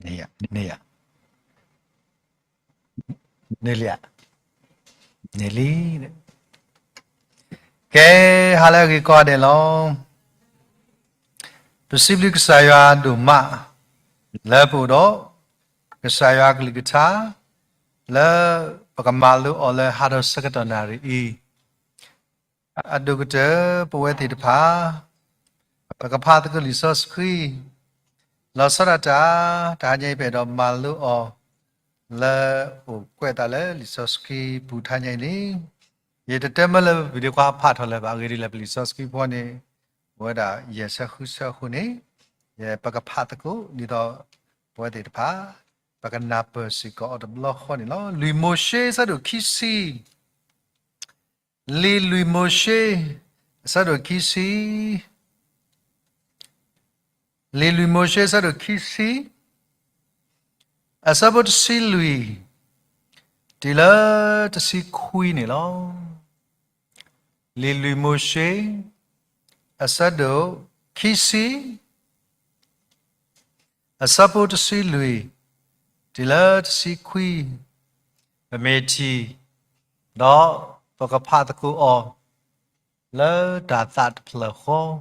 န့ၢ်ယၤ, န့ၢ်ယၤ, န့ၢ်လံဧါ, န့ၢ်လံ. ကဲ, ဟါလၢအဂ့ၤကိးဂၤဒဲးလီၤ. ပစံးဘျုးကစၢ်ယွၤဒိၣ်မး လၢပအိၣ်ဒီး ကစၢ်ယွၤကလုၢ်ကထါ လၢပကမၤလိအီၤလၢဟါဒီးဆၢကတီၢ်နၣ်ရံၣ်အံၤ, အဒိၣ်ကတၢၢ်ပဝဲသ့ၣ်တဖၣ် ပကဖးသကိးလံာ်စီဆှံ လီၤဆီဒၣ်တၢ် တဟါညါအံၤ ပအဲၣ်ဒိးမၤလိအီၤ လၢအိၣ်ကွဲးအသးလၢလံာ်စီဆှံပူၤတဟါညါအံၤန့ၣ်, ယတတဲမၢလၢပပူၤဒံးခွါဖးထီၣ်လၢၤဘၣ်, အဂ့ၢ်ဒ်အံၤလၢပလံာ်စီဆှံဖီန့ၣ် အိၣ်ဝဲဒၣ်ယဲၢ်ဆၢဃုဆၢအဃိန့ၣ်, ယပကဖးသကိးဒ်သိး ပဝဲသ့ၣ်တဖၣ် ပကနၢ်ပၢၢ်စ့ၢ်ကီးအီၤတဘျီဃီန့ၣ်လီၤ. လွံၢ်မိၤၡ့အဆၢဒိၣ်ခံဆံ, လံာ်လွံၢ်မိၤၡ့ အဆၢဒိၣ်ခံဆံ, လံာ်လွံၢ်မိၤၡ့အဆၢဒိၣ်ခံဆံ, အဆၢဖိတဆံလွံၢ် တုၤလၢတဆံခွံန့ၣ်လီၤ. လံာ်လွံၢ်မိၤၡ့ အဆၢဒိၣ်ခံဆံ, အဆၢဖိတဆံလွံၢ် တုၤလၢတဆံခွံ, ပမ့ၢ်ထံၣ် ဒီးပကဖးသကိးအီၤ လၢတၢ်သးတဖျၢၣ်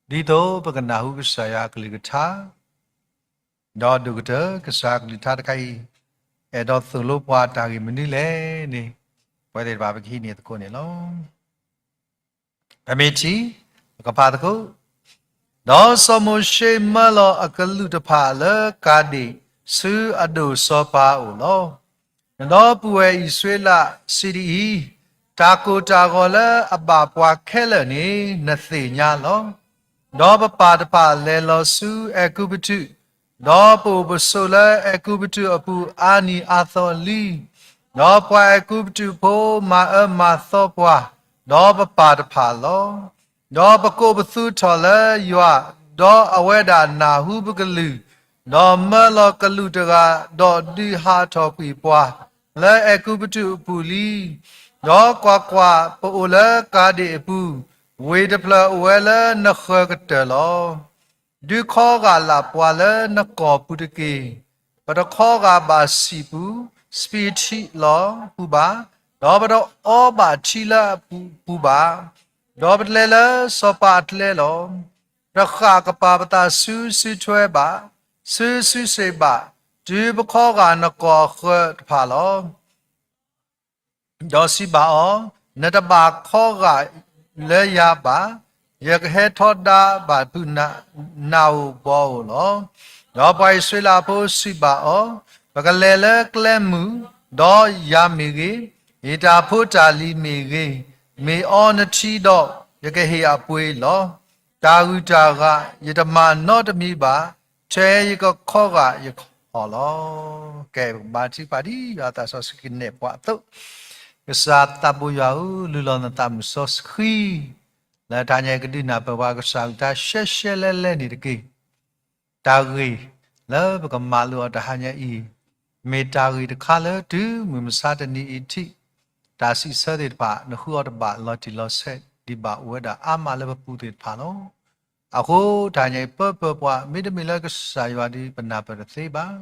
ဃီ, ဒ်သိးပကနၢ်ဟူကစၢ်ယွၤအကလုၢ်ကထါ, ဒီးဒိၣ်ကတၢၢ်ကစၢ်အကလုၢ်ကထါတခါအံၤ အဲၣ်ဒိးသိၣ်လိပှၤတၢ်ဂ့ၢ်မနုၤလဲၣ်န့ၣ်, ပဝဲသ့ၣ်တဖၣ်ပကဟံးန့ၢ်သကိးန့ၣ်လီၤ. ပမ့ၢ်ထံၣ် ပကဖးသကိး, ဒီးစီၤမိၤၡ့မၢလီၤအကလူးတဖၣ်လၢကၤဒ့ၣ် ဆူအဒိၣ်စီၤပၤအအိၣ်လီၤ. ဒီးပုၢ်ဝဲၢ်အံၣ်စရ့လးစံးဒ်အံၤ, တၢ်ကိၢ်တၢ်ဂီၤလၢအဘၣ်ပှၤခဲလၢာ်န့ၣ် နသ့ၣ်ညါလီၤ. ဒီးပပၢ်တဖၣ်လဲၤလီၤဆူအဲၤကူပတူး, ဒီးပအိၣ်ပဆိးလၢအဲၤကူပတူးအပူၤအါနံၤအါသီလံ. ဒီးပှၤအဲၤကူပတူးဖိမၤအၢမၤသီပှၤ, ဒီးပပၢ်တဖၣ်လီၤ. ဒီးပကိးပသူထီၣ်လၢယွၤ, ဒီးအဝဲဒၣ်နၢ်ဟူပကလုၢ်, ဒီးမၢလီၤကလူးတဂၤ, ဒီးဒုးဟးထီၣ်ကွံာ်ပှၤ လၢအဲၤကူပတူးအပူၤလံ. ဒီးကွၢ်ကွၢ်, ပအိၣ်လၢကၤဒ့ၣ်အပူၤ, ဝ့ၢ်တဖျၢၣ်အိၣ်ဝဲလၢနဃၢၤကတၢၢ်လီၤ. ဒုးခီဂာ်လၢ်ပှၤလၢနကီၢ်ပူၤတက့ၢ်. ပတခီဂာ်ဘၣ်စံာ်ပူၤ, စပံးထံလီၤပူၤဘၣ်, ဒီးပတအီဘၣ်ထံလၢအပူၤဘၣ်. ဒီးပတလဲၤလၢစီၤပၤအကျဲလီၤ. ပတဃၣ်ကပၤပသးဆူစုထွဲဘၣ်, ဆူစုစ့ၣ်ဘၣ်, တုၤပခီဂာ်နကီၢ်အဃၢၤတဖၣ်လီၤ. ဒီးစံးဘၣ်အီၤ, နတဘၣ်ခီဂာ်လၢယၤဘၣ်, ယကဟဲထီဒါဘၣ်ဖုးနၤအိၣ်ဘှီအိၣ်လီၤ. ဒီးပှၤအံၣ်စရ့လးဖိစံးဘၣ်အီၤ, ပကလဲၤလၢကျဲမုၢ်, ဒီးယၤမ့ၢ်ဂ့ၤ, ယတၢ်ဖိတၢ်လံၤမ့ၢ်ဂ့ၤ, မ့ၢ်အီနထံဒီး, ယကဟ့ၣ်အပှ့ၤလီၤ. တၢ်ဂုၤတၢ်ဂၤယတမၤနီတမံၤဘၣ်, ထဲယကခီဂာ်ယခီၣ်လီၤ. ကဲ, ပကဘါထုကဖၣ်ဒ်ယွၤအသးစီဆှံကနဲၣ်ပှၤအသိး, ကစၢ်သးဘိယွၤဧၢ, လုၢ်လီၤနသးမုၣ်စီဆှံ လၢတဟါညါအံၤကဒုးနၢ်ပၢၢ်ပှၤကစၢ်အကလုၢ်ကထါရှဲရှဲလဲလဲန့ၣ်တက့ၢ်. တၢ်ဂ့ၢ်လၢပကမၤလိအီၤတဟါညါအံၤ, မ့ၢ်တၢ်ဂ့ၢ်တခါလၢတုၤမုၢ်မဆါတနံၤအံၤထံး, တၢ်စံးဆၢသ့ၣ်တဖၣ် နဃုအီၤတဘၣ်လီၤတံၢ်လီၤဆဲး ဒ်ဘၣ်အိၣ်ဝဲဒၣ်အါမးလၢပပူၤသ့ၣ်တဖၣ်လီၤ. အဃိတဟါညါအံၤ ပၢပၢပှၤ မ့တမ့ၢ်လၢကစၢ်ယွၤဒီး ပနၢ်ပၢၢ်တသ့ဘၣ်.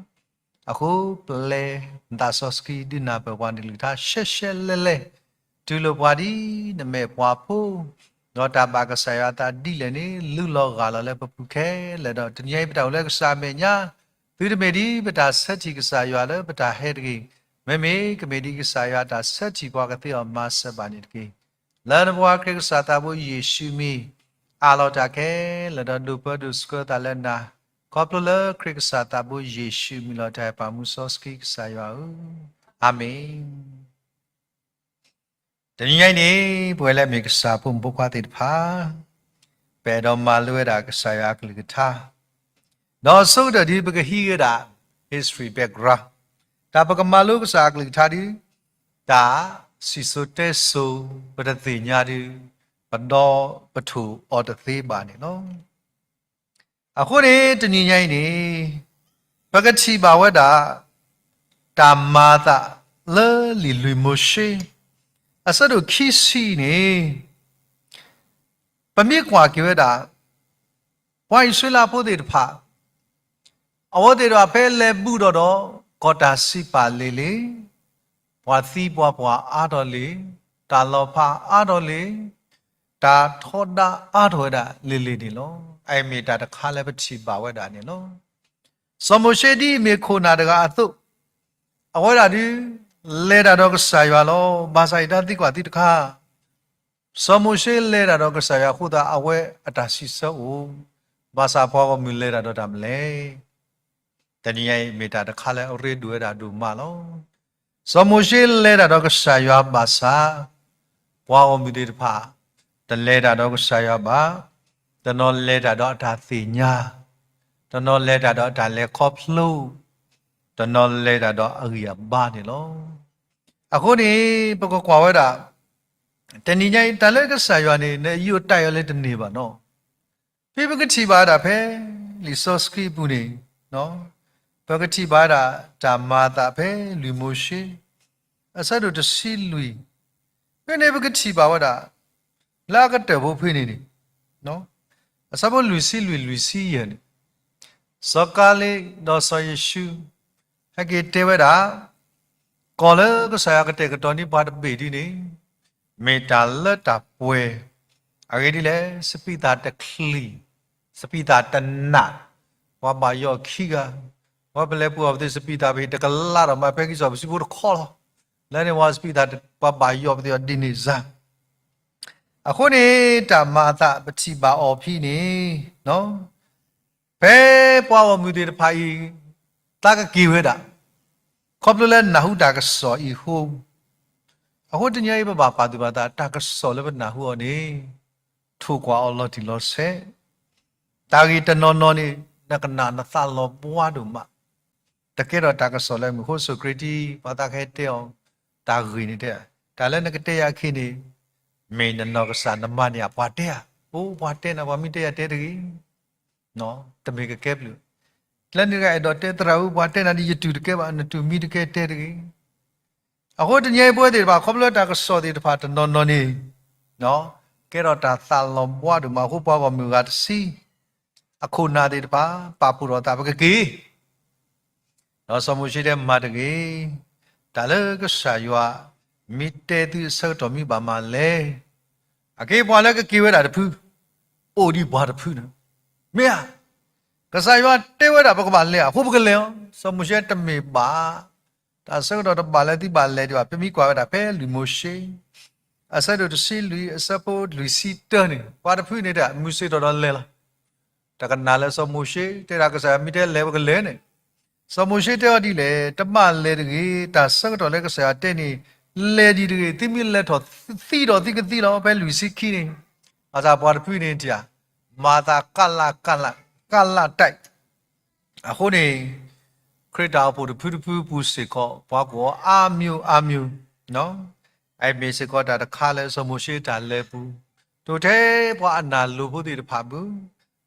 အဃိပျဲနသးစီဆှံ ဒုးနၢ်ပၢၢ်ပှၤန့ၣ်ကလုၢ်ကထါရှဲရှဲလဲလဲ, တူၢ်လိာ်ပှၤဒ်နမဲာ်ပှၤဖိ, ဒီးတၢ်ဘၣ်ကစၢ်ယွၤအသးဒ်လဲၣ်န့ၣ် လုၢ်လီၤဂၢ်လီၤလၢပပူၤခဲလၢာ်ဒီး တနံၤအံၤပတၢ်အိၣ်လၢကစၢ်အမဲာ်ညါ, သုတမ့ၢ်ဒ်ပတၢ်ဆၢထံၣ်ကစၢ်ယွၤလၢပတၢ်ဟဲတဂ့ၤ, မ့မ့ၢ်ကမ့ၢ်ဒ်ကစၢ်ယွၤတၢ်ဆၢထံၣ်ပှၤကသ့အီၤမၤစၢၤဘၣ်န့ၣ်တက့ၢ်. လၢနဖိခွါခရံာ်ကစၢ်သးဘိယ့ၣ်ၡူးမံၤ, အးလီၤတၢ်ခဲလၢာ်ဒီးဒိၣ်ပၢဒိၣ်ဆှၢသးလၢနၤ, ခီဖျိလၢခရံာ်ကစၢ်သးဘိယ့ၣ်ၡူးမံၤလီၤတၢ်အံၤပၢ်မူစီဆှံကစၢ်ယွၤဧၢ, အၤမ့ၣ်. တနံၤညါအံၤန့ၣ် ပဝဲလၢအမ့ၢ်ကစၢ်ဖိမုၣ်ဖိခွါသ့ၣ်တဖၣ်, ပအဲၣ်ဒိးမၤလိဝဲဒၣ်ကစၢ်ယွၤအကလုၢ်ကထါ, ဒီးအဆိကတၢၢ်ဒ်ပကဟံးဝဲဒၣ် history background, တၢ်ပကမၤလိကစၢ်အကလုၢ်ကထါဒ် တၢ်စံၣ်စိၤတဲစိၤ ပတသ့ၣ်ညါဒ် ပဒီပထိၣ်အီၤတသ့ဘၣ်န့ၣ်လီၤ. အဃိန့ၣ် တနံၤညါအံၤန့ၣ် ပကထံၣ်ဘၣ်ဝဲဒၣ် တၢ်မၤအသးလၢလံာ်လွံၢ်မိၤၡ့ အဆၢဒိၣ်ခံဆံန့ၣ် ပမ့ၢ်ကွၢ်က့ၤဝဲဒၣ် ပှၤအံၣ်စရ့လးဖိသ့ၣ်တဖၣ် အဝဲသ့ၣ်တဖၣ်ဖဲလဲၤဘူးဒီးဒီး ကီၢ်တၢ်စံးပာ်လံၤလံၤ, ပှၤသံပှၤပှၢ်အါထီၣ်လံၤ, တၢ်လီၤဖးအါထီၣ်လံၤ, တၢ်ထီဒါအါထီၣ်ဝဲဒၣ်လံၤလံၤန့ၣ်လီၤ. အအံၤမ့ၢ်တၢ်တခါလၢပထံၣ်ဘၣ်ဝဲဒၣ်န့ၣ်လီၤ. စီၤမိၤၡ့ဒ်အမ့ၢ်ခိၣ်နၢ်တဂၤအသိး, အဝဲဒၣ်ဒုး လဲၤတၢ်ဒီးကစၢ်ယွၤလီၤ. ဘၣ်ဆၣ်ယတၢ်သံကွၢ်သုတခါ, စီၤမိၤၡ့လဲၤတၢ်ဒီးကစၢ်ယွၤအဃိသတး အဝဲအတၢ်စံးဆၢအိၣ်, ဘၣ်ဆၣ်ပှၤဂီၢ်မုၢ်လဲၤတၢ်ဒီးတၢ်မနုၤလဲၣ်. တနံၤညါအံၤမ့ၢ်တၢ်တခါလၢအရ့ဒိၣ်ဝဲဒၣ်ဒိၣ်မးလီၤ. စီၤမိၤၡ့လဲၤတၢ်ဒီးကစၢ်ယွၤဘၣ်ဆၣ်, ပှၤဂီၢ်မုၢ်သ့ၣ်တဖၣ် တလဲၤတၢ်ဒီးကစၢ်ယွၤဘၣ်, တနီၤလဲၤတၢ်ဒီးအတၢ်သ့ၣ်ညါ, တနီၤလဲၤတၢ်ဒီးအတၢ်လဲၤခီဖျိ, တနီၤလဲၤတၢ်ဒီးအဂံၢ်အဘါန့ၣ်လီၤ. အဃိန့ၣ် ပကကွၢ်ဝဲဒၣ် တနံၤညါအံၤ တၢ်လၢကစၢ်ယွၤန့ၣ် နယူးယီၣ်တၢ်အီၤလၢတန့ၢ်ဘၣ်နီၤ. ဖဲပကထံၣ်ဘၣ်ဝဲဒၣ်ဖဲ လံာ်စီဆှံအပူၤန့ၣ်, ပကထံၣ်ဘၣ်ဝဲဒၣ် တၢ်မၤအသးဖဲလွံၢ်မိၤၡ့ အဆၢဒိၣ်တဆံလွံၢ်, ဖဲန့ၣ်ပကထံၣ်ဘၣ်ဝဲဒၣ် လၢအကတၢၢ်ဖိဖဲန့ၣ်န့ၣ်, အဆၢဖိလွံၢ်ဆံလွံၢ် လွံၢ်ဆံယဲၢ်န့ၣ်, စီၤကၤလ့းဒီးစီၤယ့ၣ်ၡူး ဟဲက့ၤတဲဝဲဒၣ်, ကီၢ်လၢကစၢ်ယွၤကတဲာ်ကတီၤန့ၢ်ပှၤတဘ့ၣ်ဒ်န့ၣ်, မ့ၢ်တၢ်လၢတၢ်ပှဲၤ, အဂ့ၢ်ဒ်လဲၣ်, စပံးသၣ်တချံၣ်, စပံးသၣ်တနး, ပှၤဘၣ်ယိးခံဂၤ, ပှၤပလဲၤပူၤအီၤပသ့ၣ်စပံးသၣ်ပဟ့ၣ်တကလးဒီးမး ဖဲကံၢ်စီၣ်ပစုဖိတခီလီၤ. လၢန့ၣ်ဝဲစပံးသၣ်ပှၤဘၣ်ယိးပသ့ၣ်အီၤဒ်န့ၣ်စ့ၢ် အဃိန့ၣ် တၢ်မၤအသးပထံၣ်ဘၣ်အီၤဖဲန့ၣ်, ဖဲပှၤဂီၢ်မုၢ်သ့ၣ်တဖၣ်အံၤ သးကက့ၤဝဲဒၣ်, ခီဖျိလၢနၢ်ဟူတၢ်ကစီၣ်အံၤအဃိ, အဃိတနံၤအံၤပဘၣ်ပာ်သူၣ်ပာ်သး တၢ်ကစီၣ်လၢပနၢ်ဟူအီၤန့ၣ် ထိၣ်ကွၢ်အီၤလီၤတံၢ်လီၤဆဲး, တၢ်ဂ့ၢ်တနီၤနီၤန့ၣ် နကနၣ်နသးလီၤဘှါဒိၣ်မး, တကဲထီၣ်တၢ်ကစီၣ်လၢမုၢ်ဃိစူးခရံာ်တံၢ် ပှၤသးကဟဲတဲအီၤ, တၢ်ဂ့ၢ်န့ၣ်တဲ, တၢ်လၢနကတဲယၤအခံန့ၣ်, မ့ၢ်နနီၢ်ကစၢ်နမၤန့ၢ်ဧါ ပှၤတဲဧါ, အိၣ်ပှၤတဲနၤ ပှၤမ့ၢ်တဲယၤတဲတဂ့ၤ, တမ့ၢ်ကကဲဘျုး, လၢနဂၤအဲၣ်ဒိးတဲသရၣ်ဧၢ ပှၤတဲနၤဒ်ယတူၢ်တကဲဘၣ် နတူၢ်မံတကဲတဲတဂ့ၤ အဃိတနံၤအံၤပဝဲသ့ၣ်တဖၣ် ခီဖျိတၢ်ကစီၣ်သ့ၣ်တဖၣ်တနီၤနီၤန့ၣ်, ကဲထီၣ်တၢ်သးလီၤဘှါဒိၣ်မးအဃိ ပှၤဂီၢ်မုၢ်ဂၤတဆံ, အခိၣ်နၢ်သ့ၣ်တဖၣ် ပာ်ဖှိၣ်ထီၣ်သး ပကက့ၤ, ဒီးစီၤမိၤၡ့တဲမၤတဂ့ၤ, တၢ်လၢကစၢ်ယွၤ မ့ၢ်တဲသုအဆၢကတီၢ်မ့ၢ်ဘၣ်မၤလဲၣ်, အက့ၤပှၤလၢကက့ၤဝဲဒၣ်တဖု, အိၣ်ဒံးပှၤတဖုန့ၣ်, မ့ၢ်ဧါ ကစၢ်ယွၤတဲဝဲဒၣ်ပကဘၣ်လဲၤအဃိပကလဲၤလီၤ. စီၤမိၤၡ့တမ့ၢ်ဘၣ်, တၢ်ဆၢကတီၢ်တဘၣ်လၢသုဘၣ်လဲၤဒံးဘၣ် ပမ့ၢ်ကွၢ်ဝဲဒၣ်ဖဲလွံၢ်မိၤၡ့, အဆၢဒိၣ်တဆံလွံၢ် အဆၢဖိလွံၢ်ဆံတၢန့ၣ် ပှၤတဖုန့ၣ်တမုၢ်စ့ၢ်ထီၣ်ဒီးလဲၤလီၤ. တကနၣ်လၢစီၤမိၤၡ့ တဲဒၣ်ကစၢ်ယွၤမ့ၢ်တဲလဲၤပကလဲၤန့ၣ်, စီၤမိၤၡ့တဲအီၤဒ်လဲၣ်, တဘၣ်လဲၤတဂ့ၤ, တၢ်ဆၢကတီၢ်လၢကစၢ်ယွၤတဲန့ၣ်, လဲၤဒံးတဂ့ၤ, သုမ့ၢ်လဲၤထီၣ်သံဒီးသုကသံလီၤ ဖဲလွံၢ်ဆံခံန့ၣ်, ဘၣ်ဆၣ်ပှၤတဖုန့ၣ်တဧါ, မၤသးကလးကလး, ကလးတၢ် အဃိန့ၣ်, ခရံာ်တၢ်အိၣ်ဖှိၣ်တဖုတဖုပူၤစ့ၢ်ကီး ပှၤကိးအီၤအါမံၤအါမံၤ, အမ့ၢ်စ့ၢ်ကီးတၢ်တခါလၢစီၤမိၤၡ့တၢ်လဲၤပူၤ, တိၢ်ထဲပှၤအနၢ်လိၤဖိသ့ၣ်တဖၣ်ပူၤ,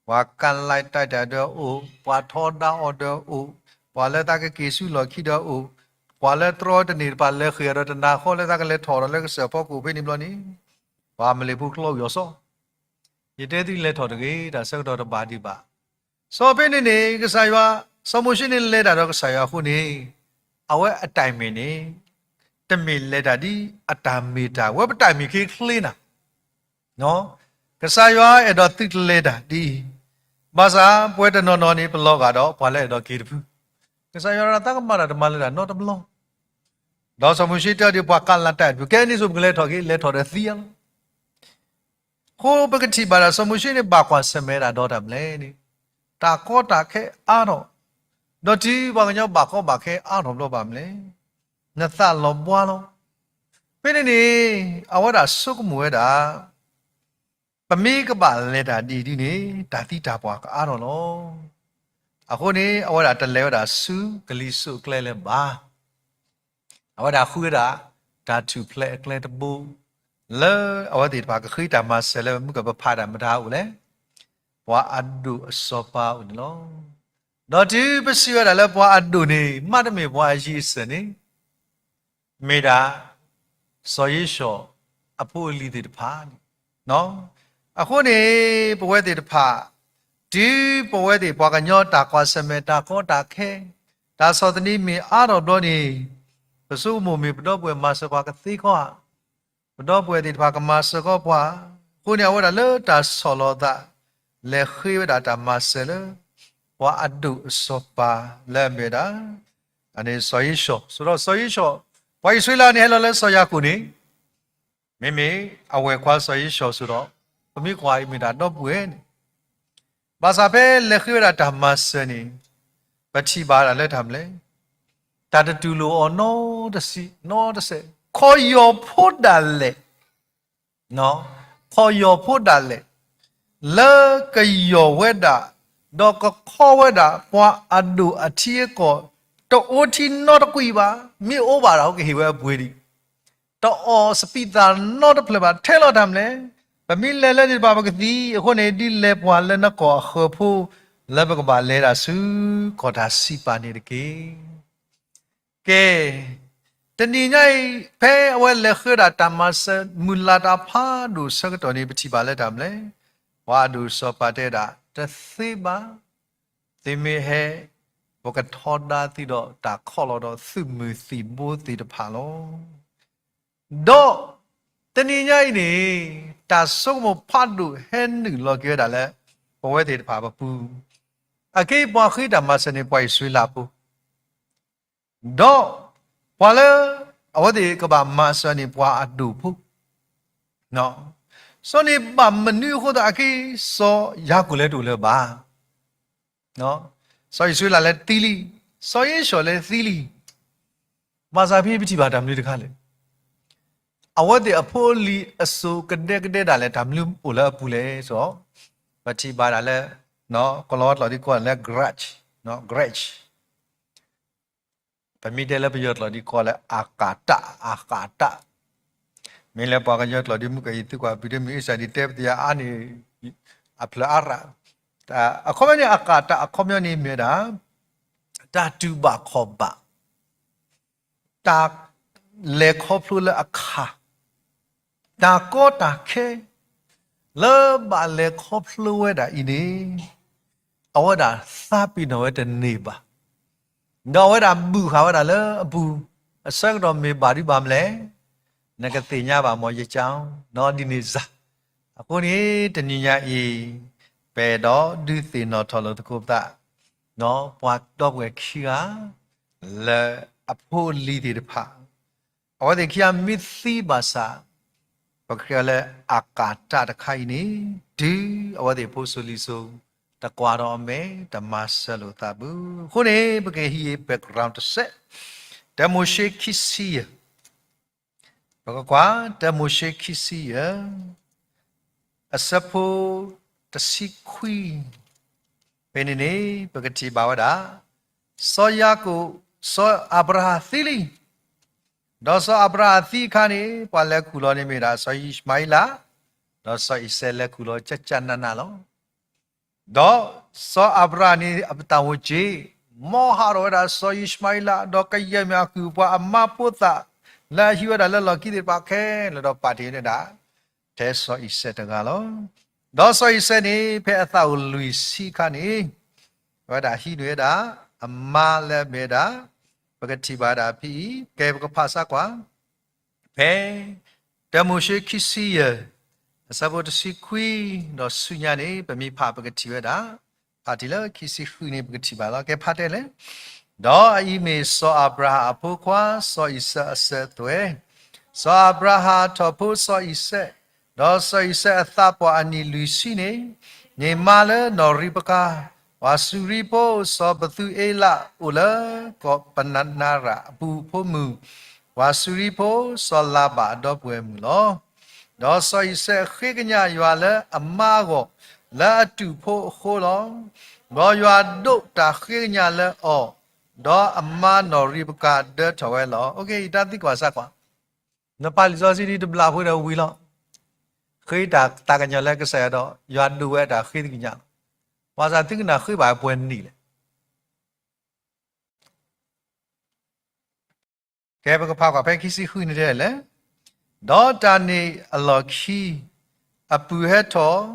ပှၤကလးတၢ်တၢ်ဒီးအိၣ်, ပှၤထီဒါအီၤဒီးအိၣ်, ပှၤလၢသးကက့ၤဆူလီၢ်ခံဒီးအိၣ်, ပှၤလၢတြီတန့ၢ်တဖၣ်လဲၤဃ့ၢ်ဒီးတနၤဃီလၢသးကလဲၤထီၣ်ဒီးလၢကစၢၢ်ဖီခိၣ်ဖဲန့ၣ်ဘျီန့ၣ်, ပှၤမလ့ၣ်ဖိကျီဝံၤအီၤစီ ယတဲသုလဲၤထီၣ်တဂ့ၤ, တၢ်ဆၢကတီၢ်တဘၣ်ဒံးဘၣ်. စီၤဖဲန့ၣ်န့ၣ် ကစၢ်ယွၤ, စီၤမိၤၡ့န့ၣ်လဲၤတၢ်ဒီးကစၢ်ယွၤအဃိန့ၣ်, အဝဲအတၢ်အံၤမ့ၢ်န့ၣ်, တမ့ၢ်လဲၤတၢ်ဒ်အတၢ်မ့ၢ်တၢ်, ဝဲပတၢ်အံၤမ့ၢ်က့ၤချ့နၤ, ကစၢ်ယွၤအဲၣ်ဒိးသုတလဲၤတၢ်ဒ်အံၤ, ဘၣ်ဆၣ်ပဝဲတနီၤနီၤန့ၣ် ပလီၤဂာ်ဒီးပှၤလၢအဲၣ်ဒိးက့ၤတဖု, ကစၢ်ယွၤတၢ်သးကမၤတၢ်တမၤလၢတၢ်နီတဘျီ ဒီးစီၤမိၤၡ့တဲအီၤဒ်ပှၤကးလးတၢ်တဖု, ကဲန့ၣ်ဆိပကလဲၤထီၣ်က့ၤ, လဲၤထီၣ်ဒီးသံလီၤ. အဃိပကထံၣ်ဘၣ်ဒၣ်စီၤမိၤၡ့န့ၣ် ဘၣ်ကွၢ်ဆၢၣ်မဲာ်ဒၣ်ဒီးတၢ်မနုၤလဲၣ်န့ၣ်, တၢ်ကီတၢ်ခဲအါထီၣ်, ဒီးတုၤပှၤကညီဘၣ်ကီဘၣ်ခဲအါထီၣ်ဘျီဘၣ်မနုၤလဲၣ်, နသးလီၤဘှါလီၤ. ဖဲန့ၣ်န့ၣ်, အဝဲဒၣ်ဆိကမိၣ်ဝဲဒၣ် ပမ့ၢ်ကဘၣ်လဲၤတၢ်ဒ်အံၤဒ်န့ၣ် တၢ်သံတၢ်ပှၢ်ကအါထီၣ်လီၤ. အဃိန့ၣ် အဝဲဒၣ်တလဲၤဝဲဒၣ်ဆူကလံၤစိးအကျဲလၢၤဘၣ်. အဝဲဒၣ်ဃုဝဲဒၣ် တၢ်ထူၣ်ဖျဲးအကျဲတဘိ လၢအဝဲသ့ၣ်တဖၣ်ကဃ့တၢ်မၤစၢၤလၢမုၢ်ကပဖးတၢ်မတၤအိၣ်လဲၣ်, ပှၤအဒိၣ်အစီၤပၤအိၣ်န့ၣ်လီၤ. ဒီးတုၤပစံးဝဲဒၣ်လၢပှၤအဒိၣ်န့ၣ် မ့တမ့ၢ်ပှၤအယံၤအစၢၤန့ၣ် မ့ၢ်ဒၣ် စီၤယ့ၡီၤအဖိအလံၤသ့ၣ်တဖၣ်န့ၣ်, အဃိန့ၣ် ပဝဲသ့ၣ်တဖၣ် တုၤပဝဲသ့ၣ်ပှၤကညီတၢ်ကွၢ်ဆၢၣ်မဲာ်တၢ်ကီတၢ်ခဲ, တၢ်ဆီၣ်သနံးမ့ၢ်အါထီၣ်ဘျီန့ၣ်, ပဆိကမိၣ်မ့ၢ်ပဒီပုၢ်ဝဲၢ်မၤစၢၤပှၤကသ့ခီဧါ, ပဒီပုၢ်ဝဲၢ်သ့ၣ်တဖၣ်ကမၤစၢၤခီပှၤ, အဃိန့ၣ် အဝဲဒၣ်လၢတၢ်ဆီၣ်လီၤသး လဲၤဃ့ဝဲဒၣ်တၢ်မၤစၢၤလၢ ပှၤအဒိၣ်အစီၤပၤလၢအမ့ၢ်ဝဲဒၣ် အန့ၣ်စီၤဧ့ၡီၤ, ဆိဒီးစီၤဧ့ၡီၤ, ပှၤအံၣ်စရ့လးန့ၣ်ဟဲလီၤလၢစီၤယၤကိာ်န့ၣ်, မ့မ့ၢ်အဝဲၢ်ခွါစီၤဧ့ၡီၤဆိဒီး, ပမ့ၢ်ကွၢ်အံၤမ့ၢ်တၢ်ဒီပုၢ်ဝဲၢ်န့ၣ်, ဘၣ်ဆၣ်ဖဲလဲၤဃ့ဝဲဒၣ်တၢ်မၤစၢၤန့ၣ်, ပထံၣ်ဘၣ်ဒၣ်လၢတၢ်မနုၤလဲၣ်, တၢ်တတူၢ်လိာ်အီၤနီတစဲး, နီတစဲး, ခီယီၤဖိဒၣ်လဲာ် ခီယီၤဖိဒၣ်လဲာ်, လၢကယီၤဝဲဒၣ်, ဒီးကခီဝဲဒၣ် ပှၤအဒိၣ်အထံအကီၢ်, တအိၣ်ထံနီတကွံာ်ဘၣ်, မ့ၢ်အိၣ်ဘၣ်ဒီးကဟ့ၣ်ဝဲအပှ့ၤဒံး, တအီၣ်စပံးသၣ်နီတဖျၢၣ်ဘၣ်, ထဲလီၤတၢ်မနုၤလဲၣ်, ပမ့ၢ်လဲၤလၢန့ၣ်တဖၣ်ပကသံ, အဃိန့ၣ် ဒုးလဲၤပှၤလၢနကီၢ်အဃၢၤဖိ, လၢပကဘၣ်လဲၤဒၣ်ဆူ ကီၢ်တၢ်စံးပာ်န့ၣ်တက့ၢ်. ကဲ, တနံၤညါအံၤ ဖဲအဝဲလဲၤဃ့ဒၣ်တၢ်မၤစၢၤမုၢ်လၢ်တၢ်ဖးဒိၣ်ဆၢကတီၢ်န့ၣ် ပထံၣ်ဘၣ်လၢတၢ်မနုၤလဲၣ်, ပှၤအဒိၣ်စီၤပၤတဲဒၣ် တသ့ဘၣ်, သုမ့ၢ်ဟဲ ပကထီဒါသုဒီးတၢ်ခီၣ်လီၤဒီးသုးမုၢ်သံၣ်ဘိသ့ၣ်တဖၣ်လီၤ. ဒီးတနံၤညါအံၤန့ၣ် တၢ်ဆိကမိၣ်ဖးဒိၣ်ဟဲနုာ်လီၤက့ၤဝဲဒၣ်လၢ ပဝဲသ့ၣ်တဖၣ်ပပူၤ, အခဲအံၤပှၤဃ့တၢ်မၤစၢၤန့ၣ် ပှၤအံၣ်စရ့လးဖိ ဒီးပှၤလၢအဝဲသ့ၣ်ကဘၣ်မၤစၢၤန့ၣ် ပှၤအဒိၣ်ဖိ, စီၤန့ၣ်ဘၣ်မနုၤအဃိသတးအခဲအံၤ စီၤယၤကိာ်လဲၤတအိၣ်လၢၤဘၣ်. စီၤအံၣ်စရ့လးလဲၤသံလံ, စီၤအ့ၡီၤလဲၤသံလံ, ဘၣ်ဆၣ်ဖဲပထံၣ်ဘၣ်တၢ်မနုၤတခါလဲၣ်, အဝဲသ့ၣ်အဖိအလံၤအစိၤကဒဲကဒဲဒၣ်လဲာ် တၢ်မနုၤအိၣ်လၢအပူၤလဲၣ်, ပထံၣ်ဘၣ်ဒၣ်လၢ ကလီၤဝါကျိာ်ဒ်ကိးလၢ grudge, grudge ပမ့ၢ်တဲလၢပယီၤကျိာ်ဒ်ကိးလၢ အကၣ်တၢ်, အကၣ်တၢ်, မ့ၢ်လၢပှၤကညီကျိာ်ဒ်မုၢ်ကယံၤသုကွၢ်ဘုဒမုၢ်အ့စၢ်ဒ်တဲပသယၤအါန့ၣ် အဖျၢၣ်အါရၣ်, အခီပညီန့ၣ် အကၣ်တၢ်အခီပညီန့ၣ်မ့ၢ်ဝဲဒၣ် တၢ်တူၢ်ဘၣ်ခီၣ်ဘၣ်, တၢ်လဲၤခီဖျိလၢအခါ, တၢ်ကီတၢ်ခဲ လၢဘၣ်လဲၤခီဖျိဝဲဒၣ်အံၤန့ၣ် အဝဲဒၣ်သးပ့ၤနီၣ်ဝဲတန့ၢ်ဘၣ်, ဒီးအဝဲဒၣ်ဘုၣ်ဃာ်ဝဲဒၣ်လၢအပူၤ, အဆၢကတီၢ်မ့ၢ်ဘၣ်ဒုဘၣ်မလဲၣ်, နကသ့ၣ်ညါဘၣ်မ့ၢ်ယကၠီနီဒ်န့ၣ်စၢ်, အဃိန့ၣ် တနံၤညါအံၤ ပအဲၣ်ဒိးဒုးသ့ၣ်နီၣ်ထီၣ်လိာ်သကိးပသး ပှၤဒီပုၢ်ဝဲၢ်ခံဂၤ လၢအဖိအလံၤသ့ၣ်တဖၣ်, အဝဲသ့ၣ်ခံဂၤမ့ၢ်သံဘၣ်ဆၣ် ပကတဲလၢအကၣ်တၢ်တခါအံၤန့ၣ် တုၤအဝဲသ့ၣ်ဖိစိၤလံၤစိၤ တကွၢ်ဒီးအမဲာ် တမၤစၢၤလိာ်သးဘၣ်. အဃိန့ၣ် ပကဟံး background တစဲး, တၢမိၤၡ့ခံဆံယဲၢ်, ပကကွၢ် တၢမိၤၡ့ခံဆံယဲၢ် အဆၢဖိတဆံခွံ, ဖဲန့ၣ်န့ၣ် ပကထံၣ်ဘၣ်ဝဲဒၣ် စီၤယၤကိာ်, စီၤအၤဘြၤဟၣ်သံလံ, ဒီးစီၤအၤဘြၤဟၣ်သံအခါန့ၣ် ပှၤလဲၤခူၣ်လီၤန့ၣ်မ့ၢ်ဒၣ် စီၤယံၡမၤအံလး, ဒီးစီၤအံၤစဲးလဲၤခူၣ်လီၤ ကၠၢ်ကၠၢ်နးနးလီၤ. ဒီးစီၤအၤဘြၤဟၣ်န့ၣ် အတၢ်အိၣ်က့ၤ မ်ဟးထီၣ်ဝဲဒၣ်စီၤယံၡမၤအံလး, ဒီးကယဲၢ်မ့ၢ်အကုၢ်အပှၤအမါဖိသၣ် လၢအဟံးဝဲဒၣ်လၢလီၢ်ခံသ့ၣ်တဖၣ်ခဲလၢာ် ဒီးပာ်တ့ၢ်ဝဲဒၣ် ထဲစီၤအံၤစဲးတဂၤလီၤ. ဒီးစီၤအံၤစဲးန့ၣ် ဖဲအသးအိၣ်လွံၢ်ဆံအခါန့ၣ် အဝဲဒၣ်ဟံးန့ၢ်ဝဲဒၣ် အမါလၢအမ့ၢ်ဝဲဒၣ် ပကထံၣ်ဘၣ်ဝဲဒၣ်ဖဲအံၤ, ကဲပကဖးစၢ်ကွၢ် ဖဲ တၢမိၤၡ့ခံဆံယဲၢ် အဆၢဖိတဆံခွံ ဒီးဆူညါန့ၣ် ပမ့ၢ်ဖးပကထံၣ်ဝဲဒၣ်, ဖးတ့ၢ်လၢခံဆံဃုန့ၣ် ပကထံၣ်ဘၣ်လီၤ. ကဲဖးတဲလဲၣ်, ဒီးအအံၤမ့ၢ်စီၤအၤဘြၤဟၣ်အဖိခွါ စီၤအံၤစဲးအစၢၤအသွဲၣ်, စီၤအၤဘြၤဟၣ်ထီၣ်ဖိစီၤအံၤစဲး, ဒီးစီၤအံၤစဲးအသးပှၢ်အနံၣ်လွံၢ်ဆံန့ၣ်, န့ၢ်မါလၢနီၣ်ရံးပကၤ, ပှၤစူၤရံဖိစီၤပသူအ့လးအိၣ်လၢကီၢ်ပဒနရၤအပူၤဖိမုၣ်, ပှၤစူၤရံဖိစီၤလၤဘၣ်အဒီပုၢ်ဝဲၢ်မုၣ်လီၤ. ဒီးစီၤအံၤစဲးဃ့ကညးယွၤလၢအမါအဂီၢ် လၢအတူၢ်ဖိအဃိလီၤ. ဒီးယွၤဒိးတၢ်ဃ့ကညးလၢအီၤ, ဒီးအမါနီၣ်ရံးပကၤဒၢထီၣ်ဝဲလီၤ. ယတၢ်သံကွၢ်စၢ်ကွၢ်, နပာ်လံာ်စီဆှံဒ်တဘျီဖိဒီးဝံၤလီၤ. ဃ့တၢ်သးကညီၤလၢကစၢ်ယွၤဒီး ယွၤဒိးဝဲတၢ်ဃ့ကညးလီၤ. ဘၣ်ဆၣ်သုကနၣ်ဃ့ဘၣ်ပှဲၤနံၣ်လဲၣ်. ကဲပကဖးကွၢ်ဖဲခံဆံဃုန့ၣ်တဲလဲၣ်, ဒီးတၢ်န့ၣ်အလီၢ်ခံ, အပုၢ်ဟဲထီၣ်,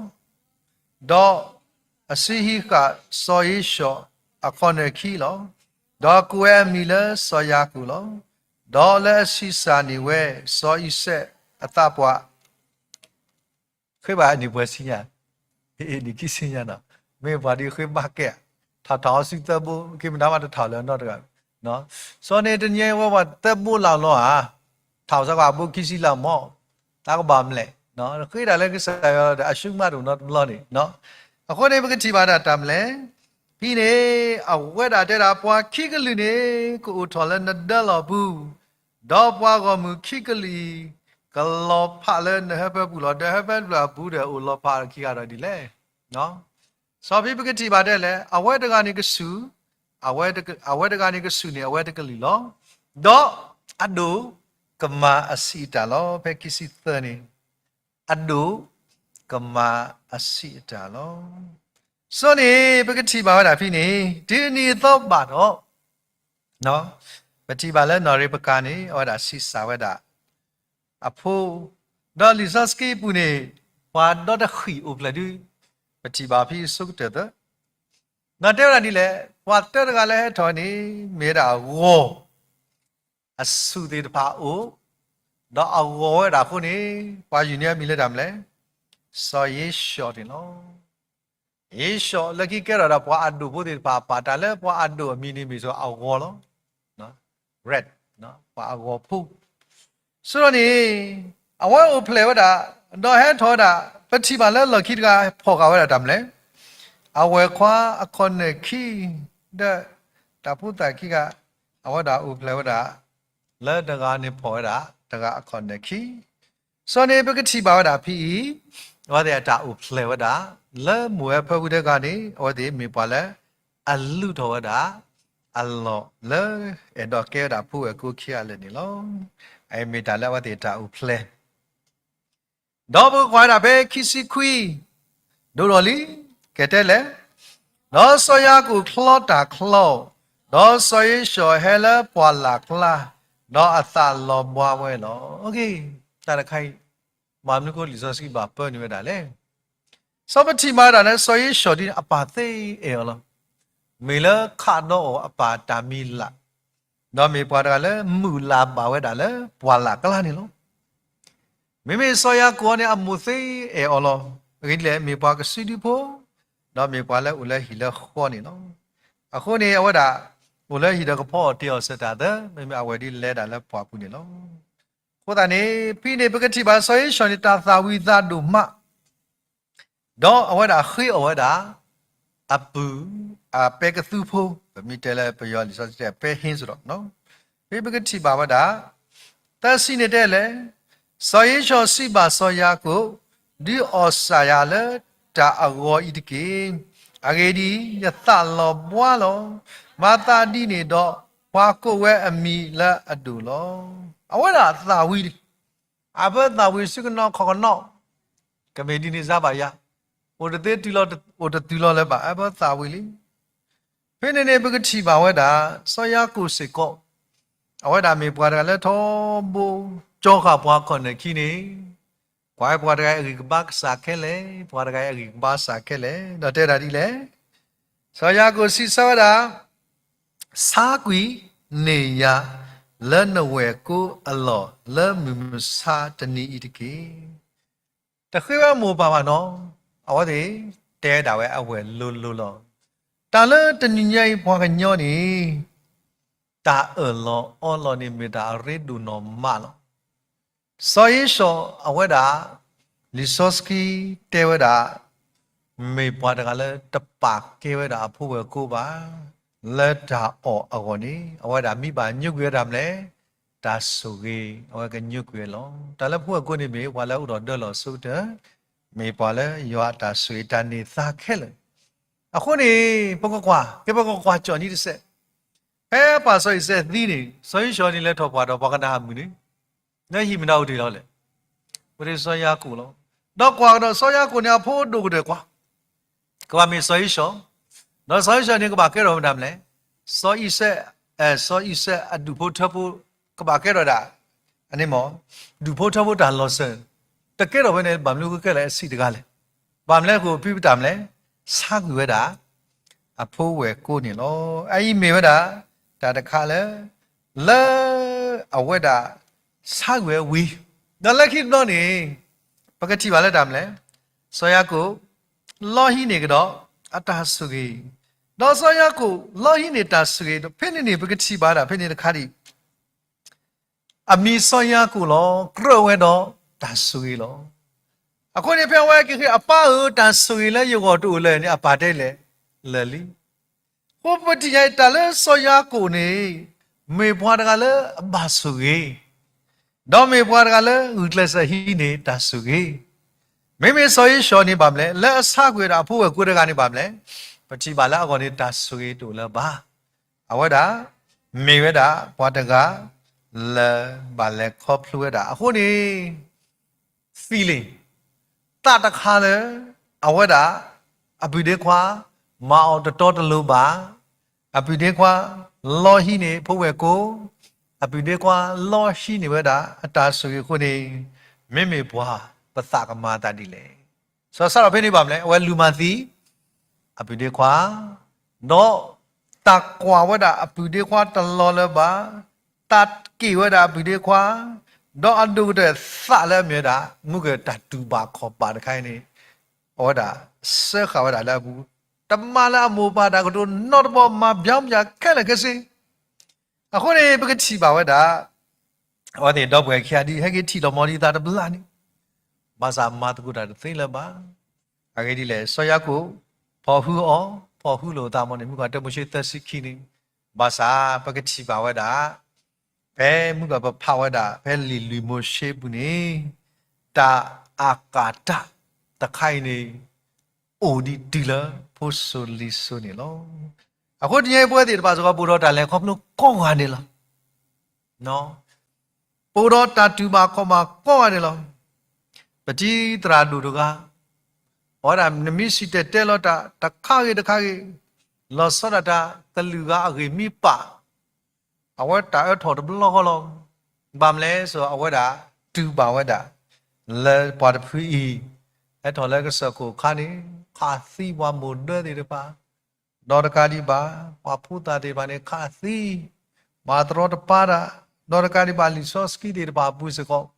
ဒီး အစုဟံးဃာ်စီၤဧ့ၡီၤအခီၣ်နၢၣ်ခံလီၤ. ဒီးကိးဝဲအမံၤလၢစီၤယၤကိာ်လီၤ. ဒီးလၢအဆံးစၢ်န့ၢ်ဝဲ စီၤအံၤစဲးအသးပှၢ် ဃ့ဘၣ်အနံၣ်ပှဲၤဆံညါ, နံၣ်ခံဆံညါနီၤ, မ့ၢ်ပှၤဒ်ဃ့ဘၣ်ကဲဧါ, ထီၣ်ထီၣ်အီၤစုသၢဘိ, က့မနၤမးတထီၣ်လၢၤနီတဂၤ, စီၤန့ၣ်တနံၤဝဲပှၤသၢဘိလၢ်လီၤဧါ, ထီၣ်စ့ၢ်ကီးအဘိခံဆံလၢ်မီၢ်, တၢ်ကဘၣ်မလဲၣ်, ဃ့တၢ်လၢကစၢ်ယွၤဒီးအဆူၣ်မးတအိၣ်နီတဘျီန့ၣ်, အဃိန့ၣ် ပကထံၣ်ဘၣ်ဒၣ်တၢ်မလဲၣ်, ဖဲန့ၣ် အဝဲဒၣ်တဲဒၣ် ပှၤခံကလုာ်န့ၣ် ကအိၣ်ထီၣ်လၢနဒၢလီၢ်ပူၤ, ဒီးပှၤဂီၢ်မုၢ်ခံကလုာ်အံၤ ကလီၤဖးလၢနဟၢဖၢပူၤလီၤ. ဒီးဟၢဖၢပူၤအပူၤဒီး အိၣ်လီၤဖးခံဂၤဒီးဒ်လဲၣ်. စီၤဖံပကထံၣ်ဘၣ်တဲလဲၣ်, အဝဲတဂၤန့ၣ်ကစူၢ်, အဝဲတဂၤန့ၣ်ကစူၢ်န့ၢ်အဝဲတကလုာ်လီၤ. ဒီးအဒိၣ်ကမၤအဆံးအတၢ်လီၤ. ဖဲခံဆံသၢန့ၣ်, အဒိၣ်ကမၤအဆံးအတၢ်လီၤ. စီၤန့ၣ် ပကထံၣ်ဘၣ်ဝဲဒၣ်ဖဲန့ၣ် တုၤအနံၤအသီဘၣ်ဒီး ပထံၣ်ဘၣ်လၢနီၢ်ရ့းပကၤန့ၣ် အဝဲဒၣ်ဆံးစၢ်ဝဲဒၣ်အဖိ, ဒီးလံာ်စီဆှံပူၤန့ၣ် ပှၤဒီတဃံၣ်အိၣ်ဖျဲၣ်ဒု, ပထံၣ်ဘၣ်ဖဲအဆိကတၢၢ်သၢ, ဒီးတဲဝဲဒၣ်ဒ်လဲၣ်, ပှၤတၢတဂၤလၢဟဲထီၣ်န့ၣ် မ့ၢ်ဝဲဒၣ်အဂီၤ အဆူၣ်သ့ၣ်တဖၣ်အိၣ်, ဒီးအဂီၤဝဲဒၣ်အဃိန့ၣ် ပှၤယုၢ်န့ၢ်အမံၤလၢတၢ်မလဲၣ်, စီၤယ့ၡီၤန့ၣ်လီၤ. ယ့ၡီၤလၢခံကဲထီၣ်ဒီးပှၤအဒိၣ်ဖိသ့ၣ်တဖၣ်အပၢ်, တၢ်လၢပှၤအဒိၣ်အမံၤန့ၣ်မ့ၢ်စီၤအဂီၤလီၤ. ပှၤအဂီၤဖိ ဆိဒီးန့ၣ် အဝဲအိၣ်ဖျဲၣ်ဝဲဒၣ်, ဒီးဟဲထီၣ်ဝဲဒၣ်, ပထံၣ်ဘၣ်လၢလီၢ်ခံတဂၤဖီၣ်ဃာ်ဝဲဒၣ်တၢ်မလဲၣ်, အဝဲၢ်ခွါအခီၣ်နၢၣ်ခံ, ဒီးတၢ်ဖိသၣ်ခံဂၤ, အဝဲဒၣ်အိၣ်ဖျဲၣ်ဝဲဒၣ်, လၢတဂၤန့ၣ်ဖီၣ်ဝဲဒၣ်တဂၤအခီၣ်နၢၣ်ခံ စီၤန့ၣ် ပကထံၣ်ဘၣ်ဝဲဒၣ်ဖဲအံၤ, အဝဲသ့ၣ်အတၢ်အိၣ်ဖျဲၣ်ဝဲဒၣ်, လၢမိၢ်ဝဲဖၢပူၤတဂၤန့ၣ် အဝဲသ့ၣ်မ့ၢ်ပှၤလၢအလုၢ်ထီၣ်ဝဲဒၣ်အလီၢ်လၢအဲၣ်ဒိးကဲဝဲဒၣ်ဖိဝဲၢ်ကိခံဂၤလၢာ်န့ၣ်လီၤ. အအံၤမ့ၢ်တၢ်လၢအဝဲသ့ၣ်တၢ်အိၣ်ဖျဲၣ် ဒီးပကကွၢ်ဝဲဒၣ်ဖဲခံဆံခွံ, ဒိၣ်ထီၣ်လံ, ကဲတဲလဲၣ်, ဒီးစီၤယၤကိာ်ချီတၢ်ချီ, ဒီးစီၤယ့ၡီၤဟဲလၢပှၢ်လၢ်ကျါ, ဒီးအသးလီၤဘှါဝဲလီၤ. တၢ်တခါအံၤ, ဘၣ်မနုၤအဃိလံာ်စီဆှံဘၣ်ပၢနုာ်ဝဲဒၣ်လဲၣ်. စီၤပထံၣ်ဘၣ်ဒၣ်လၢ စီၤယ့ၡီၤဒ်န့ၣ် အပၢ်သ့အဲၣ်အီၤလီၤ. မ့ၢ်လၢခးဒီးအီၤအပၢ်တၢ်မံၤလၢ်, ဒီးမ့ၢ်ပှၤတဂၤလၢမုာ်လၤဘၣ်ဝဲဒၣ်လၢပှၢ်လၢ်ကျါန့ၣ်လီၤ. မ့မ့ၢ်စီၤယၤကိာ်န့ၣ် အမိၢ်သ့အဲၣ်အီၤလီၤ. အဂ့ၢ်ဒ်လဲၣ်, မ့ၢ်ပှၤကစုဒုဖိ, ဒီးမ့ၢ်ပှၤလၢအိၣ်လၢဟံၣ်လၢဃီန့ၣ်လီၤ. အဃိန့ၣ် အဝဲဒၣ် အိၣ်လၢဟံၣ်ဒီးကဖီအီၣ်တ့ၢ်အီၣ်စၢၤတၢ်သၢ, မ့မ့ၢ်အဝဲၢ်ဒ်လဲၤဒၣ်လၢပှၢ်ပူၤန့ၣ်လီၤ. အဃိသတးန့ၣ် ဖဲန့ၣ် ပကထံၣ်ဘၣ်စီၤယ့ၡီၤန့ၣ် တၢ်သၣ်ဝံၤသးဒိၣ်မး ဒီးအဝဲဒၣ်ဃ့အီၣ်ဝဲဒၣ် အပုၢ်, အပဲကသူဖိ, ပမ့ၢ်တဲလၢပယီၤလံာ်စီဆှံတဲ ပဲဟင်း စ့ၢ်ဒီး, ဖဲပကထံၣ်ဘၣ်ဝဲဒၣ်, သၢဆံန့ၣ်တဲလဲၣ်, စီၤယ့ၡီၤစံးဘၣ်စီၤယၤကိာ်, ဒုးအီၣ်စၢ်ယၤလၢတၢ်အဂီၤအံၤတက့ၢ်. အဂ့ၢ်ဒ်အံၤ, ယသးလီၤဘှါလီၤ. မၤသးဒ်န့ၣ်ဒီး, ပှၤကိးဝဲအမံၤလၢအဒိၣ်လီၤ. အဝဲဒၣ်သၣ်ဝံၤ အဖၢသၣ်ဝံၤ ဆူကနီၤခီၣ်ကနီၤ, ကမ့ၢ်ဒ်န့ၣ်စါဘၣ်ယၤ, အိၣ်တသ့တုၤလီၤ, အိၣ်တတုၤလီၤလၢၤဘၣ်, အဖၢသၣ်ဝံၤလံ. ဖဲန့ၣ်န့ၣ် ပကထံၣ်ဘၣ်ဝဲဒၣ် စီၤယၤကိာ်စ့ၢ်ကီး, အဝဲဒၣ်မ့ၢ်ပှၤတဂၤလၢထီဘိ ကၠီဃာ်ပှၤခီၣ်နၢၣ်ခံန့ၣ်, ကွၢ်ပှၤတဂၤအဂံၢ်ကဘါကစၢ်ခဲလၢာ်, ပှၤတဂၤအဂံၢ်ကဘါစၢ်ခဲလၢာ်, ဒီးတဲဒၣ်ဒ်လဲၣ်. စီၤယၤကိာ်စံးဆၢဝဲဒၣ်, ဆါကွံာ်န့ၢ်ယၤ လၢနဝဲၢ်ကိအလီၢ် လၢမုၢ်မဆါတနံၤအံၤတက့ၢ်. တဃ့ဝဲမိၢ်ပၢ်ဘၣ်နီၤ, အဝဲသ့ၣ်တဲဒၣ်ဝဲအဝဲၢ်လိၤလိၤလီၤ. တၢ်လၢတနံၤညါအံၤပှၤကညီန့ၣ် တၢ်အၢၣ်လီၤအီလီၤန့ၣ် မ့ၢ်တၢ်အရ့ဒိၣ်နီၢ်မးလီၤ. စီၤယ့ၡီၤအဝဲဒၣ်, လံာ်စီဆှံတဲဝဲဒၣ်, မ့ၢ်ပှၤတဂၤလၢတပာ်ကဲဝဲဒၣ်အဖိဝဲၢ်ကိဘၣ်, လၢတၢ်အီၣ်အဂီၢ်န့ၣ် အဝဲဒၣ်မ့ၢ်ဘၣ်ညိကွံာ်ဝဲဒၣ်မလဲၣ်, တၢ်ဆိၣ်ဂ့ၤ အဝဲကညိကွံာ်ဝဲလီၤ. တၢ်လၢဖိဝဲၢ်ကိန့ၣ်မ့ၢ်ပှၤလၢအိၣ်ဒီးဒၢလီၤအဆိကတၢၢ်, မ့ၢ်ပှၤလၢယွၤအတၢ်ဆိၣ်ဂ့ၤတၢ်န့ၢ်သါခဲလၢာ်. အဃိန့ၣ် ပကကွၢ်, ကဲပကကွၢ်ကၠီၣ်နံၤတစဲး, ဖဲပၢ်စီၤအံၤစဲးသံန့ၣ် စီၤယ့ၡီၤန့ၣ်လဲၤထီၣ်ပှၢ်ဒီးပှၤကနၤအၣ်မုၣ်န့ၣ်, လၢဟံၣ်မတၤအိၣ်တ့ၢ်လီၤလဲၣ်, ပဒ့စီၤယၤကိာ်လီၤ. ဒီးကွၢ်ကဒီးစီၤယၤကိာ်န့ၣ် အဖိဒိၣ်ကတၢၢ်ကွၢ် ကဘၣ်မ့ၢ်စီၤအံၤၡီၤ, ဒီးစီၤအံၤၡီၤန့ၣ် ကဘၣ်ကဲထီၣ်မတၤမလဲၣ်, စီၤအံၤစဲး, စီၤအံၤစဲးအဒူၣ်ဖိထၢဖိ, ကဘၣ်ကဲထီၣ်ဒၣ်, အန့ၣ်မ့ၢ်, ဒူၣ်ဖိထၢဖိတၢ်လီၤစၢၤ, တကဲထီၣ်ဖဲန့ၣ် ဘၣ်မနုၤကကဲလၢအဆံးတဂၤလဲၣ်, ဘၣ်မလဲၣ်ဃိဖံပတၢ်မလဲၣ်, ဆါကွံာ်ဝဲဒၣ် အဖိဝဲၢ်ကိန့ၣ်လီၤ. အအံၤမ့ၢ်ဝဲဒၣ် တၢ်တခါလၢ လၢအဝဲဒၣ် ဆါကွံာ်ဝဲဝံၤ ဒီးလၢခံတဘျီန့ၣ် ပကထံၣ်ဘၣ်လၢတၢ်မနုၤလဲၣ်, စီၤယၤကိာ် လီဟံးန့ၢ်ကဒီး အတၢ်ဆိၣ်ဂ့ၤ, ဒီးစီၤယၤကိာ် လီဟံးန့ၢ်တၢ်ဆိၣ်ဂ့ၤ ဒီးဖဲန့ၣ်န့ၣ် ပကထံၣ်ဘၣ်ဒၣ်ဖဲန့ၣ်တခါဒံး အမံၤစီၤယၤကိာ်လီၤ ကြၢးဝဲဒီးတၢ်ဆိၣ်ဂ့ၤလီၤ. အဃိန့ၣ် ဖဲအဝဲက့ၤဃ့ အပၢ်ဧၢ တၢ်ဆိၣ်ဂ့ၤလၢယဂီၢ်တအိၣ်လၢၤန့ၣ် အပၢ်တဲလဲၣ်, လၢာ်လံ. အဃိပထံၣ်ညါအံၤ တၢ်လၢစီၤယၤကိာ်န့ၣ် မ့ၢ်ပှၤတဂၤလၢအဘၣ်ဆိၣ်ဂ့ၤ ဒီးမ့ၢ်ပှၤတဂၤလၢဂုာ်ကျဲးစၢးဟံးန့ၢ်တၢ်ဆိၣ်ဂ့ၤ. မ့မ့ၢ်စီၤဧ့ၡီၤန့ၣ်ဘၣ်မနုၤလဲၣ်, လၢအဆါကွံာ်ဝဲဒၣ်အဖိဝဲၢ်ကိတဂၤန့ၣ်ဘၣ်မနုၤလဲၣ်, ပထံၣ်ဘၣ်လၢအဂီၢ်န့ၣ် တၢ်ဆိၣ်ဂ့ၤတအိၣ်လၢၤဘၣ်. အဝဲဒၣ် မ့ၢ်ဝဲဒၣ်ပှၤတဂၤ လၢဘၣ်လဲၤခီဖျိဝဲဒၣ်အဃိန့ၣ် feeling သးတခါလၢ အဝဲဒၣ် အပုၢ်ဒ့ခွါ မၤအီၤတတီတလိၤဘၣ်, အပုၢ်ဒ့ခွါ လီဟံးန့ၢ်ဖိဝဲၢ်ကိ, အပုၢ်ဒ့ခွါ လီဟံးန့ၢ်ဝဲဒၣ် အတၢ်ဆိၣ်ဂ့ၤအဃိန့ၣ် မ့မ့ၢ်ပှၤ ပသးကမၤအသးဒ်လဲၣ်. စီၤစၢ်ထီၣ်ဖဲန့ၣ်ဘၣ်မနုၤလဲၣ်, အဝဲလူၤမၤသံ အပုၢ်ဒ့ခွါ, ဒီးတၢ်ကွၢ်ဝဲဒၣ်အပုၢ်ဒ့ခွါတလီၤလၢၤဘၣ်, တၢ်က့ၣ်ဝဲဒၣ်အပုၢ်ဒ့ခွါ, ဒီးအဒိၣ်ကတၢၢ်သးလၢအမ့ၢ်ဝဲဒၣ် မုၢ်ကတၢၢ်တူၢ်ဘၣ်ခီၣ်ဘၣ်တခါအံၤန့ၣ် အဝဲဒၣ် စၢဃာ်ဝဲဒၣ်လၢအပူၤ, တမၤလၢအမိၢ်ပၢ်တၢ်ကတိၤနီတဘီ မၤဘျါမယၤခဲလၢာ်ခဲဆ့. အဃိန့ၣ် ပကထံၣ်ဘၣ်ဝဲဒၣ် အဝဲသ့ၣ်ဒီပုၢ်ဝဲၢ်ခံဂၤဒ် ဟဲက့ၤထံၣ်လီၤမီၤဒ်သးတဘျီန့ၣ်, ဘၣ်ဆၣ်မၤသကိးတၢ်တသ့လၢၤဘၣ်. အဂ့ၢ်ဒ်လဲၣ်, စီၤယၤကိာ် ဖီၣ်ဟုအီၤ, ဖီၣ်ဟုလိာ်အသးမီၤန့ၣ် မုၢ်ကတၢၢ်မိၤၡ့သၢဆံခံန့ၣ်, ဘၣ်ဆၣ်ပကထံၣ်ဘၣ်ဝဲဒၣ် ဖဲမုၢ်ကပဖးဝဲဒၣ် ဖဲလံာ်လွံၢ်မိၤၡ့အပူၤန့ၣ်, တၢ်အကၤတၢ်တခါအံၤန့ၣ် အိၣ်ဒံးတုၤလၢဖိစိၤလံၤစိၤန့ၣ်လီၤ. အဃိတနံၤအံၤ ပဝဲသ့ၣ်တဖၣ်စ့ၢ်ကီး ပအိၣ်ဒီးတၢ်လဲၤခီဖျိကိးဂၤဒဲးလီၤ. ပအိၣ်ဒီးတၢ်တူၢ်ဘၣ်ခီၣ်ဘၣ်ကိးဂၤဒဲးလီၤ. ပတံၤသရၣ်ဒိၣ်တဂၤ, အဝဲဒၣ်နမ့ၢ်စံၣ်တဲၤတဲလီၤတၢ်တခါဂ့ၤတခါဂ့ၤ, လီၤဆီဒၣ်တၢ်ကလုာ်ဂၤအဂ့ၢ်မ့ၢ်ပာ် အဝဲတၢ်အၢထီၣ်တဘျီဃီလီၤ. ဘၣ်မနုၤလဲၣ်, အဝဲဒၣ်တူၢ်ဘၣ်ဝဲဒၣ် လၢပှၤတဖုအံၤ ဟဲထီၣ်လၢကစၢၢ်ခိၣ်အခါန့ၣ် ခးသံပှၤမိၢ်ဒၢသ့ၣ်တဖၣ်, ဒီးတကးဒံးဘၣ် ပှၤဖိသၣ်သ့ၣ်တဖၣ်န့ၣ် ခးသံ မၤတရီတပါတၢ်, ဒီးတကးဒံးဘၣ် လံာ်စီဆှံသ့ၣ်တဖၣ်အပူၤစ့ၢ်ကီး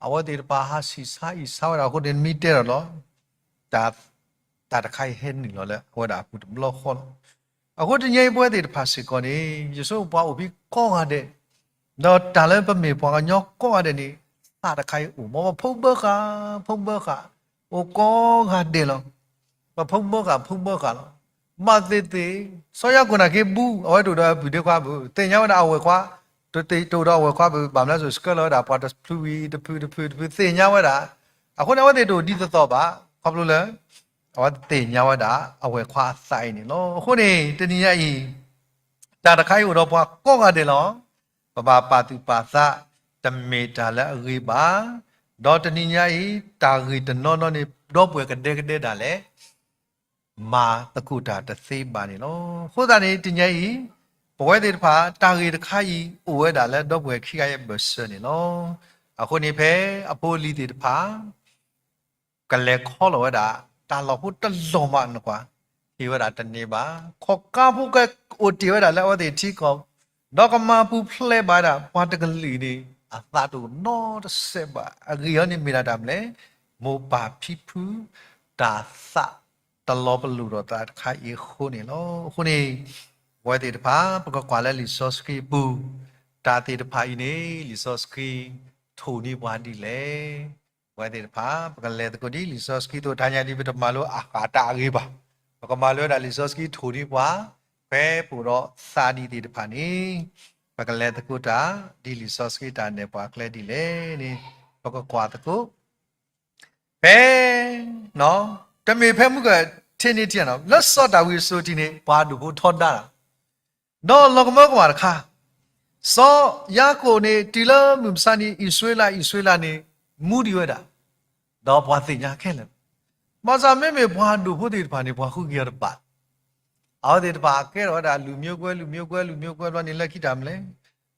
အဝဲသ့ၣ်တဖၣ်ဟးဆံးဆါအံၣ်ဆါဝဲဒၣ်အဃိန့ၣ် မ့ၢ်တဲထီၣ်လီၤ တၢ်တခါအံၤဟဲနုာ်လီၤလၢအဝဲဒၣ်အပူၤတဘျီဃီလီၤ. အဃိတနံၤအံၤ ပဝဲသ့ၣ်တဖၣ်စ့ၢ်ကီးန့ၣ် ယဆိပှၤအိၣ်ဖဲကိးဂၤဒဲး, ဒီးတၢ်လၢပမ့ၢ်ပှၤကညီကိးဂၤဒဲးန့ၣ် သးတခါအံၤအိၣ် မ်ပဖိဘၢဃာ် ဖိဘၢဃာ် အိၣ်ကိးဂၤဒဲးလီၤ. ပဖိဘၢဃာ် ဖိဘၢဃာ်လီၤ. ဘၣ်သ့ၣ်သ့ၣ် စီၤယၤကိာ်နာ်က့ဘူၣ် အဝဲတအိၣ်ဒီးအပုၢ်ဒ့ခွါဘၣ်, သ့ၣ်ညါဝဲဒၣ်အဝဲၢ်ခွါ, တအိၣ်ဒီးအဝဲၢ်ခွါဘၣ်, ဘၣ်မနုၤလဲၣ် ဆှၢလီၤဝဲဒၣ်ပှၤတဖုဝံၤတဖုတဖုတဖု သ့ၣ်ညါဝဲဒၣ်. အဃိန့ၣ် အဝဲသ့ၣ်တအိၣ်ဒ်သိးသိးဘၣ် ခီဖျိလၢ အဝဲသ့ၣ်ညါဝဲဒၣ်အဝဲၢ်ခွါအသးအံၤန့ၣ်လီၤ. အဃိန့ၣ် တနံၤညါအံၤ တၢ်တခါအံၤအိၣ်ဒီးပှၤကိးဂၤဒဲးလီၤ. ပဘၣ်ပာ်သူၣ်ပာ်သး တမ့ၢ်တၢ်လၢအဂ့ၤဘၣ်. ဒီးတနံၤညါအံၤ တၢ်ဂ့ၢ်တနီၤနီၤန့ၣ် ဒီပုၢ်ဝဲၢ်ကဒဲကဒဲဒၣ်လဲာ် မၤသကိးတၢ်တသ့ဘၣ်န့ၣ်လီၤ. အဃိသတးန့ၣ် တနံၤညါအံၤ ပဝဲသ့ၣ်တဖၣ် တၢ်ဂ့ၢ်တခါအံၤ အိၣ်ဝဲဒၣ်လၢဒီပုၢ်ဝဲၢ်ခံဂၤအံၤအဘၢၣ်စၢၤန့ၣ်လီၤ. အဃိန့ၣ် ဖဲအဖိအလံၤသ့ၣ်တဖၣ် ကလဲၤခီလီၤဝဲဒၣ် တၢ်လီၢ်ဖိတလီၢ်မးနကွၢ်, ဟ့ၣ်ဝဲဒၣ်တန့ၢ်ဘၣ်. ခီၣ်ကါဖိကအိၣ်တ့ၢ်ဝဲဒၣ်လၢအဝဲသ့ၣ်ထံကီၢ်, ဒီးကမၤပူၤဖျဲးဘၣ်ဝဲဒၣ် ပှၤတကလုာ်န့ၣ် အသးတအိၣ်နီတစဲးဘၣ်. အဂ့ၢ်အံၤန့ၣ်မ့ၢ်ဒၣ်တၢ်မနုၤလဲၣ်, မိၢ်ပၢ်ဖံဖု တၢ်သးတလီၤပလိာ်ဒီးသးတခါအံၤအဃိန့ၣ်လီၤ. အဃိန့ၣ် ပဝဲသ့ၣ်တဖၣ် ပကကွၢ်လၢလံာ်စီဆှံအပူၤ, တၢ်သ့ၣ်တဖၣ်အံၤန့ၣ် လံာ်စီဆှံ ထိၣ်န့ၢ်ပှၤဒ်လဲၣ်. ပဝဲသ့ၣ်တဖၣ် ပကလဲၤသကိးဒ်လံာ်စီဆှံအသိး တနံၤညါဒ် ပတမၤလိအဃၣ်တၢ်အဂ့ၢ်ဘၣ်. ပကမၤလိဝဲဒၣ်လံာ်စီဆှံထိၣ်န့ၢ်ပှၤ ဖဲပအိၣ်ဒီးသးဒံးသ့ၣ်တဖၣ်န့ၣ် ပကလဲၤသကိးတၢ် ဒ်လံာ်စီဆှံတၢ်နဲၣ်ပှၤကျဲဒ်လဲၣ်န့ၣ် ပကကွၢ်သကိး ဖဲ တမ့ၢ်ဖဲမုၢ်ကထံၣ်န့ၢ်ထံၣ်နီၤ လၢစီၤဒၤဝံးအစိၤတထံၣ်န့ၣ် ပှၤအဒိၣ်ဖိထီဒါတၢ် ဒီးလီၤကမၢကမၣ်တခါ, စီၤယၤကိာ်န့ၣ် တုၤလၢမုၢ်မဆါန့ၣ် အံၣ်စရ့လး အံၣ်စရ့လးန့ၣ် မူဒံးဝဲဒၣ်, ဒီးပှၤသ့ၣ်ညါခဲလၢာ်, ဘၣ်ဆၣ်မ့မ့ၢ်ပှၤအဒိၣ်ဖိသ့ၣ်တဖၣ်န့ၣ် ပှၤဃုက့ၤအီၤတဘၣ်. အဝဲသ့ၣ်တဖၣ်ကဲထီၣ်ဝဲဒၣ် လူမျိုးကွဲ လူမျိုးကွဲ လူမျိုးကွဲ ဘျီန့ၣ် လၢခံတၢ်မနုၤလဲၣ်,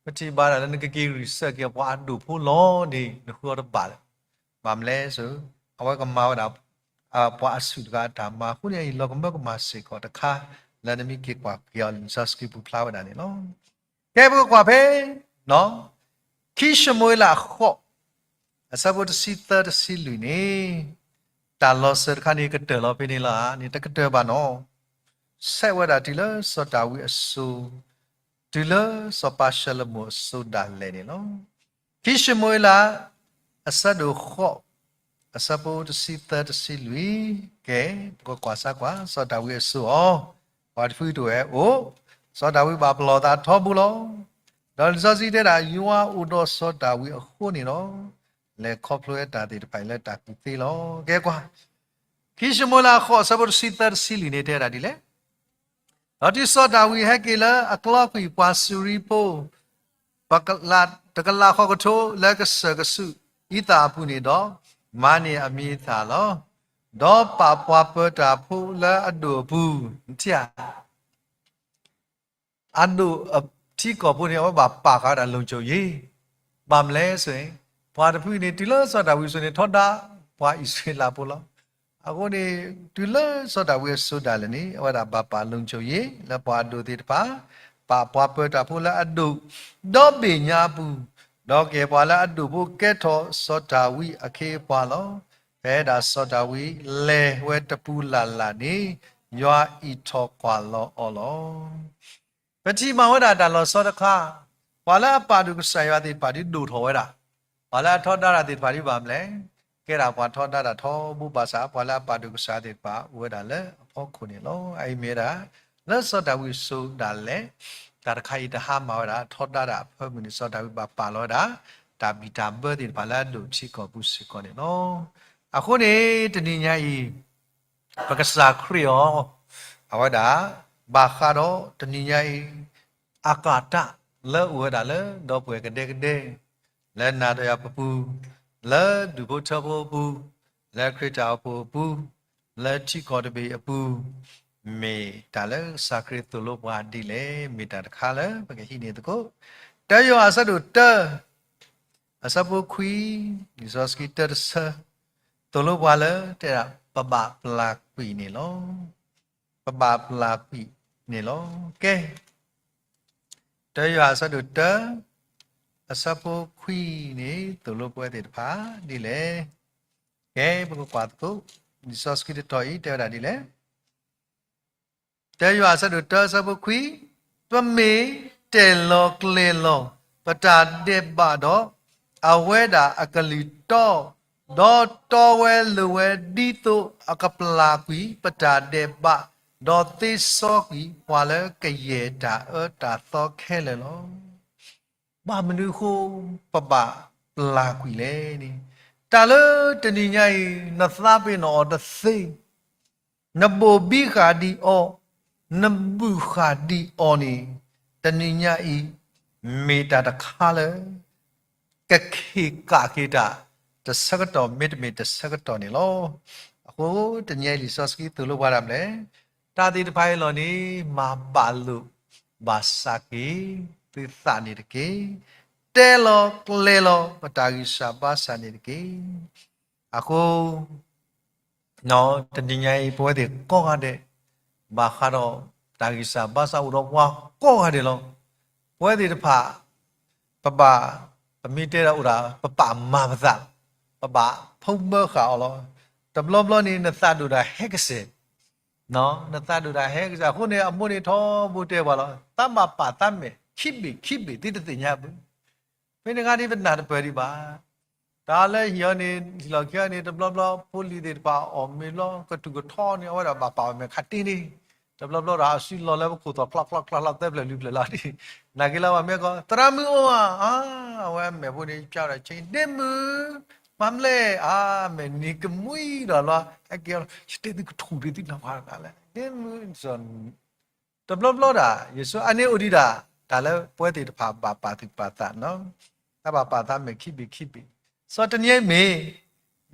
ပထံၣ်ဘၣ်ဒၣ်လၢနကက့ၤ research က့ၤပှၤအဒိၣ်ဖိလီၤန့ၣ် နဃုအီၤတဘၣ်လၢၤ. ဘၣ်မနုၤလဲၣ်, အဝဲကမၤဝဲဒၣ် ပှၤအဆူၣ်တဂၤအတၢ်မၤအဃိန့ၣ် အံၤလီၤကမၢကမၣ်စ့ၢ်ကီးတခါ လၢနမ့ၢ်က့ၤကွၢ်က့ၤအီၤလံာ်စီဆှံပူၤဖျါဝဲဒၣ်န့ၣ်လီၤ. ကဲပကကွၢ်ဖဲ ခံၡမူၤအ့လးအဃိး အဆၢဖိတဆံသၢတဆံလွံၢ်န့ၣ် တၢ်လီၤစၢၤတခါန့ၣ် ကတၢၢ်လီၤဖဲန့ၣ်လီၤဧါန့ၣ် တကတၢၢ်ဘၣ်နီၤ. ဆဲးဝဲဒၣ်တုၤလၢစီၤဒၤဝံးအစိၤ, တုၤလၢစီၤပၤၡလိၤမိၣ်အစိၤဒၣ်လဲာ်န့ၣ်လီၤ. ခံၡမူၤအ့လး အဆၢဒိၣ်ဃိး အဆၢဖိတဆံသၢတဆံလွံၢ်, ကဲ ပကကွၢ်စၢ်ကွၢ် စီၤဒၤဝံးအစိၤအီၤ, ပှၤတဖုတအိၣ်ဝဲအိၣ်, စီၤဒၤဝံးဘၣ်ပလီၢ်သးထီဘိလီၤ. ဒီးလံာ်စီဆှံတဲဒၣ် ယွၤအိၣ်ဒီးစီၤဒၤဝံးအဃိန့ၣ်လီၤ. လဲၤခီဖျိဝဲတၢ်သ့ၣ်တဖၣ်အံၤလၢတၢ်ကူၣ်သ့လီၤ. ကဲကွၢ် ခံၡမူၤအ့လးအဃိး အဆၢဖိတဆံသၢတဆံလွံၢ်န့ၣ်တဲဝဲဒၣ်ဒ်လဲၣ်. ဒီးတုၤစီၤဒၤဝံးဟဲက့ၤလၢအကျီကွံာ်ပှၤစူၤရံဖိ ပ တကလးဃီကထိလၢကစၢၢ်ကဆူးအံသၣ်အပူၤန့ၣ်ဒီး, မၤန့ၢ်အမံၤအသၣ်လီၤ. ဒီးပာ်ပှၤပၢၤတၢ်ဖိလၢအဒိၣ်အပူၤ, နထံၣ်ဧါ အဒိၣ်အထံကီၢ်ဖိန့ၣ် အဝဲဘၣ်ပာ်ဃာ်ဝဲဒၣ် လုံခြုံရေး, ဘၣ်မနုၤလဲၣ်န့ၣ်, ပှၤတဖုန့ၣ် တုၤလၢစီၤဒၤဝံးအစိၤန့ၣ် ထီဒါပှၤအံၣ်စရ့လးဖိလီၤ. အဃိန့ၣ် တုၤလၢစီၤဒၤဝံးအစိၤဒၣ်လဲာ်န့ၣ် အဝဲဒၣ်ဘၣ်ပာ် လုံခြုံရေး လၢပှၤအဒိၣ်သ့ၣ်တဖၣ်, ပာ်ပှၤပၢၤတၢ်ဖိလၢအဒိၣ်, ဒီဘ့ၣ်ညါအပူၤ, ဒီးကယဲၢ်ပှၤလၢအဒိၣ်ဖိကဲထီၣ်စီၤဒၤဝံးအခ့အပှၤလီၤ. ဖဲဒၣ်စီၤဒၤဝံးလဲၤဝဲတပူၤလၢ်လၢ်န့ၣ်, ယွၤအံးထီၣ်ကွၢ်လီၤအီၤလီၤ. ပထံၣ်ဘၣ်ဝဲဒၣ်တၢ်လီၤဆီတခါ, ပှၤလၢအပာ်ဒိၣ်ကစၢ်ယွၤသ့ၣ်တဖၣ်ဒ်ဒိၣ်ထီၣ်ဝဲဒၣ်, ပှၤလၢအထီဒါတၢ်သ့ၣ်တဖၣ်ဒ်ဘၣ်မနုၤလဲၣ်, ကဲဒၣ်ပှၤထီဒါတၢ်ထီဘိဘၣ်ဆၣ် ပှၤလၢအပာ်ဒိၣ်ကစၢ်သ့ၣ်တဖၣ်အိၣ်ဝဲဒၣ်လၢအဖီခိၣ်န့ၣ်လီၤ. အအံၤမ့ၢ်ဝဲဒၣ် လၢစီၤဒၤဝံးအစိၤဒၣ်လဲာ်, တၢ်တခါအံၤတဟါမၢ်ဝဲဒၣ် ထီဒါတၢ်အဖၢမုၢ်န့ၣ် စီၤဒၤဝံးဘၣ်ပာ်လီၤဝဲဒၣ် တၢ်ဘံၣ်တၢ်ဘၢသ့ၣ်တဖၣ်လၢအဒိၣ်ထံကီၢ်ပူၤစ့ၢ်ကီးန့ၣ်လီၤ. အဃိန့ၣ် တနံၤညါအံၤ ပကစၢ်ခရံာ်အီၤ, အဝဲဒၣ် ဘၣ်ဃးဒီးတနံၤညါအံၤ အကတၢၢ်လၢအိၣ်ဝဲဒၣ်လၢ ဒီပုၢ်ဝဲၢ်ကဒဲကဒဲ လၢနၤဒီးယၤပပူၤ, လၢဒူၣ်ဖိထၢဖိအပူၤ, လၢခရံာ်တၢ်အိၣ်ဖှိၣ်အပူၤ, လၢထံကီၢ်တဘ့ၣ်အပူၤ, မ့ၢ်တၢ်လၢကစၢ်ခရံာ်သိၣ်လိပှၤဒ်လဲၣ်, မ့ၢ်တၢ်တခါလၢပကဟံးန့ၢ်သကိး, တၢယိၤဟၣ်အဆၢဒိၣ်တၢ အဆၢဖိခွံ, လံာ်စီဆှံတၢတဆၢ, သိၣ်လိပှၤလၢ တဲဒၣ် ပဘၣ်ပျၢ်ကွံာ်န့ၣ်လီၤ. ပဘၣ်ပျၢ်ကွံာ်န့ၣ်လီၤ. ကဲ, တၢယိၤဟၣ်အဆၢဒိၣ်တၢ, အဆၢဖိခွံန့ၣ် သိၣ်လိပဝဲသ့ၣ်တဖၣ်ဒ်လဲၣ်. ကဲ, ပကကွၢ်သကိး, လံာ်စီဆှံတတီၤအံၤ တဲဝဲဒၣ်ဒ်လဲၣ်. တၢယိၤဟၣ်အဆၢဒိၣ်တၢ အဆၢဖိခွံ, ပမ့ၢ်တဲာ်လီၤကျဲၤလီၤ ပတၢ်ဒဲးဘးဒီး အဝဲဒၣ်အကလုၢ်တီ, ဒီးတီဝဲလိၤဝဲဒ်သိးအကပျၢ်ကွံာ်ပတၢ်ဒဲးဘး, ဒီးသ့စီကွံာ်ပှၤလၢကယဲၢ်တၢ်အၢတၢ်သီခဲလၢာ်လီၤ. ဘၣ်မနုၤအဃိ ပဘၣ်ပျၢ်ကွံာ်လဲၣ်န့ၣ်, တၢ်လၢတနံၤညါအံၤ နသးပ့ၤနီၣ်အီၤတသ့, နဘိၣ်ဘံဃာ်ဒံးအီၤ, နဘုၣ်ဃာ်ဒံးအီၤန့ၣ်, တနံၤညါအံၤ မ့ၢ်တၢ်တခါလၢ ကခ့ၣ်ကၣ်က့ၤတၢ် တဆၢကတီၢ်မ့တမ့ၢ်တဆၢကတီၢ်န့ၣ်လီၤ. အဃိတနံၤအံၤလံာ်စီဆှံသိၣ်လိပှၤဒၣ်မလဲၣ်, တၢ်သ့ၣ်တဖၣ်အံၤလီၤန့ၣ် မၤဘၣ်လိာ်ဘၣ်စးက့ၤ သုသးန့ၣ်တက့ၢ်. တဲလီၤကျဲၤလီၤပတၢ်ဂံၢ်စၢ်ဘါစၢ်န့ၣ်တက့ၢ်. အဃိ တနံၤညါအံၤ ပဝဲသ့ၣ်ကိးဂၤဒဲး ဘၣ်ဃးဒီးတၢ်ဂံၢ်စၢ်ဘါစၢ်အိၣ်ဒီးပှၤကိးဂၤဒဲးလီၤ. ပဝဲသ့ၣ်တဖၣ် ပဘၣ် ပမ့ၢ်တဲဒၣ်အိၣ်ဒၣ် ပပာ်မၤပသး, ပဘၣ်ဖီၣ်မၢဃာ်အီၤလီၤ. တဘျီဘျီန့ၣ် နသးဒိၣ်ဒၣ်ဟဲကစဲၢ်, နသးဒိၣ်ဒၣ်ဟဲကစဲၢ်. အဃိန့ၣ် အမိၢ်န့ၣ်ထီဘိတဲပှၤလီၤ, သးဘၣ်ပာ်သးမဲာ်ခံဘ့ၣ်ခံဘ့ၣ် သုတသ့ၣ်ညါဘၣ်. မ့ၢ်တဂၤဒ်ပနၢ်တပၢၢ်ဒံးဘၣ်. တၢ်လၢဟံၣ်အီၤန့ၣ် ဟံၣ်လီၢ်ခံအီၤန့ၣ် တဘျီဘျီ ဖိလံၤသ့ၣ်တဖၣ်အီၣ်မ့ၤဘျီ ကထူၣ်ကထီန့ၣ် အဝဲဒၣ်ဘၣ်ပာ်အီၤမဲာ်ခးတ့ၢ်န့ၣ်, တဘျီဘျီဒီးအစုလီၤလၢပခိၣ်သီၣ် ဖျီၣ်ဖျီၣ်ဖျီၣ်ဖျီၣ် သၢဖျၢၣ်လွံၢ်ဖျၢၣ်လီၤန့ၣ်, နာ်က့လၢပှၤမ့ၢ်ကီး သရၣ်မုၣ်အိၣ်ဧါ, အဝဲအမဲာ်ဖိန့ၣ် ဖျါဒီးဆ့ ဒ့မုၣ်, မၤမလဲၣ်, အမဲာ်နံၤကမှံဒီးလီၤ ဟဲက့ၤအီၤလီၤ ယတဲသုကထူၣ်ဒံးသုနၢ်ပှၤတဂၤလဲၣ် ဒ့မုၣ် တဘျီဘျီဒၣ် ယဆိ အန့ၣ်အိၣ်ဒံးဒၣ် တၢ်လၢပဝဲသ့ၣ်တဖၣ်ဘၣ်ပာ်သူၣ်ပာ်သးနီၤ, တၢ်ဘၣ်ပာ်သးမဲာ်ခံဘ့ၣ်ခံဘ့ၣ်, စီၤတနံၤအံၤမ့ၢ်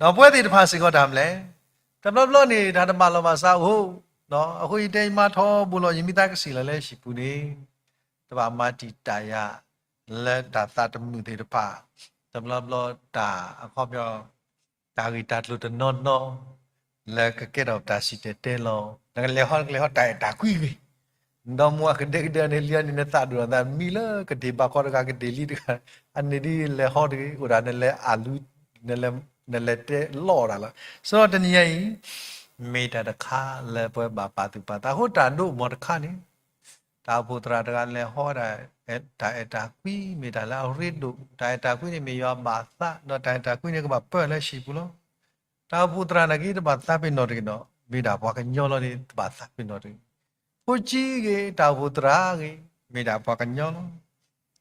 ဒီးပဝဲသ့ၣ်တဖၣ်စ့ၢ်ကီးတၢ်မလဲၣ်, တဘျီဘျီန့ၣ် တၢ်တဘၣ်လီၢ်ဘၣ်စးအိၣ်, အဃိယတဲယမါထီဘိလီၤ ယမ့ၢ်သးကဆံးလီၤလၢဟံၣ်ပူၤန့ၣ် တဘၣ်မၤတံာ်တာ်ယၤ လၢတၢ်သးတမုာ်သ့ၣ်တဖၣ်, တဘျီဘျီတၢ်အခီပညီ တၢ်ဂ့ၢ်တၢ်ကျိၤတနီၤနီၤ, လၢကကဲထီၣ်ပတၢ်စံၣ်တဲၤတဲလီၤ, နကလဲၤဟီ နကလဲၤဟီတၢ်အဲၣ်တၢ်ကွံဂ့ၤ, ဒီမါအကဒဲကဒဲန့ၣ်လံန့ၣ် နသးဒိၣ်ထီၣ်သးမံလၢကဒ့ၣ်ဘၣ်ခီတဂၤ ကဒ့ၣ်လံတဂၤ, အန့ၣ်ဒ်လဲၤဟီတဂ့ၤ အိၣ်ဒၣ်နလဲၤအလူ, နလဲၤတဲလီၤတၢ်လီၤ. စီၤတနံၤညါအံၤ မ့ၢ်တၢ်တခါလၢပဝဲဘၣ်ပာ်သူၣ်ပာ်သး အဃိတၢ်ဒိၣ်မီၢ်တခါန့ၣ် တၢ်အိၣ်ဖှိၣ်သရၣ်တဂၤလဲၤဟီဒၣ် တၢ်အဲၣ်တၢ်ကွံမ့ၢ်တၢ်လၢအရ့ဒိၣ်, တၢ်အဲၣ်တၢ်ကွံန့ၣ်မ့ၢ်ယွၤဘၣ်သး, ဒီးတၢ်အဲၣ်တၢ်ကွံန့ၣ်ကဘၣ်ပၢၢ်လၢဟံၣ်ပူၤလီၤ. တၢ်အိၣ်ဖှိၣ်သရၣ်နာ်က့တဘၣ်သးပ့ၤနီၣ်တဂ့ၤဒီး မ့ၢ်ဒၣ်ပှၤကညီလီၤန့ၣ် တဘၣ်သးပ့ၤနီၣ်တဂ့ၤ. ဖိဆံးဂ့ၤ တၢ်အိၣ်ဖှိၣ်သရၣ်ဂ့ၤ မ့ၢ်ဒၣ်ပှၤကညီလီၤ.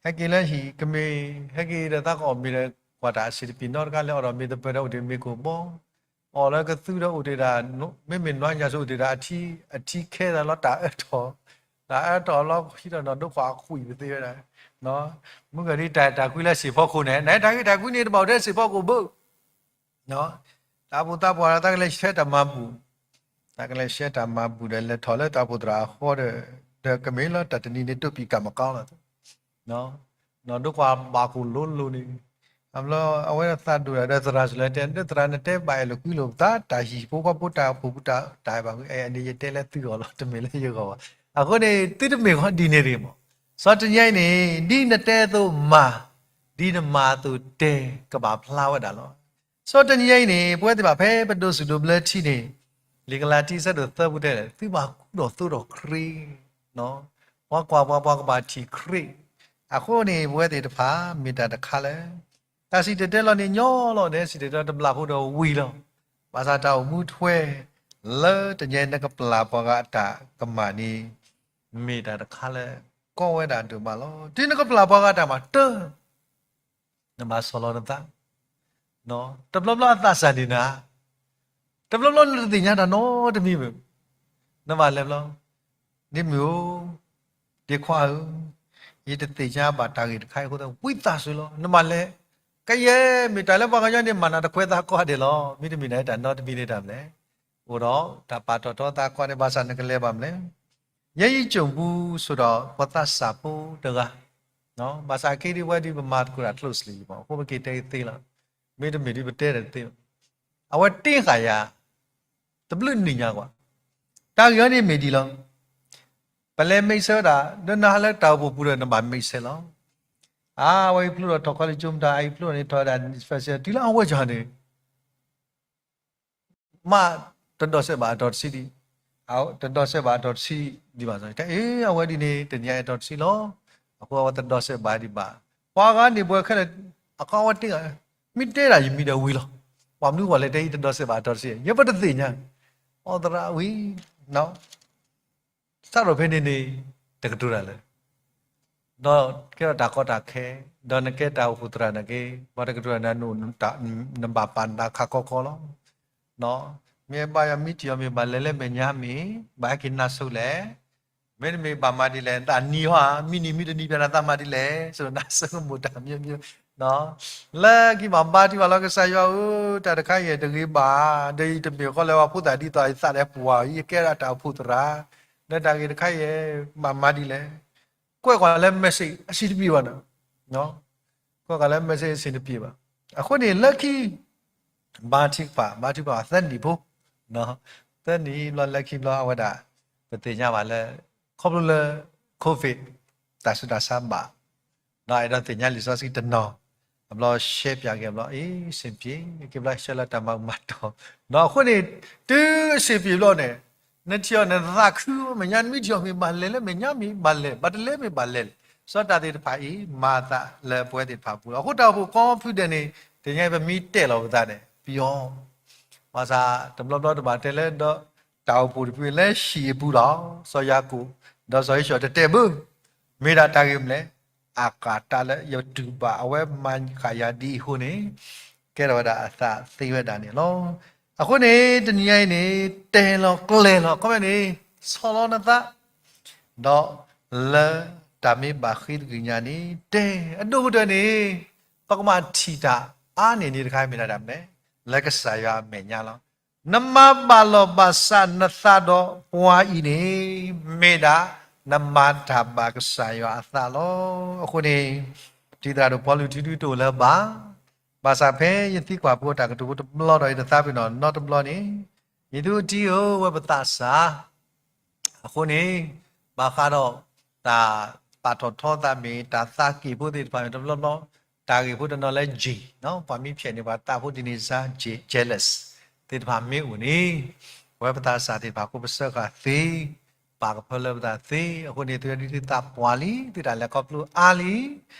ဟဲက့ၤလၢဟံၣ်ကမ့ၢ် ဟဲက့ၤဒီးသးကအီၣ်မ့ၤဒီး ကွၢ်တၢ်အဆံးတပံၤနီတခါလၢအီၤဒီးမ့ၢ်သပၢၤဒီးအိၣ်တ့ၢ်မ့ၢ်ကိၣ်ဘီ အီၣ်လၢကသူဒီးအိၣ်တ့ၢ်ဒၣ်, မ့မ့ၢ်နွါညါဆိအိၣ်တ့ၢ်ဒၣ် အထံခဲသးလီၤ တၢ်အၢထီၣ်, တၢ်အၢထီၣ်လီၤ ဟံးထီၣ်နီၢ်ဒိခွါအဃံာ်ပသ့ဝဲဒၣ်, မုၢ်ဂၤဒ်တၢ်အဲၣ်တၢ်ကွံလၢစံၣ်ဖီခိၣ်န့ၣ် နတၢ်ဂ့ၢ်တၢ်ကွံန့ၣ် တဘၣ်အိၣ်ထဲစံၣ်ဖီခိၣ်ဘၣ်. တၢ်အိၣ်ဖှိၣ်သးပှၢ်ဒီးသးကလဲၤဆှၢတၢ်မၤဘူၣ်, သးကလဲၤဆှၢတၢ်မၤဘူၣ်ဒီးလဲၤထီၣ်လၢတၢ်အိၣ်ဖှိၣ်သရၣ်အဃီဒီး, ဒီးကမ့ၢ်လၢတၢ်တနံၤန့ၣ်တိၢ်ပံၢ်ကၢ်မကီလီၤ နီၢ်ဒိခွါဘၣ်ကိၣ်လိၤလိၤန့ၣ်, အဘျီအဝဲသးဒိၣ်ဒီးသရၣ်စလဲတဲ ဒ်သရၣ်နတဲဘၣ်အဲၣ်လိာ်ကွံလိာ်ပသး တၢ်ဟံၣ်ဖိဃီဖိတၢ်အိၣ်ဖှိၣ်ပူၤတၢ်တၢ်ဘၣ်ဝံၤ အန့ၣ်ယတဲလၢသုဂီၢ်လီၤ တမ့ၢ်လၢယဂီၢ်ဘၣ်. အဃိန့ၣ် သုတမ့ၢ်ဃီဒ်န့ၣ်တဂ့ၤမး. စီၤတနံၤညါအံၤန့ၣ် ဒ်နတဲအသိးမၤ, ဒ်နမၤအသိးတဲ ကဘၣ်ဖျါဝဲဒၣ်လီၤ. စီၤတနံၤညါအံၤန့ၣ် ပဝဲသ့ၣ်ဘၣ်ဖဲပဒိးစူၢ်ဒိးဘျၢထံန့ၣ်, လံာ်ကလၤတံ အဆၢဒိၣ်သၢပူၤတဲလဲၣ် သုဘၣ်ကူဒီးသိဒီးခရံာ်, ပှၤကွၢ်ပှၤ ပှၤကဘၣ်ထံၣ်ခရံာ်. အဃိန့ၣ် ပဝဲသ့ၣ်တဖၣ် မ့ၢ်တၢ်တခါလၢ တၢ်စံၣ်တဲၤတဲလီၤန့ၣ်ညီလီၤန့ၣ် စံၣ်တဲၤတဲလီၤတဘျီဖိဒီးဝံၤလီၤ. ဘၣ်ဆၣ်တၢ်အိၣ်မူထွဲ လၢတနံၤညါအံၤ နကပျၢ်ပှၤဂၤအတၢ်ကမၣ်န့ၣ် မ့ၢ်တၢ်တခါလၢ ကီဝဲဒၣ်ဒိၣ်မးလီၤ. တုၤနကပျၢ်ပှၤဂၤအတၢ်မၤတၢ် နဘၣ်ဆီၣ်လီၤနသး, တဘျီဘျီအသးစၢ်ဒံးနၤ, တဘျီဘျီနတသ့ၣ်ညါတၢ်နီတမံၤဘၣ်, နဘၣ်လဲၤဘျီ, ဒ်မုၢ်ဧိၤ, ဒ့ခွါဧၢ, ယတသ့ၣ်ညါဘၣ်တၢ်ဂ့ၢ်တခါအံၤအဃိသတး ဝံသးစူၤလီၤ နဘၣ်လဲၤ, ကယဲၢ်မ့ၢ်တၢ်လၢပှၤကညီန့ၣ် မၤနၤတခွဲသးကွၢ်ဒဲးလီၤ. မ့တမ့ၢ်နတၢ်နီတမံၤန့ၣ်တၢ်မနုၤလဲၣ်, အိၣ်ဒီးတၢ်ပာ်ထီၣ်ထီသးကွၢ်န့ၣ် ဘၣ်ဆၣ်နကလဲၤဘၣ်မနုၤလဲၣ်. ယဲယံၤစိာ်ပူၤဆိးဒီး ဖိသၣ်စၢ်ဖိတဂၤ, ဘၣ်ဆၣ်ခဲအံၤဒ်ဝဲဒ်ပမၤသကိးတၢ်ကျိၣ်စ့လံမး အဃိပက့ၤတဲကသ့လီၤ. မ့တမ့ၢ်ဒ်ပတဲတၢ်တသ့ဘၣ်. အဝဲတ့ဃာ်ယၤ တဘျုးနံၣ်ညါကွၢ်, တၢ်ဂ့ၢ်အံၤန့ၣ်မ့ၢ်ဒ်လီၤ. ပလဲၤမဲာ်ဆှးဝဲဒၣ် ဒီးနဟးလၢတၢ်အိၣ်ဖှိၣ်ပူၤဒီးနဘၣ်မဲာ်ဆှးလီၤ. အဝဲအံၤဖျိထီၣ်ထီၣ်ခီလံ ကၠိမတၤ အအံၤဖျိထီၣ်န့ၣ်ထီၣ်ဝဲဒၣ် ဖဲစဲ တုၤလၢအဝဲကၠီန့ၣ် မ့ၢ်တဒိးစဲးဘၣ်အတီၤတဆံဒံး, တဒိးစဲးဘၣ်အတီၤတဆံဒံးဘၣ်. တၢ်အဝဲဒ်န့ၣ် တနံၤအံၤအတီၤတဆံလီၤ. အဃိအဝဲတဒိးစဲးဘၣ်ဒံးဘၣ်. ပှၤဂၤန့ၣ်ပဝဲခဲလၢာ် အဃိအဝဲတ့ၢ်ဂၤ, မ့ၢ်တဲဒၣ်ယမံၤဒီးဝံၤလီၤ. ပှၤမနုၤပှၤလဲၤတဲအံၤတဒိးစဲးဘၣ်အတီၤတဆံ, ယဲပတသ့ၣ်ညါ, အီသရၣ်ဝံၤ စးထီၣ်ဖဲန့ၣ်န့ၣ် တကတိၤတၢ်လၢ ဒီးကဲထီၣ်တၢ်ကီတၢ်ခဲ, ဒီးနကဲတၢ်အိၣ်ဖှိၣ်သရၣ်နာ်က့ ပှၤတကတိၤတၢ်နၤ နဘၣ်ပာ်နသးခးခီခီလီၤ. မ့ၢ်ဘၣ်ယွၤမံထံၣ်အီၤ မ့ၢ်ဘၣ်လဲၤလၢမဲာ်ညါမ့ၢ် ဘၣ်ဟဲက့ၤနါဆိလဲၣ်, မ့တမ့ၢ်ဘၣ်မၤဒ်လဲၣ် သးနံၤဟီဧါ, မံနံၤမံတနံၤ ပျၢ်နၤသးမၤဒ်လဲၣ်, စးထီၣ်နါဆိကမိၣ်တၢ်မံမံ လၢခံဘၣ်ဘါထုကဖၣ်လီၤ ကစၢ်ယွၤဧၢ, တၢ်တခါအံၤတဂ့ၤဘၣ်, ဒီးယတမ့ၢ်ဃီလၢပှၤဖိသၣ်ဒ်သိး ယသးဒီးပှၤအံၤ ယကဲဒၣ်တၢ်အိၣ်ဖှိၣ်သရၣ်, ဒီးတၢ်ဂ့ၢ်တခါအံၤ ဘၣ်မၤဒ်လဲၣ်, ကွဲးကွၢ်လၢ message အဆင်တပြေဘၣ်နီၤ, ကွဲးကွၢ်လၢ message အဆင်တပြေဘၣ်. အဃိန့ၣ် လၢခံ ဘါထုကဖၣ် ဘါထုကဖၣ်သၢနံၣ်ဖိ, သၢနံၣ်ဘျီ လၢခံဘျီအဝဲဒၣ် ပသ့ၣ်ညါဘၣ်လၢ ခီဖျိလၢ COVID တၢ်ဆူးတၢ်ဆါဘၣ်, ဒီးအဲၣ်ဒိးသ့ၣ်ညါလံာ်စီဆှံတနီၤ, အဘျီရှဲပၠးက့ၤအဘျီ အ့ စ့ၣ်ပျ့ၤ က့ၤဘျီရှဲလၢတၢ်မၤမၤတီၤ, ဒီးအဃိန့ၣ် တုၤအစ့ၣ်ပျ့ၤဘျီန့ၣ် နထံၣ်အီၤန့ၣ် နသးခုမဲာ်ညါ နမ့ၢ်ထံၣ်အီၤမ့ၢ်ဘၣ်လဲၣ်လၢမဲာ်ညါမ့ၢ်ဘၣ်လဲၣ် ဘၣ်တလဲမ့ၢ်ဘၣ်လဲၣ်လဲၣ်, စီၤတၢ်သ့ၣ်တဖၣ်အံၤ မၤအသးလၢပဝဲသ့ၣ်တဖၣ်အပူၤလီၤ. အဃိတၢ်အိၣ်ဖှိၣ် confident န့ၣ် တနံၤအံၤပမ့ၢ်တဲလီၤပသးန့ၣ် ပယီၤ ဘၣ်ဆၣ်တဘျီဘျီတဘၣ်တဲလၢဒီး တၢ်အိၣ်ဖှိၣ်တဖုလၢဟံၣ်အပူၤလီၤ. စီၤယၤကိာ် ဒီးစီၤဧ့ၡီၤတတဲဘၣ်, မ့ၢ်ဒၣ်တၢ်ဂ့ၢ်မနုၤလဲၣ်, အကတၢၢ်လၢယတူၢ်ဘၣ်အဝဲမၤဃာ်ယၤဒ်အံၤအဃိန့ၣ် ကဲထီၣ်ဝဲဒၣ်အသးသ့ဝဲဒၣ်န့ၣ်လီၤ. အဃိန့ၣ် တနံၤအံၤန့ၣ် တဲလီၤကျဲၤလီၤ ခီပညီန့ၣ် ဆီၣ်လီၤနသး ဒီးလၢတၢ်မ့ၢ်ဘၣ်ဃ့တဂ့ၤညါန့ၣ် တဲအဒိၣ်ကတၢၢ်န့ၣ် ပကမၤထံၣ်တၢ်အါန့ၢ်န့ၣ်တခါ မ့ၢ်ဒၣ်တၢ်မနုၤလဲၣ်, လၢကစၢ်ယွၤအမဲာ်ညါလီၤ. နမၤဘၣ်လီၤဘၣ်စးနသးဒီးပှၤအံၤန့ၣ် မ့ၢ်ဒၣ်နမၤတၢ်ဘၣ်ကစၢ်ယွၤအသးလီၤ. အဃိန့ၣ် တံၤသရၣ်ဒိၣ်ပီလူးထံဒုတအိၣ်လၢၤဘၣ်. ဘၣ်ဆၣ်ဖဲယသံကွၢ်ဖိတၢ်ကတိၤဖိတဘျီဒီး ယတသးပ့ၤနီၣ်နီတဘျီန့ၣ် ယသူၣ်ကထံၣ်ဧၢ ဝဲပသးစၢ်, အဃိန့ၣ် ဘၣ်ဃးဒီး တၢ်ပာ်ထီၣ်ထီသးမ့ၢ် တၢ်သးက့ၤဖိသ့ၣ်တဖၣ်မ့ၢ်တဘျီဘျီ, တၢ်ဂ့ၢ်ဖိတနီၤလၢ jealousy ပှၤမ့ၢ်ဖျဲးန့ၢ်ပှၤသးဖိဒ်န့ၣ်စါ jealous သ့ၣ်တဖၣ်မ့ၢ်အိၣ်န့ၣ်, ပဝဲပသးစၢ်သ့ၣ်တဖၣ် ကိးပစၢဃာ်သ့, ပာ်ကဖၢလၢပသးသ့, အဃိန့ၣ် သုဝဲဒၣ်သုသးပှၢ်လံ, သုတၢ်လဲၤခီဖျိအါလံ, ဒီး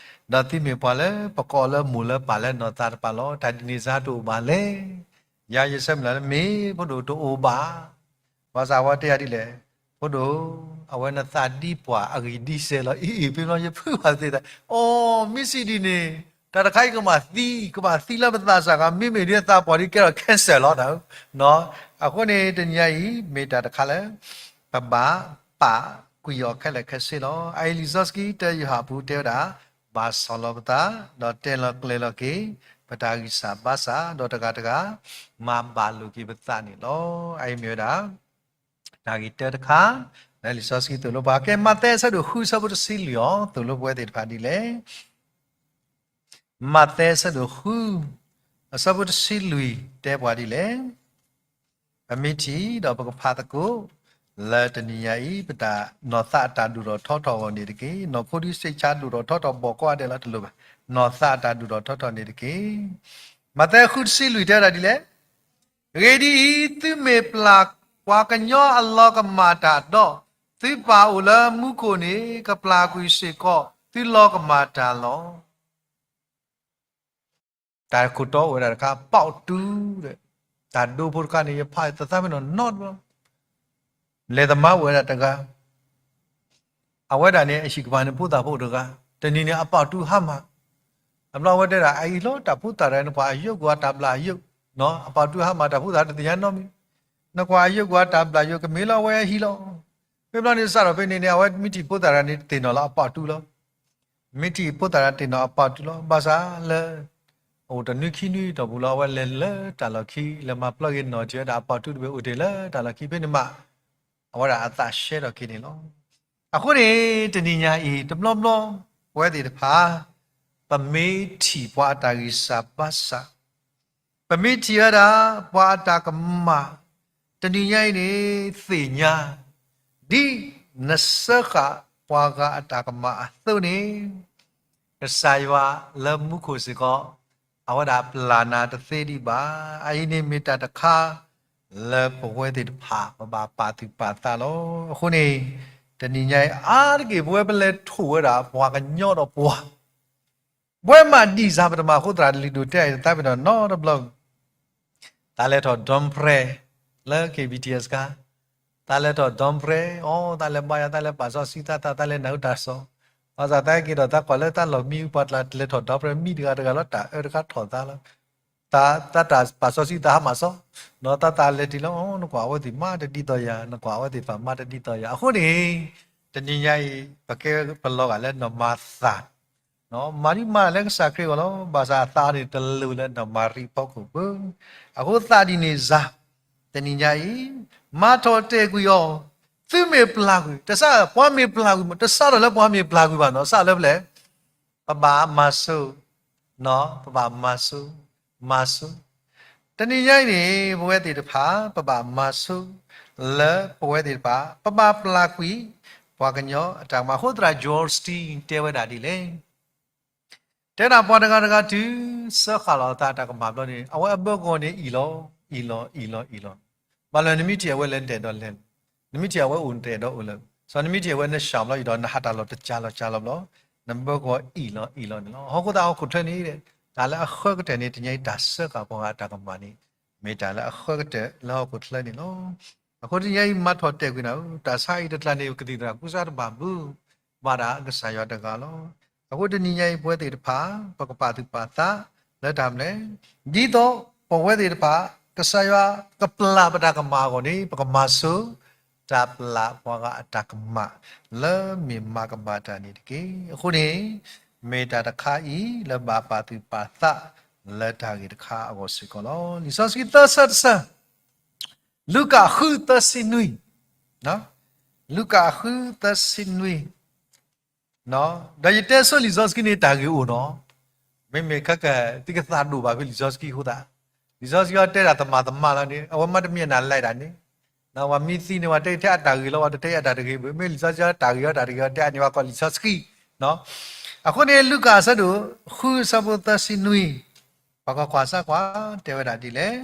သုမ့ၢ်ပှၤလၢပကိးလၢမိၢ်လၢပၢ်လၢနီၢ်သးတပၤလီၤ, တၢ်ဒ်န့ၣ်စါတအိၣ်ဘၣ်လဲၣ်. ယၤယဆၢမုၢ်လၢ်လၢ မ့ၢ်ဖိဒိၣ်တအိၣ်ဘၣ်, ဘၣ်ဆၣ်အဝဲတဲယၤဒ်လဲၣ်, ဖိဒိၣ်, အဝဲနသးဒ်ပှၢ်အဂံၢ်ဒ်စဲးလီၤ, အံၤအံၤ ဖဲဘျီယဖုးဘၣ်သ့ၣ်သး, အိ မ့ၢ်စံးဒ်န့ၣ်, တၢ်တခါအံၤကဘၣ်သံ, ကဘၣ်သံလၢပသးစၢ်ဂၤ မ့မ့ၢ်ဒ်သးပှၢ်ဒ်ကဲထီၣ် cancer လီၤ. အဃိန့ၣ် တနံၤညါအံၤ မ့ၢ်တၢ်တခါလၢ ပဘၣ်ပာ်ကွံာ်အီၤခဲလၢာ်ခဲဆ့လီၤ. အအံၤလံာ်စီဆှံတၢယိၤဟၣ်အပူၤတဲဝဲဒၣ်, ဘၣ်ဆီၣ်လီၤပသး, ဒီးတဲလီၤကျဲၤလီၤက့ၤ ပတၢ်ဂံၢ်စၢ်ဘါစၢ်, ဒီးတဂၤတဂၤ မၤဘၣ်လိာ်က့ၤပသးန့ၣ်လီၤ. အအံၤမ့ၢ်ဝဲဒၣ် တၢ်ဂ့ၢ်တၢတခါ လၢလံာ်စီဆှံသိၣ်လိပှၤ, ကဲ မးသဲအဆၢဒိၣ်ဃု အဆၢဖိတဆံလွံၢ်အံၤ သိၣ်လိပဝဲသ့ၣ်တဖၣ်ဒ်လဲၣ်. မးသဲအဆၢဒိၣ်ဃု အဆၢဖိတဆံလွံၢ်တဲပှၤဒ်လဲၣ်, ပမ့ၢ်ထံၣ်ဒီးပကဖးသကိး လၢတနံၤညါအံၤ ပတၢ်နီၢ်သးအတၢ်ဒိၣ်ထီၣ်ထီထီၣ်အဂီၢ်န့ၣ်တက့ၢ်. နီၢ်ခိဒုးစံးဆါဒိၣ်ထီၣ်ထီထီၣ်ဘီၣ်ကိးဂၤဒဲးလီၤ တလိၣ်ဘၣ်, နီၢ်သးအတၢ်ဒိၣ်ထီၣ်ထီထီၣ်န့ၣ်တက့ၢ်. မးသဲဃုတဆံလွံၢ်တဲဝဲဒၣ်ဒ်လဲၣ်, အဂ့ၢ်ဒ်အံၤ, သုမ့ၢ်ပျၢ်ပှၤကညီအလီၤကမၣ်တၢ်ဒီး, သုပၢ်အိၣ်လၢမူခိၣ်န့ၣ် ကပျၢ်ကွံာ်စ့ၢ်ကီးသုလီၤကမၣ်တၢ်လီၤ. တၢ်ခိၣ်တီအိၣ်ဝဲဒၣ်တခါ အပီၣ်တူ, တၢ်ဒိဖိတခါန့ၣ် ယဖးသသးမ့ၢ်နီၢ်နီတဘျီ, လဲၤသမါအိၣ်ဝဲဒၣ်တဂၤ အဝဲဒၣ်န့ၣ် အဟံၣ်ကမၣ်န့ၣ် ဖိသၣ်ဖိတဂၤ, တနံၤန့ၣ် အပီၣ်တူဟါမၢ်, အဘျီအဝဲတဲဒၣ် အအံၤလီၤ တၢ်ဖိသၣ်တဂၤန့ၣ် နကွၢ်အယိးကွၢ်တၢ်ဘျၣ်ယိး, အပီၣ်တူဟါမၢ် တၢ်ဖိသၣ်တသ့ၣ်ညါနီတမံၤ, နကွၢ်အယိးကွၢ်တၢ်ဘျၣ်ယိး ကမ့ၢ်လၢအဝဲအဟံၣ်လီၤ. ဖဲဘျီန့ၣ်စးထီၣ်ဖဲန့ၣ်န့ၣ် အဝဲမ့ၢ်ထံၣ်ဖိသၣ်တဂၤန့ၣ် တသ့ၣ်နီၣ်လၢအပီၣ်တူလီၤ. မ့ၢ်ထံၣ်ဖိသၣ်တဂၤတသ့ၣ်နီၣ်အပီၣ်တူလီၤ. ဘၣ်ဆၣ်လၢ အအိၣ်တနွံခံနွံတီၢ်ပူၤလီၤ အဝဲလဲၤလၢတၢ်လီၢ်ခံ လဲၤမၤပျီက့ၤနီၢ်ထံၣ်ဝဲဒၣ်အပီၣ်တူတဘ့ၣ်အိၣ်တ့ၢ်လၢတၢ်လီၢ်ခံဖဲန့ၣ်မး အဝဲဒၣ်အသးဆှဲထီၣ်က့ၤန့ၣ်လီၤ. အဃိန့ၣ် တနံၤညါအံၤ တဘျီဘျီ ပဝဲသ့ၣ်တဖၣ် ပမ့ၢ်ထံၣ်ပှၤအတၢ်ဂံၢ်စၢ်ဘါစၢ်, ပမ့ၢ်ထံၣ်ဝဲဒၣ် ပှၤအတၢ်ကမၣ်, တနံၤညါအံၤန့ၣ် သ့ၣ်ညါ, ဒ်နစၢဃာ်ပှၤဂၤအတၢ်ကမၣ်အသိးန့ၣ် ကစၢ်ယွၤလၢမူခိၣ်စ့ၢ်ကီး အဝဲဒၣ်ပျၢ်နၤတသ့ဒံးဘၣ်. အအံၤန့ၣ်မ့ၢ်တၢ်တခါ လၢပဝဲသ့ၣ်တဖၣ် ပဘၣ်ပာ်သူၣ်ပာ်သးလီၤ. အဃိန့ၣ် တနံၤညါအံၤ အါတက့ၢ် ပဝဲပလဲၤထိၣ်ဝဲဒၣ် ပှၤကညီဒီးပှၤ ပဝဲမၤဒံၣ်စၢ် ပတမၤဃိသရၣ်တလံၤဒိၣ်တဲအံၤ တသးပ့ၤနီၣ်နီတဘျီ, တၢ်လဲၤထီၣ် Don Fred လၢ K B T S ခါ, တၢ်လဲၤထီၣ် Don Fred အိ တၢ်လဲၤဘါယွၤ တၢ်လဲၤပာ်စီဆှံသးသး တၢ်လဲၤနၢ်ဟူတၢ်ကစီၣ်, ဘၣ်ဆၣ်သးက့ၤဒီး တၢ်ကွၢ်လၢတၢ်လီၢ်မံ ပှၤတၢ်လဲၤထီၣ် Don Fred မံတဂၤတဂၤလီၤ တၢ်အၢတခါထီၣ်သးလီၤ. တၢ် တၢ်ပာ်စီဆှံသးဟါမၢ်စီ, ဒီးတၢ်သးလဲၤတ့ၢ်လီၤ နကွၢ်အဝဲသ့ၣ်မၤတဒ်သိးယၤ နကွၢ်အဝဲသ့ၣ်တဖၣ်မၤတဒ်သိးယၤ အဃိန့ၣ် တနံၤညါအံၤ ပကဲပလီၤဂာ်လၢနီၢ်မၤသၣ် မၤဒံးမၤလၢကစၢ်ခရံာ်အဂီၢ်လီၤ. ဘၣ်ဆၣ်အသးန့ၣ်တလိၤလၢနီၢ်မၤရံဖီခိၣ်ဘၣ်. အဃိသးဒ်န့ၣ်စ့ၢ် တနံၤညါအံၤ မၤထီၣ်တဲာ်ကွံာ်အီၤ, သုမ့ၢ်ပျၢ်ကွံာ် တစး ပှၤမ့ၢ်ပျၢ်ကွံာ် တစးထီၣ်လၢပှၤမ့ၢ်ပျၢ်ကွံာ်ဘၣ်နီၤ စးလၢပျဲၢ် ပဘၣ်မၤဆိ ပဘၣ်မၤဆိ မၤဆိ. တနံၤညါအံၤန့ၣ် ပဝဲသ့ၣ်တဖၣ် ပဘၣ်မၤဆိ လၢပဝဲသ့ၣ်တဖၣ် ပဘၣ်ပျၢ်ကွံာ် ပှၤကညီအတၢ်ကမၣ် အဃိသရၣ် Joel Osteen တဲဝဲဒၣ်ဒ်လဲၣ် တဲဒၣ်ပှၤတဂၤတဂၤတုၤ စၢဃာ်လီၤအသးတၢ်ကမၣ်ဘျီန့ၣ် အဝဲအဘၢကဝီၤန့ၣ်အံၣ်လီၤ အံၣ်လီၤ အံၣ်လီၤ အံၣ်လီၤ. ဘၣ်လၢနမ့ၢ်ထံၣ်အဝဲလဲၤနတအဲၣ်ဒိးလဲၤလၢၤ, နမ့ၢ်ထံၣ်အဝဲအိၣ်နတအဲၣ်ဒိးအိၣ်လၢၤ, စီၤနမ့ၢ်ထံၣ်အဝဲနဆှၢဘျီအံၤဒီး နဟးတၢ်လီၢ်တကၢလီၤကၢလီၤဘျီ, နဘၢကဝီၤအံၣ်လီၤ အံၣ်လီၤန့ၣ်လီၤ. ဟီၣ်ခိၣ်သးဟီၣ်ခိၣ်ချၢန့ၣ် တၢ်လၢအဃၢကတၢၢ်န့ၣ် တနံၤညါအံၤတၢ်စၢဃာ်ပှၤဂၤအတၢ်ကမၣ်န့ၣ် မ့ၢ်တၢ်လၢအဃၢကတၢၢ်လၢဟီၣ်ခိၣ်ချၢန့ၣ်လီၤ. အဃိတနံၤညါအံၤမၤထီၣ်တဲာ်ကွံာ်နၤဧၢ, တၢ်ဆါအံၤတကျါန့ၣ် ပကသံၣ်သရၣ်ကူစါတဘၣ်ဘၣ်, ဘၣ်ဒၣ်ကစၢ်ယွၤတဂၤလီၤ. အဃိတနံၤညါအံၤပဝဲသ့ၣ်တဖၣ် ပကပာ်သူၣ်ပာ်သးလၢတၢ်မနုၤလဲၣ်, ဒ်သိးပဝဲသ့ၣ်တဖၣ် ကစၢ်ယွၤကပျၢ်ပတၢ်ကမၣ်အဂီၢ်န့ၣ် ပကမၤဆိ တၢ်ပျၢ်ပှၤဂၤအတၢ်ကမၣ် လၢမ့ၢ်မၤကမၣ်တၢ်န့ၣ်တက့ၢ်. အဃိန့ၣ် မ့ၢ်တၢ်တခါအံၤ လၢဘၣ်ပာ်သူၣ်ပာ်သးလၢတၢ်ဂ့ၢ်တခါအဂီၢ်စ့ၢ်ကီးလီၤ. လံာ်စီဆှံသၢဆၢတဆၢ, လူၤကၣ်ဃုသၢဆံနွံ, လူၤကၣ်ဃုသၢဆံနွံ, ဒီးယတဲဆိလံာ်စီဆှံန့ၣ်တၢ်ဂ့ၢ်အိၣ်နီၤ, မ့မ့ၢ်ခဲက သုကသးဒိၣ်ဘၣ်ဖဲလံာ်စီဆှံအဃိသတး, လံာ်စီဆှံတဲဒၣ်သမၣ်သမၣ်လီၤန့ၣ် အဝဲမ့တမ့ၢ်အနၢ်လဲၣ်ဒၣ်န့ၣ်, ပှၤမ့ၢ်သံန့ၣ် ပှၤတဲထဲအတၢ်ဂ့ၤလီၤ ပှၤတတဲအတၢ်တဂ့ၤဘၣ်, မ့ၢ်လံာ်စီဆှံတၢ်ဂ့ၤအီၤတၢ်ဂ့ၤအီၤတဲအန့ၣ် ပှၤကိးလံာ်စီဆှံ အဃိန့ၣ် လူၤကၣ်အဆၢဒိၣ်ဃုအဆၢဖိသၢဆံနွံ, ပှၤကွၢ်ကွၢ်စၢ်ကွၢ်တဲဝဲဒၣ်ဒ်လဲၣ်.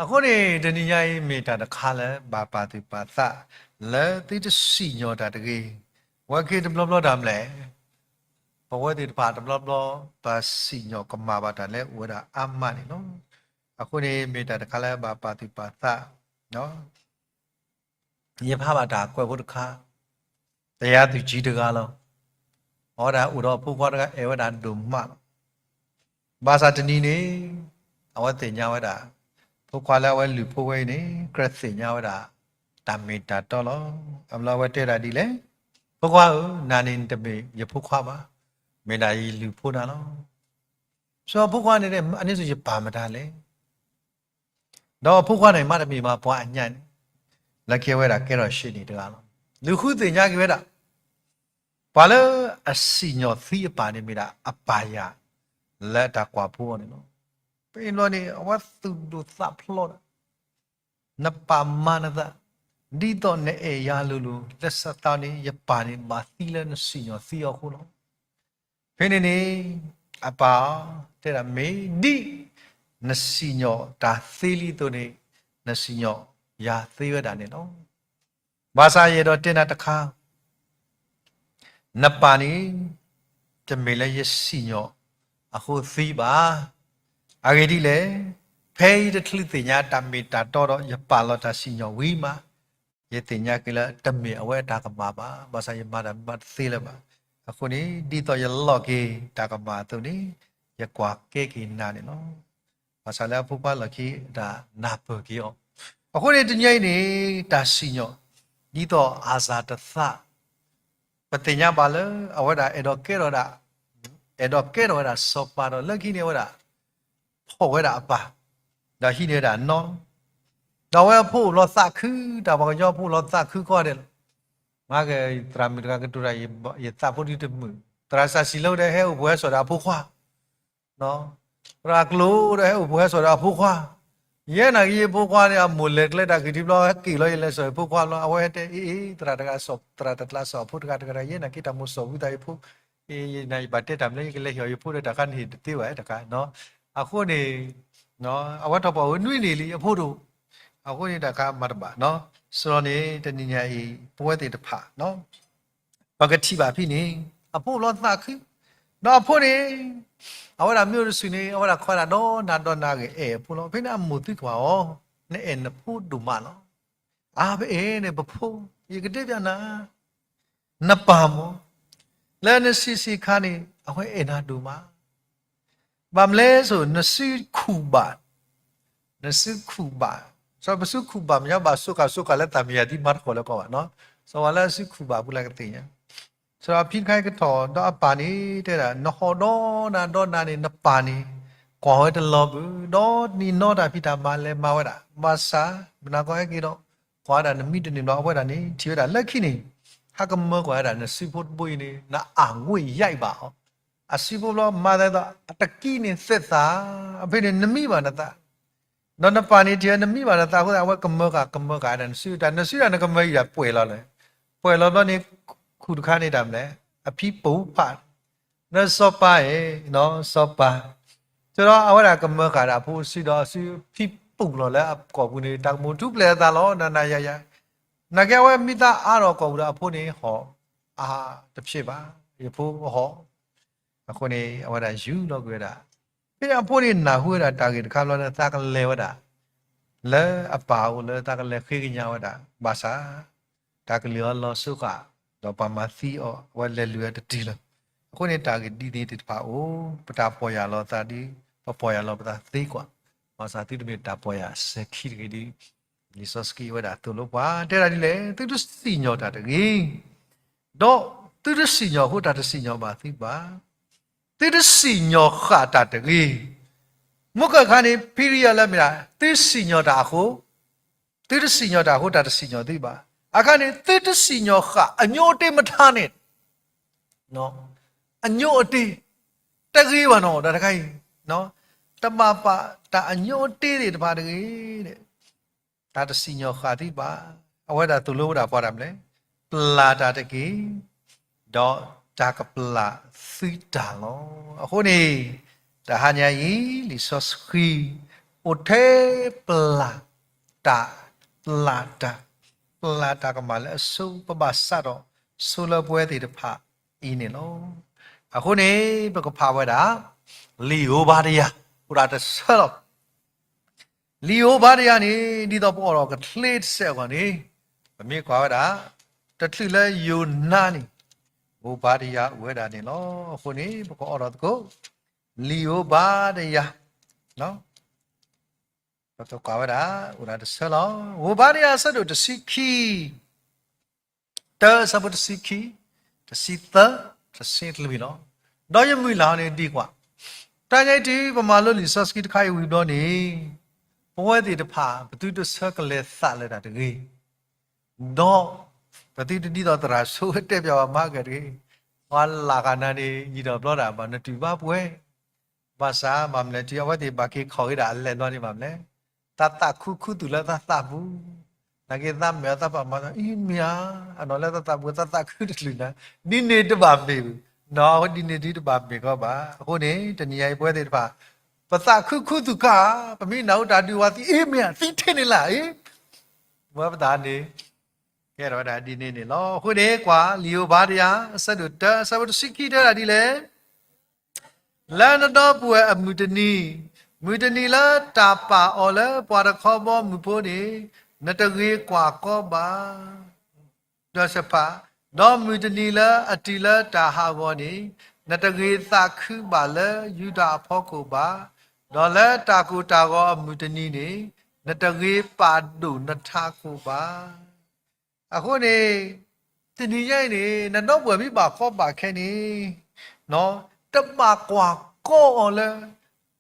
အဃိန့ၣ် တနံၤညါအံၤမ့ၢ်တၢ်တခါလၢဘၣ်ပာ်သူၣ်ပာ်သး လၢသုတစံၣ်ညီၣ်တၢ်တဂ့ၤ, ဝဲက့ၤတဘျီဘျီတၢ်မလဲၣ်, ပဝဲသ့ၣ်တဖၣ်တဘျီဘျီ ပစံၣ်ညီၣ်ကမၣ်ဘၣ်တၢ်လၢအိၣ်ဝဲဒၣ်အါမးန့ၣ်လီၤ. အဃိန့ၣ် မ့ၢ်တၢ်တခါလၢဘၣ်ပာ်သူၣ်ပာ်သး ယဖးဘၣ်တၢ်ကွဲးဖိတခါ, တယၤသူၣ်ကံတဂၤလီၤ. အဝဲဒၣ်အိၣ်ဒီးအဖိခွါတဂၤ အဲၣ်ဝဲဒၣ်ဒိၣ်မးလီၤ. ဘၣ်ဆၣ်တနံၤန့ၣ် အဝဲသ့ၣ်ညါဝဲဒၣ် ဖိခွါလၢအဝဲလုၢ်ဖိဝဲအံၤန့ၣ် ကြၢးသ့ၣ်ညါဝဲဒၣ် တၢ်မ့ၢ်တၢ်တီလီၤ. အဘျီအဝဲတဲဒၣ်ဒ်လဲၣ်, ဖိခွါဧၢ, နၤန့ၣ်နတမ့ၢ်ယဖိခွါဘၣ်, မ့ၢ်ဒၣ်ယလုၢ်ဖိနၤလီၤ. ဆိဖိခွါန့ၣ် အန့ၣ်ဆိယပၢ်မတၤလဲၣ်. ဒီးအဖိခွါန့ၣ် မ့တမ့ၢ်ဘၣ်ပှၤအညၣ်န့ၣ် လၢကဲဝဲဒၣ်ကဲထီၣ်ရှ့န့ၣ်တဂၤလီၤ. လူၤဃုသ့ၣ်ညါက့ၤဝဲဒၣ် ပှၤလၢအစံၣ်ညီၣ်သံအပၢ်န့ၣ်မ့ၢ်ဒၣ်အပၢ်ယၤ လၢတၢ်ကွၢ်ဖိအီၤန့ၣ်လီၤ. ဖဲန့ၣ်ဘျီန့ၣ် အဝဲသူၣ်ဒိၣ်သးဖျိးဒီး နပၢ်မၤနသး ဒ်သိးနအဲၣ်ယၤလိၤလိၤ လၢစးသးန့ၣ် ယပၢ်န့ၣ်ဘၣ်သံလၢနစံၣ်ညီၣ်သံအီၤအဃိလီၤ. ဖဲန့ၣ်န့ၣ် အပၢ်တဲဒၣ်မ့ၢ်ဒ် နစံၣ်ညီၣ်တၢ်သ့လံအသိးန့ၣ် နစံၣ်ညီၣ်ယၤသ့ဝဲဒၣ်န့ၣ်လီၤ. ဘၣ်ဆၣ်ယအဲၣ်ဒိးတဲနၤတခါ နပၢ်န့ၣ် တမ့ၢ်လၢယစံၣ်ညီၣ်အဃိသံဘၣ်. အဂ့ၢ်ဒ်လဲၣ်, ဖဲယတချုးသ့ၣ်ညါတၢ်မ့ၢ်တၢ်တီဒီး ယပာ်လီၤတၢ်စံၣ်ညီၣ်ဝံၤမး, ယသ့ၣ်ညါက့ၤလၢတမ့ၢ်အဝဲအတၢ်ကမၣ်ဘၣ်. ဘၣ်ဆၣ်ယမၤတၢ်မၤတသ့လၢၤဘၣ်. အဃိန့ၣ် ဒ်သိးယလီၢ်က့ၤတၢ်ကမၣ်အသိးန့ၣ် ယကွၢ်ကဲက့ၤနၤန့ၣ်လီၤ. ဘၣ်ဆၣ်လၢအဖိခွါလီၢ်ခံတၢ်နၢ်ပၢၢ်က့ၤအီၤ. အဃိန့ၣ် တနံၤအံၤန့ၣ် တၢ်စံၣ်ညီၣ် ဒ်သိးအစၢ်တသး ပသ့ၣ်ညါဘၣ်လၢ အဝဲဒၣ်အဲၣ်ဒိးကဲထီၣ်ဒၣ်, အဲၣ်ဒိးကဲထီၣ်ဝဲဒၣ်စီၤပၤဒီး လၢခံန့ၣ်အဝဲဒၣ် ဖီၣ်ဝဲဒၣ်အပၢ်, ဒီးဟံးန့ၢ်ဝဲဒၣ်နီၢ်လီၤ. ဒီးအဝဲအဖိအိၣ်လီၤသးခု, တၢ်ပှၤကညီဖိအိၣ်လီၤသးခုကိးဂၤဒဲးလီၤ. မၤက့ၤ သရၣ်မုၣ်တဂၤကတိၤတၢ် ယသးဖိဒုတမုာ်, သရၣ်စၢ်စံးလၢဝဲဒၣ် ဟဲအိၣ်ဖှိၣ်ဟဲစိာ်ဒီးအဖိခွါ သရၣ်ကျိၤဒီး ဟဲအိၣ်ဖှိၣ်ဟဲစိာ်ဒီးအဖိခွါ, ယဲနာ်က့ၤယဖိခွါန့ၣ် အမိၢ်လဲၤကျဲတၢ်ဂ့ၢ်ထံးဘျီ ဟဲက့ၤလီၤ ယလဲၤစိာ်ယဖိခွါဘျီ အဝဲဟဲတဲ အ့ အ့ သရၣ်တဂၤစိာ် သရၣ်တကျါစိာ်အဖိတဂၤတဂၤတဂၤ ယဲနာ်က့ၤတၢ်မိၣ်စိာ်ဝံသးယဖိ, ယဘၣ်တဲတၢ်မနုၤလဲၣ် ယကလဲၤဟ့ၣ်အီၤယဖိဒီးတၢ်ခါန့ၣ်တသ့ဘၣ်တခါ, အဃိန့ၣ် အဝဲထီၣ်ပှၢ်ဝဲနွံနံၣ်လံ အဖိတအိၣ်, အဃိန့ၣ်တၢ်ခါမၤတဘၣ်, စံးလီၤန့ၣ် တနံၤညါအံၤ ပဝဲသ့ၣ်တဖၣ် ပကထံၣ်ဘၣ်ဖဲန့ၣ် အဖိအိၣ်လီၤသးခု, ဒီးအဖိန့ၣ် အဝဲဒၣ်မ့ၢ်အိၣ်တစုန့ၣ် အဝဲဒၣ်ခွဲးဒၣ်ဒီနၤဒီနၤဂ့ၤ အဲၣ်အဖိလီၤ. ဖဲန့ၣ်အမိၢ်သံကွၢ်အီၤ, နအဲၣ်နဖိဒိၣ်မးလီၤ. အါ ပအဲၣ်န့ၣ်ပဖိ, ယကတဲပျးနၤ နပၢ်မး လၢနဆံးဆံးခါန့ၣ် အဝဲအဲၣ်နၤဒိၣ်မး, ဘၣ်မနုၤလဲၣ်ဆိ နစုခူၣ်ဘၣ်, နစုခူၣ်ဘၣ်, စီၤပစုခူၣ်ဘၣ်မ့ၢ်ညါဘၣ် စိကၤစိကၤလၢသးမံယၤဒ်မၤတခီလၢကီးဘၣ်နီၤ, စီၤဝၤလၢအစုခူၣ်ဘၣ်ပူၤလၢကသ့ၣ်ညါ, စီၤဖံတခါကထီၣ် ဒီးအပၢ်န့ၣ် တဲဒၣ် နဟီၣ်ဒီနၤဒီနၤန့ၣ် နပၢ်န့ၣ် ကွၢ်ဝဲတလီၤဘၣ်, ဒီးနံၤနီတၢ်ဖံးတၢ်မၤလဲၤမၤဝဲဒၣ်, ဘၣ်ဆၣ် မနၤကီဟဲက့ၤဒီး ကွၢ်ဝဲဒၣ်နမံတန့ၢ်ဘျီ အဝဲဒၣ်န့ၣ် ထံၣ်ဝဲဒၣ်လၢခံန့ၣ် ဟဲကမၢကွၢ်ဝဲဒၣ်နစုဖိတဘိအံၤန့ၣ် နအၢ်ငွေ့ယါအံၤဘၣ်အီၤ, အစုဖိဘျီမၤသးဒ်သိး အတကံန့ၣ်သဲးသး, ဖဲန့ၣ်နမံဘၣ်နသး, ဒီးနပၢ်န့ၣ်ထံၣ်ဝဲနမံဘၣ်နသးအဃိသတး အဝဲကမၢဃာ်ကမၢဃာ်ဒၣ်နစု, တၢ်နစုဒၣ်နကမၢအံၤဒၣ်ပှဲၤလီၤလဲၣ်, ပှဲၤလီၤဘျီန့ၣ် ခူၣ်တခါန့ၣ်တၢ်မနုၤလဲၣ်, အဖံပူၤဖး လၢစီၤပၤအံၤ, စီၤပၤ, ကဒီးအဝဲဒၣ်ကမၢဃာ်ဒၣ်အဖိစုဒီးအစုဖံပူၤလီၤလၢအကိာ်ပူၤန့ၣ် တၢ်ကမူၤထူၣ်ဖျဲးအသးလီၤ နၤနၤယၤယၤ, နာ်က့အဝဲမံသးအါထီၣ်ကိာ်ပူၤဒီးအဖိန့ၣ်ဟီၣ်, အါတဖျဲးဘၣ်, ယဖိဟီၣ်, အဃိန့ၣ် အဝဲဒၣ်ယူၢ်လီၤကွံာ်ဝဲဒၣ်, ဖဲအဖိန့ၣ်နၢ်ဟူဝဲဒၣ်တၢ်ဂ့ၢ်တခါဘျီန့ၣ် သးကလဲၤဝဲဒၣ် လၢအပၢ်အအိၣ်လၢသးကလဲၤဃ့ကညးဝဲဒၣ်, ဘၣ်ဆၣ် တၢ်ကလုၢ်အီၤလီၤစိဃာ်, ဒီးပှၤမၤသံအီၤ အဝဲလဲၤလုၢ်ဝဲတတုၤလၢၤ, အဃိန့ၣ်တၢ်ဂ့ၢ်ဒ်န့ၣ်သ့ၣ်တဖၣ်အိၣ်, ပတၢ်ပီၢ်ယၢ်လီၤသးဒီး ပပီၢ်ယၢ်လီၤပသးသ့ကွၢ်, ဘၣ်ဆၣ်သုတမ့ၢ်တၢ်ပီၢ်ယၢ်စဲၤခံတဂ့ၤဒီး လံာ်စီဆှံဝဲဒၣ်သိၣ်လိပှၤ တဲဒၣ်ဒ်လဲၣ်, သုတစံၣ်ညီၣ်တၢ်တဂ့ၤ, ဒီးသုတစံၣ်ညီၣ်အဃိတၢ်တစံၣ်ညီၣ်ဘၣ်သုဘၣ်, သုတစံၣ်ညီၣ်ဃာ်တၢ်တဂ့ၤ, မုၢ်ကၢၢ်ခါန့ၣ် period လၢမ့ၢ်ဒၣ် သုစံၣ်ညီၣ်တၢ်အဃိ, သုတစံၣ်ညီၣ်တၢ်အဃိ တၢ်တစံၣ်ညီၣ်သုဘၣ်. အခါန့ၣ် သုတစံၣ်ညီၣ်ဃာ် အညိအတ့မထါန့ၣ် အညိအတ့ တဂ့ၤဘၣ်နီၤ တၢ်တခါအံၤ, တဘၣ်ပာ်တၢ်အညိအတ့သ့ၣ်တဖၣ်တဂ့ၤ, တၢ်တစံၣ်ညီၣ်ဃာ်သုဘၣ်. အဝဲဒၣ်သိၣ်လိဝဲဒၣ်ပှၤတၢ်မနုၤလဲၣ်, ပျၢ်တၢ်တက့ၢ်, ဒီးတၢ်ကပျၢ်သုတၢ်လီၤ. အဃိန့ၣ် တဟါညါအံၤ လံာ်စီဆှံ အိၣ်ထဲပျၢ်တၢ်, ပျၢ်တၢ်, ပျၢ်တၢ်ကမၣ်လၢအဆိ ပဘၣ်စးထီၣ်ဆိလၢပဝဲသ့ၣ်တဖၣ် အံၤန့ၣ်လီၤ. အဃိန့ၣ် ပကဖးဝဲဒၣ် လံာ်ဧိၤဘါဒယၤ အိၣ်ဒၣ်တဆၢလီၤ. လံာ်ဧိၤဘါဒယၤန့ၣ် ဒ်သိးပအိးထီၣ်ကချ့တစဲးအဂီၢ်န့ၣ် ပမ့ၢ်ကွၢ်ဝဲဒၣ် တချုးလၢယိၤနါန့ၣ် ဧိၤဘါဒယၤအိၣ်ဝဲဒၣ်န့ၣ်လီၤ. အဃိန့ၣ် ပကအိးထီၣ်သကိး လံာ်ဧိၤဘါဒယၤ ပကကွၢ်ဝဲဒၣ် အိၣ်ဒၣ်တဆၢလီၤ. ဧိၤဘါဒယၤအဆၢဒိၣ်တဆံခံ တၢအဆၢဖိတဆံခံ, တဆံသၢ, တဆံလွံၢ်လီၤ. ဒီးယမုၢ်လၢ်အီၤန့ၣ်ဒ်ကွၢ်, တၢ်ညါအံၤတုၤ ပမၤလိလံာ်စီဆှံတခါအံၤဝံၤဘျီန့ၣ် ပဝဲသ့ၣ်တဖၣ် ပသုတဆၢကလဲၤသးလၢတၢ်တဂ့ၤ, ဒီး ပသုတဒ်သိးသရၣ်ဆိတဲပၠးဘၣ်မၤကတဂ့ၤ, ပှၤလၢ်ဂၤနၤန့ၣ် ယံာ်ဒီးဘျီဒၣ်ဘၣ် နတူၢ်ဘၣ်ပှဲၤ ဘၣ်ဆၣ် ဘၣ်မနုၤလဲၣ် တုၤအဝဲသ့ၣ်ဘၣ်က့ၤခီၣ်က့ၤဒၣ်အလဲၤဘျီန့ၣ် ဘၣ်မနုၤလဲၣ်, တၢ်သးခုခူသူၣ်လၢတၢ်သးပူၤ, နာ်က့သးမဲာ်အီၤသးပာ်မၤသီ အံၤမ့ၢ်ဧါ, အနီၢ်လၢတၢ်သးပူၤ တၢ်သးခုတချုးနၤ, ဒ်န့ၣ်တဘၣ်မ့ၢ်ဘၣ်, နီၢ် ဒ်န့ၣ်ဒ်တဘၣ်မ့ၢ်ကီဘၣ်. အဃိန့ၣ် တနံၤညါအံၤပဝဲသ့ၣ်တဖၣ် ပသးခုခူသူၣ်ကါ, ပမ့ၢ်နၢ်ဟူတၢ်ဒုးဝဲသံ အ့မ့ၢ်ဧါ သံထဲန့ၣ်လၢအံၤ, ဝဲပသးန့ၣ် ကဲထီၣ်ဝဲဒၣ်ဒ်န့ၣ်န့ၣ်လီၤ. အဃိန့ၣ် ကွၢ် လံာ်ဧိၤဘါဒယၤ အဆၢဒိၣ်တၢ အဆၢဖိတဆံခံ တဲဒၣ်ဒ်လဲၣ်, လၢနဒီပုၢ်ဝဲၢ်အမုၢ်တနံၤ, မုၢ်တနံၤလၢတၢ်ပာ်အီၤလၢပှၤတခီဘီမုၢ်ဖိန့ၣ် နတဂ့ၤကွၢ်ကီဘၣ်, ဒီးစဖး, ဒီးမုၢ်တနံၤလၢအတုၤလၢတၢ်ဟးဂီၤန့ၣ် နတဂ့ၤသးခုဘၣ်လၢယူဒၤအဖီခိၣ်ဘၣ်, ဒီးလၢတၢ်ကိၢ်တၢ်ဂီၤအမုၢ်တနံၤန့ၣ် နတဂ့ၤပာ်ဒိၣ်နထးခိၣ်ဘၣ်. အဃိန့ၣ် တနံၤညါအံၤန့ၣ် နဒီပုၢ်ဝဲၢ်မ့ၢ်ဘၣ်ကီဘၣ်ခဲန့ၣ် တဘၣ်ကွၢ်ကီအီၤလၢ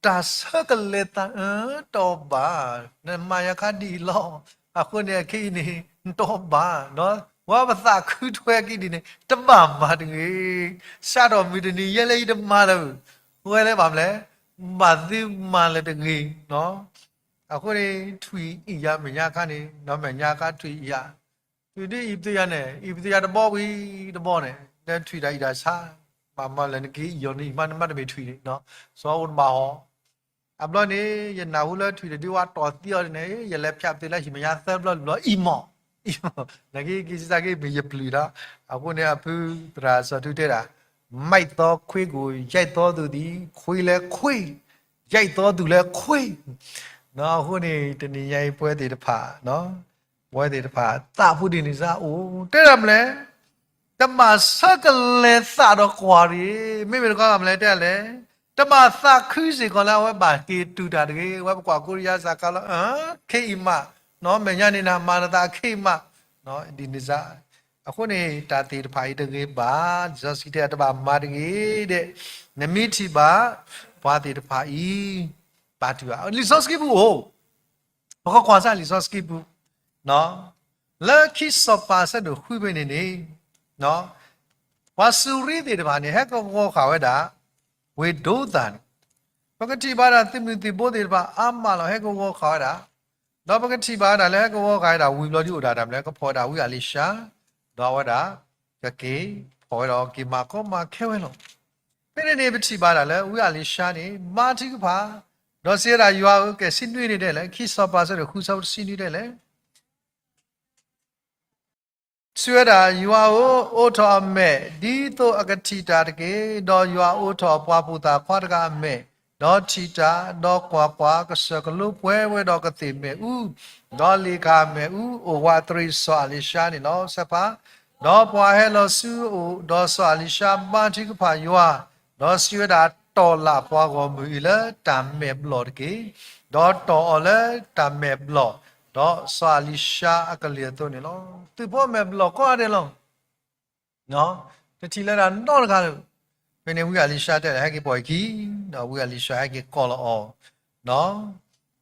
တၢ်ဆၢကလဲၤသးအၢတီဘၣ်, နမၤယၤခါဒ်အံၤလီၤ. အဃိန့ၣ် အခဲအံၤန့ၣ် နတီဘၣ်, ဝဲပသးခုထွဲက့ၤဒ်န့ၣ် တဘၣ်မၤတဂ့ၤ, စးထီၣ်မုၢ်တနံၤယဲလၢယတမၤလၢၤ, ဝဲလၢဘၣ်မနုၤလဲၣ်, ဘၣ်သုမၤလၢၤတဂ့ၤ. အဃိန့ၣ် ထွံၣ်အံၣ်ယၤမဲာ်ညါခါန့ၣ် ဒီးမဲာ်ညါခါထွံၣ်အံၣ်ယၤ, ထွံၣ်ဒ်အံၣ်ပသ့ယၤန့ၣ် အံၣ်ပသ့ယၤတဘီဝံၤတဘီန့ၣ် လၢထွံၣ်တၢ်အံၣ်တၢ်ဆါ, ဘၣ်မၤလၢနက့ၤအံၣ်ယီၤန့ၣ် ယမါနမါတမ့ၢ်ထွံၣ်န့ၣ် စီၤအိၣ်တဘၣ်ဟီၣ်, အဘျီန့ၣ် ယနၢ်ဟူလၢထွံၣ်တဒုဝဲတီၢ်သံအီၤန့ၣ် ယလဲၤဖၠးပသ့လၢဟံၣ်မဲာ်ညါသၢဘျီတဘျီ အံၣ်မီၢ်, အံၣ်မီၢ်, နက့ၤက့ၤစ့ၢ်ကီးမ့ၢ်ယပျုၢ်ဒီး, အဃိန့ၣ် အဖုသရၣ်စီၤထူတဲဒၣ်, မိုက်သောခွေးကို ရိုက်သောသူသည် ခွေးလည်းခွေး, ရိုက်သောသူလည်းခွေး, အဃိန့ၣ် တနံၤညါအံၤပဝဲသ့ၣ်တဖၣ် ပဝဲသ့ၣ်တဖၣ် သးဖိဒ်န့ၣ်စ့ၢ်အိၣ်, တဲဒၣ်မနုၤလဲၣ်, တဘၣ်ဆၢကလဲၤသးဒီးကွၢ်တဂ့ၤ, မ့မ့ၢ်တခီဘၣ်မနုၤလဲၣ်တဲလဲၣ်, တဘၣ်သးခုစ့ၢ်ကီးလၢအဝဲဘၣ်က့ၤတူၢ်တၢ်တဂ့ၤ, ဝဲပကွၢ်ကိရံယါစၢ်ကါလီၤ, ခဲအံၤမး, နီၢ် မဲာ်ညါန့ၣ်နမၤနသးခဲအံၤမး, ဒ်န့ၣ်စ့ၢ်, အဃိန့ၣ် တၢ်သ့ၣ်တဖၣ်အံၤတဂ့ၤဘၣ်, လံာ်စီဆှံတဲတဘၣ်မၤတဂ့ၤဒဲး, နမ့ၢ်ထံၣ်ဘၣ်, ပှၤသ့ၣ်တဖၣ်အံၤ, ဘၣ်တူၢ်ဘၣ်, လံာ်စီဆှံပူၤအိၣ် ပကကွၢ်စၢ်လံာ်စီဆှံပူၤ, လၢခံစီၤပၤအဆၢဒိၣ်ဃုဖဲန့ၣ်န့ၣ်, ပှၤစူၤရံသ့ၣ်တဖၣ်န့ၣ် ဟဲကဝီၤဃာ်ဝဲဒၣ်, ဝ့ၢ်ဒိသၤန့ၣ်, ပကထံၣ်ဘၣ်ဒၣ် သုးမုၢ်သံၣ်ဘိသ့ၣ်တဖၣ်အါမးလီၤ ဟဲကဝီၤဃာ်ဝဲဒၣ်, ဒီးပကထံၣ်ဘၣ်ဒၣ်လၢဟဲကဝီၤဃာ်ဝဲဒၣ်ဝံၤဘျီဒ်အိၣ်ဒၣ်တၢ်မနုၤလဲၣ် ကဖီၣ်ဝဲဒၣ်ဝံအလံၤၡါ, ဒီးအဝဲဒၣ်, ကက့ၤဖီၣ်ဝဲဒီးက့ၤမၤကီမၤခဲဝဲလီၤ. ဖဲန့ၣ်န့ၣ် ပထံၣ်ဘၣ်ဒၣ်လၢဝံအလံၤၡါန့ၣ် ဘါထုကဖၣ်, ဒီးစံးဝဲဒၣ်ယွၤဧၢ ကဲဆံနွံန့ၣ်ဒဲးလဲၣ်, ခံစီၤပၤဆၢဒိၣ်ဃုဆၢဖိတဆံနွံဒဲးလဲၣ်, စံးဝဲဒၣ်, ယွၤဧၢ, အိးထီၣ်အမဲာ်, ဒ်သိးအကထံၣ်တၢ်တက့ၢ်. ဒီးယွၤအိးထီၣ်ပှၤဖိသၣ်ခွါတဂၤအမဲာ်, ဒီးထံၣ်တၢ်, ဒီးကွၢ်ကွၢ်, ကစၢၢ်ကလိပှဲၤဝဲဒီးကသ့ၣ်မ့ၣ်အူ, ဒီးလ့ၣ်ကၤမ့ၣ်အူ, အိၣ်ဝးတရံးစီၤအလံၤၡါန့ၣ်လီၤ. ဆၢဖး, ဒီးပှၤဟဲလီၤဆူအအိၣ်, ဒီးစီၤအလံၤၡါဘါထုကဖၣ်ယွၤ, ဒီးစံးဝဲဒၣ်, တီၢ်လၢ်ပှၤဂီၢ်မုၢ်အံၤလၢတၢ်မဲာ်ဘျီၣ်တက့ၢ်. ဒီးတီၢ်အီၤလၢတၢ်မဲာ်ဘျီၣ်, ဒီးစီၤအလံၤၡါအကလုၢ်အသိးန့ၣ်လီၤ. သုးဖိအမဲာ်ဘျီၣ်ကိးဂၤဒဲးလီၤ. တထံၣ်လၢတၢ်နီတဂၤလၢၤ. ဖဲန့ၣ်ဝံအလံၤၡါတဲဒၣ် ဟဲက့ၤပိာ်ယခံ, ဒီးဝံအလံၤၡါဟဲက့ၤကိးလီၤအီၤ,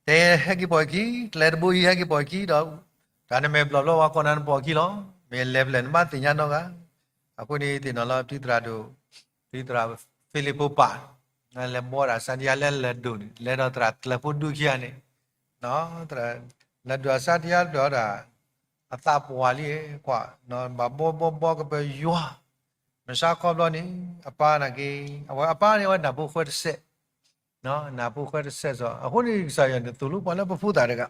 တဲဟဲက့ၤပိာ်အခံ, ကျဲတဘိအံၤဟဲက့ၤပိာ်အခံဒီး, တၢ်နမဲာ်ဘျီၣ်ဘျီဝဲကိးနၤနပိာ်အခံလီၤ. မ့ၢ်လဲၤဖဲလဲၣ်နဘၣ်သ့ၣ်ညါနီတဂၤ. အဃိန့ၣ်သ့ၣ်နီၣ်လီၤ ဒ်သရၣ်ဒိၣ်, ဒ်သရၣ်ဖံလံးဖိပၢ်, လဲၤဘှီဒၣ်စါဒံယါလၢလၢၢ်ဒိၣ်န့ၣ် လဲၤဒီးသရၣ်ကျဲဖိဒူခံဂၤန့ၣ်, လဲၤဒိးစါဒံယါဒီးဒၣ် အသးပှၢ်လံ, ကွၢ်, ဘၣ်ဘှီဘှီဘှီကပၢၤယွၤ, မုၢ်ဆါခီဘျီန့ၣ်, အပၢ်န့ၣ်က့ၤ, အဝဲအပၢ်န့ၣ် အဝဲနၢ်ဖိဃဲတစဲး, နၢ်ဖိဃဲတစဲးစီၤ, အဃိန့ၣ် ကစၢ်ယွၤန့ၣ်သိၣ်လိပှၤလၢပဖိသၣ်တဂၤ,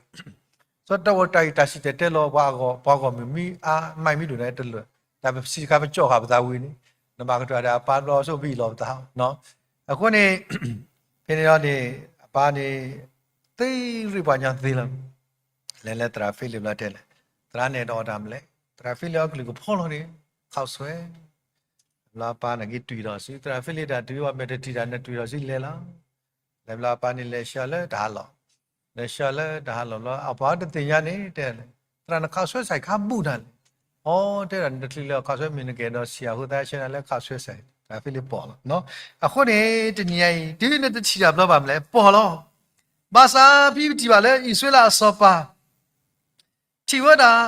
စီၤတၢ်ဝဲတၢ်အံၤတၢ်စံၣ်တဲၤတဲလီၤ ပှၤဂီၢ်မုၢ်မ့ၢ်အါ မၤမ့ၢ်ဒိၣ်န့ၣ်တလၢာ်, တၢ်ပစံးတခါပကၠီၣ်ဃာ်ပသးဝံၤန့ၣ်, နဘၣ်ကတၢၢ်ဒီးအပၢ်ဘျီဆိၣ်ဘံၣ်လီၤပသး, အဃိန့ၣ်, ဖဲန့ၣ်ဒီးန့ၣ်, အပၢ်န့ၣ်, သ့ရ့ၣ်ပှၤညီသ့လီၤ လဲၤလၢသရၣ်ဖံလံးဘျီတဲလဲၣ်, သရၣ်န့ၣ်တအီၣ်တၢ်မလဲၣ်, သရၣ်ဖံလံးအကလုၢ်ကဖီလီၤန့ၣ်, ခီၣ်ဆွဲ, ဘျီအပၢ်န့ၣ်က့ၤတွံၢ်ဒီးစံး သရၣ်ဖံလံးတၢ်တုၤဝဲမဲာ်တထံၣ်တၢ်နတွံၢ်ဒီးစံးလဲၤလီၤ, လဲၤဘျီအပၢ်န့ၣ်လဲၤဆှၢလၢတၢ်ဟးလီၢ်, လဲၤဆှၢလၢတၢ်ဟးလီၢ်ဘျီ အပၢ်တသ့ၣ်ညါန့ၣ်တဲလဲၣ်, သရၣ်နခီၣ်ဆွဲစဲးခါဘူၣ်နၤလဲၣ်, အီတဲဒၣ်နတချုးလၢခီၣ်ဆွဲမ့ၢ်နကဲဒီးဆံးအဃိသတး ဆှၢနၤလၢခီၣ်ဆွဲစဲး, သရၣ်ဖံလံးပိာ်လီၤ, အဃိန့ၣ် တနံၤအံၤ တုၤနတထံၣ်တၢ်ဘျီဘၣ်မလဲၣ် ပိာ်လီၤ, ဘၣ်ဆၣ်ဖဲပထံၣ်ဘၣ်လၢအံၣ်စရ့လးအစီၤပၤ ထံၣ်ဝဲဒၣ်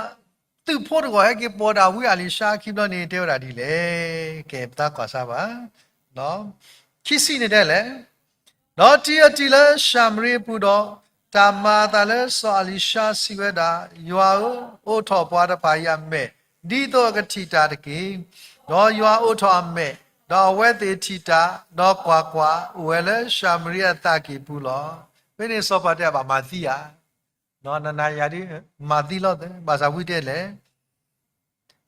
သုးဖိတဂီၢ်ဟဲက့ၤပိာ်ဒၣ်ဝံအလံၤၡါအခံဘျီန့ၣ် တဲဝဲဒၣ်ဒ်လဲၣ်, ကဲပသးကွၢ်စၢ်ဘၣ်, ခံဆံန့ၣ်တဲလဲၣ်, ဒီးတုၤအတုၤလၢၡၤမရံအပူၤဒီး, တၢ်မၤအသးလၢစီၤအလံၤၡါစံးဝဲဒၣ်, ယွၤဧၢ, အိးထီၣ်ပှၤတဖၣ်အံၤအမဲာ်, ဒ်သိးအကထံၣ်တၢ်တက့ၢ်. ဒီးယွၤအိးထီၣ်အမဲာ်, ဒီးအဝဲသ့ၣ်ထံၣ်တၢ်, ဒီးကွၢ်ကွၢ်, အိၣ်ဝဲလၢၡၤမရံအသးကံၢ်ပူၤလီၤ. ဖဲန့ၣ်စီၤပၤတဲဘၣ်မၤသံဧါ, နနၤယၤဒ်, မၤသံလီၤသၢ, ဘၣ်ဆၣ်ဝံတဲလဲၣ်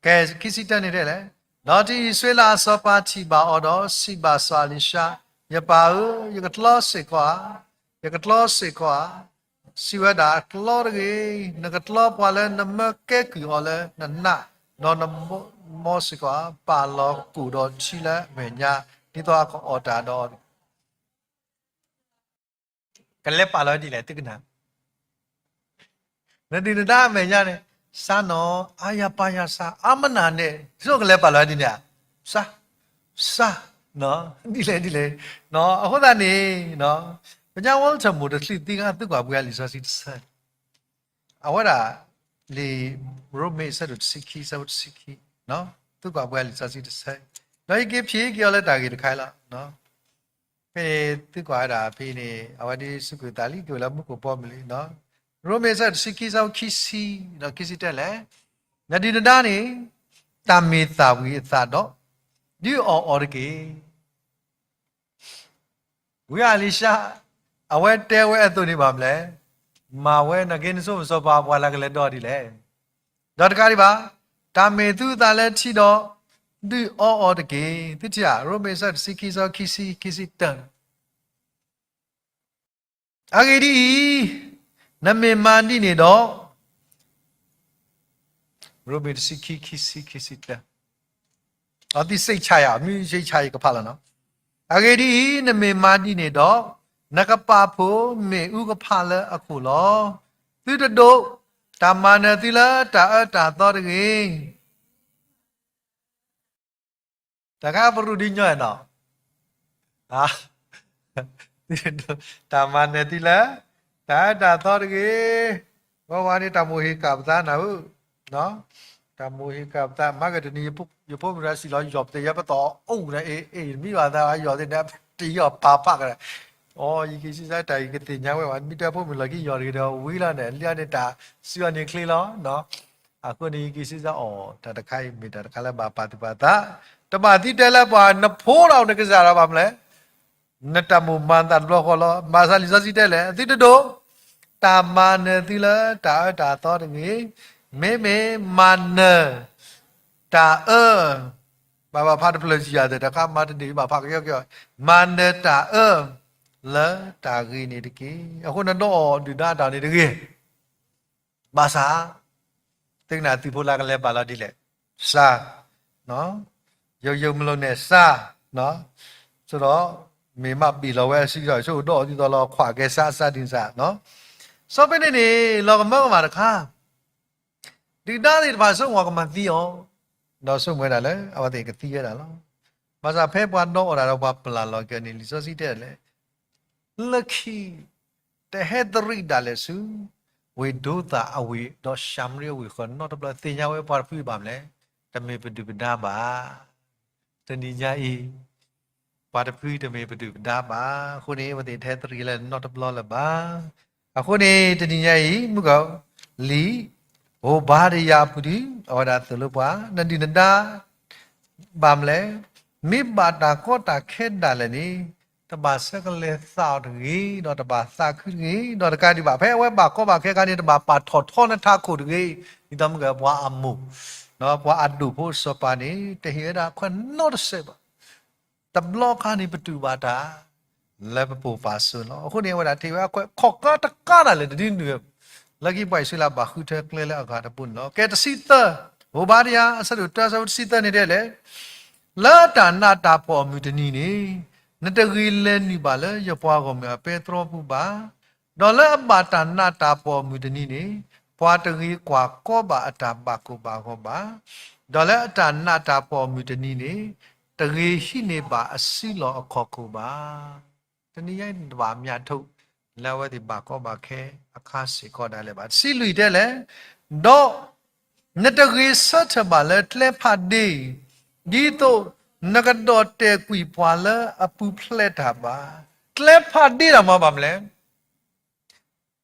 ကဲ ခံဆံတၢန့ၣ်တဲလဲၣ်, ဒီးတုၤအံၣ်စရ့လးအစီၤပၤထံၣ်ဘၣ်အီၤဒီး စံးဘၣ်စီၤအလံၤၡါ, ယပၢ်ဧၢ, ယကတြီစ့ၢ်ကီးဧါ, ယကတြီစ့ၢ်ကီးဧါ, စံးဝဲဒၣ် တြီတဂ့ၤ, နကတြီပှၤလၢနမၢကဲကုၢ်အီၤလၢနနး, ဒီးနမီစ့ၢ်ကီးဧါ, ပာ်လီၤကိၣ်ဒီးထံလၢအမဲာ်ညါ, ဒ်သိးအကအီၣ်တၢ်ဒီး ကလဲၤပာ်လီၤဒ်လဲၣ် သုကနၣ်, နဒုၣ်နဒါအမဲာ်ညါန့ၣ်, စါနီၤ, အါယၤပာ်ယၤစၢ်, အါမနုၤန့ၣ် ဆိကလဲၤပာ်လီၤဒ်န့ၣ်ဧါ, စါ, စါ, ဒ်လဲၣ်ဒ်လဲၣ်, အဃိသတးန့ၣ်, ပညါဝဲလၢထၢၣ်မိၢ်တချုးသံခါ သုကွၢ်ပှဲၤအလံာ်စီဆှံတဆၢ, အဝဲဒၣ်, လံာ်ရိမ့ၤအဆၢဒိၣ်တဆံခံ အဆၢဖိတဆံခံ, သုကွၢ်ပှဲၤအလံာ်စီဆှံတဆၢ, ဒီးယက့ၤဖံးက့ၤအီၤလၢတၢ်ဂ့ၢ်တခါအံၤလီၤ. ဖဲန့ၣ်သုကွၢ်ဝဲဒၣ်ဖဲန့ၣ် အဝဲဒ်စူးကွံာ်သးလံ က့ၤဝဲလၢမူခိၣ်ဘီမုၢ်လံ, ရိမ့ၤအဆၢဒိၣ်တဆံခံ အဆၢဖိခံဆံဒီးခံဆံတဲလဲၣ်, နဒုၣ်နဒါန့ၣ်, တၢ်မ့ၢ်သၣ်ဝံၤအသးဒီး, ဒုးအီၣ်အီၤတက့ၢ်. ဝံအလံၤၡါ, အဝဲတဲဝဲအသိးန့ၣ်ဘၣ်မလဲၣ်, မၤဝဲနာ်က့ နဆိကမိၣ်စီၤပၤပှၤလၢကလဲၤဒီးဒ်လဲၣ်, ဒီးတကးဒံးဘၣ်, တၢ်မ့ၢ်သုသးလၢထံဒီး, ဒုးအီအီၤတက့ၢ်. သုထံၣ်ဧါ, ရိမ့ၤအဆၢဒိၣ်တဆံခံ အဆၢဖိခံဆံ ခံဆံတၢန့ၣ် အဂ့ၢ်ဒ်အံၤ, နမ့ၢ်မၤဒ်န့ၣ်ဒီး, ရိမ့ၤတဆံခံ ခံဆံ ခံဆံတၢ, အသံစိတ်ချရအောင်, မ့ၢ်စိတ်ချရကဖးလီၤနီၤ, အဂ့ၢ်ဒ်အံၤ, နမ့ၢ်မၤဒ်န့ၣ်ဒီး, နကပာ်ဖှိၣ်မ့ၣ်အူကဖးလၢအခိၣ်လီၤ. သုတဒိး, တၢ်မၤနၢၤသုလၢတၢ်အၢတၢ်သီတဂ့ၤ တၢ်ခါပရူၢ်ဒ်ညီနီၤ, တၢ်မၤနၢၤသုလၢ တၢ်အၢတၢ်သီတဂ့ၤ, ဝဲဝဲန့ၣ်တၢ်မိၣ်ဟ့ၣ်ကၣ်ပသးနၤဧၢ, တၢ်မိၣ်ဟ့ၣ်ကၣ်ပသး မၤကတနံၤ ယဖိမုၣ်တဂၤစံၣ်လီၤယီၣ်ပသ့ၣ်ညါပသီၣ်အိၣ်န့ၣ် အ့ၣ်အ့ၣ်မံဘၣ်သးယီၣ်သ့ၣ်န့ၣ် တယီၣ်ပာ်ဖးကဒီး, အီ ယက့ၤစံးစါတၢ်အံၤကသ့ၣ်ညါဝဲ ပှၤမ့ၢ်တဲဖိမုၣ်လီၢ်ခံယီၣ်တဂ့ၤဒီးဝံၤလီၤန့ၣ် လၢန့ၣ်တၢ်စုအီၤန့ၣ်ချ့လီၤ. အဃိန့ၣ် ယက့ၤစံးစါအီၤ တၢ်တခါအံၤမ့ၢ်တၢ်တခါလၢဘၣ်ပာ်သူၣ်ပာ်သး, တဘၣ်သံတဲလၢပှၤနဖိဒီးနကစၢ်ဒီးဘၣ်မနုၤလဲၣ်, နတၢ်မိၣ်မၤသးတဘျီဃီလီၤ. ဘၣ်ဆၣ်လံာ်စီဆှံတဲလဲၣ် သုတဒိး, တၢ်မၤနၢၤသုလၢတၢ်အၢတၢ်သီတဂ့ၤ, မ့မ့ၢ်မၤနၢၤ တၢ်အၢ, ဘၣ်ဘၣ်ဖးတဖျၢၣ်စံၣ်ယၤသ့ၣ် တၢ်ခါမၤတန့ၢ်ဘၣ်ဖးကယီကယီ, မၤနၢၤတၢ်အၢ လၢတၢ်ဂ့ၤန့ၣ်တက့ၢ်. အဃိန့ၣ်ဒိးအီၣ်ဒုၣ်ဒါတၢ်န့ၣ်တဂ့ၤ ဘၣ်ဆၣ်, သုကနၣ်သုးဖိလၢကလဲၤပာ်လီၤဒ်လဲၣ်, စါ, ယိယိမလိၤနဲၣ်စါ, ဆိဒီး, မ့ၢ်မးဘ့ၣ်လီၤဝဲအစုကဒီး ဆိကဒိးအီၣ်ဒ်သိးလီၤခွးကဲစါ စါဒ်န့ၣ်စါ, စီဖဲန့ၣ်န့ၣ် လီၤကမၢကမၣ်တခါ, ဒုၣ်ဒါသ့ၣ်တဖၣ်ဆိကမိၣ်ကမၤသံအီၤ, ဒီးဆိကမိၣ်ဝဲဒၣ်လၢ အဝဲသ့ၣ်ကသံဝဲဒၣ်လီၤ. ဘၣ်ဆၣ်ဖဲပှၤဒိးအီၣ်တၢ်ဒီးပှၤပျၢ်လီၤက့ၤန့ၣ် လံာ်စီဆှံတဲလဲၣ်, လၢခံ, တ တဟဲတရံးဒၣ်လဲာ်ဆူ ဝ့ၢ်ဒိသၣ်အဝ့ၢ် ဒီးၡၤမရံအဝ့ၢ်ဃၢၤနီတဘျီ သ့ၣ်ညါဝဲပှၤတဖုဘၣ်မလဲၣ်, တမ့ၢ်ပဒုၣ်ပဒါဘၣ်. တနံၤညါအံၤ ပှၤတဖုတမ့ၢ်ပဒုၣ်ပဒါဘၣ်. အဃိန့ၣ် အဝဲသ့ၣ်တဟဲတရံးလၢနီတဘျီလၢၤဘၣ်. အဃိန့ၣ် တနံၤညါအံၤ မုၢ်ကီၤလံာ် ဧိၤဘၤဒယၤအပူၤဒီး အဝဲဒၣ်သိၣ်လိပှၤ နဒုၣ်နဒါ ဘၣ်မလဲၣ်, မ့ၢ်ဘၣ်တၢ်ကီတၢ်ခဲဒၣ်လဲာ်န့ၣ် တဘၣ်ဆၢကလဲၤသးအီၤတဂ့ၤ, ဒီးတဘၣ်သးခုတဂ့ၤ, ဒီးတကးဒံးဘၣ် ဖဲအဝဲဘၣ်ကီဘၣ်ခဲအခါန့ၣ် တဘၣ်ပာ်ထီၣ်ထီနထးခိၣ်တဂ့ၤ. ဒ်သိးမုၢ်ကီၤ ပှၤအမိၢ် ပှၤအဒိၣ်ဖိစီၤပၤန့ၣ် တဟ့ၣ်ဝဲဒၣ်ခွဲးနီတစဲးဘၣ်. တဘျီခါန့ၣ် ပတူၢ်ဘၣ်တၢ် လၢပပိာ်ပာ်စၢၤလီၤ. အဃိန့ၣ် အဝဲဒၣ်ထံၣ်ဝဲအခွဲးခီၣ်ကါတကးဒၣ်လဲာ်တဒုနုာ် လၢခံပှၤအံၣ်စရ့လးဘၣ်ဃုထၢကျဲလၢအဂၤတဘိန့ၣ်လီၤ. ကဲ တဆံသၢ, ဧိၤဘၤဒယၤ အဆၢဒိၣ်တၢ အဆၢဖိတဆံသၢန့ၣ်တဲလဲၣ်, လၢတၢ်နးတၢ်ဖှီၣ်အမုၢ်တနံၤန့ၣ် နတဂ့ၤလဲၤနုာ်ဘၣ်လၢယပှၤဂီၢ်မုၢ်အပဲတြီပူၤဘၣ်. ဒီးလၢအဘၣ်တၢ်နးတၢ်ဖှီၣ်အမုၢ်တနံၤန့ၣ် ပှၤတဂ့ၤကွၢ်ကီဘၣ်အတၢ်ဘၣ်ကိၢ်ဘၣ်ဂီၤဘၣ်. ဒီးလၢအတၢ်နးတၢ်ဖှီၣ်အမုၢ်တနံၤန့ၣ် တဂ့ၤဟံးန့ၢ်ဘၣ်အစုလီၢ်အခီၣ်ခိၣ်ဘၣ်. တနံၤညါအံၤတဘၣ်မၠးထိၣ် လၢအဝဲသ့ၣ်ဘၣ်ကီဘၣ်ခဲအခါစ့ၢ်ကီးဒၣ်လဲာ်ဘၣ်. တဆံလွံၢ်တဲလဲၣ်, ဒီး နတဂ့ၤဆၢထၢၣ်ဘၣ်လၢကျဲဖးဒ့, ဒ်သိးနကဒီၣ်တဲာ်ကွံာ်ပှၤလၢအပူၤဖျဲးတၢ်ဘၣ်. ကျဲဖးဒ့တၢ်မၤဘၣ်မလဲၣ်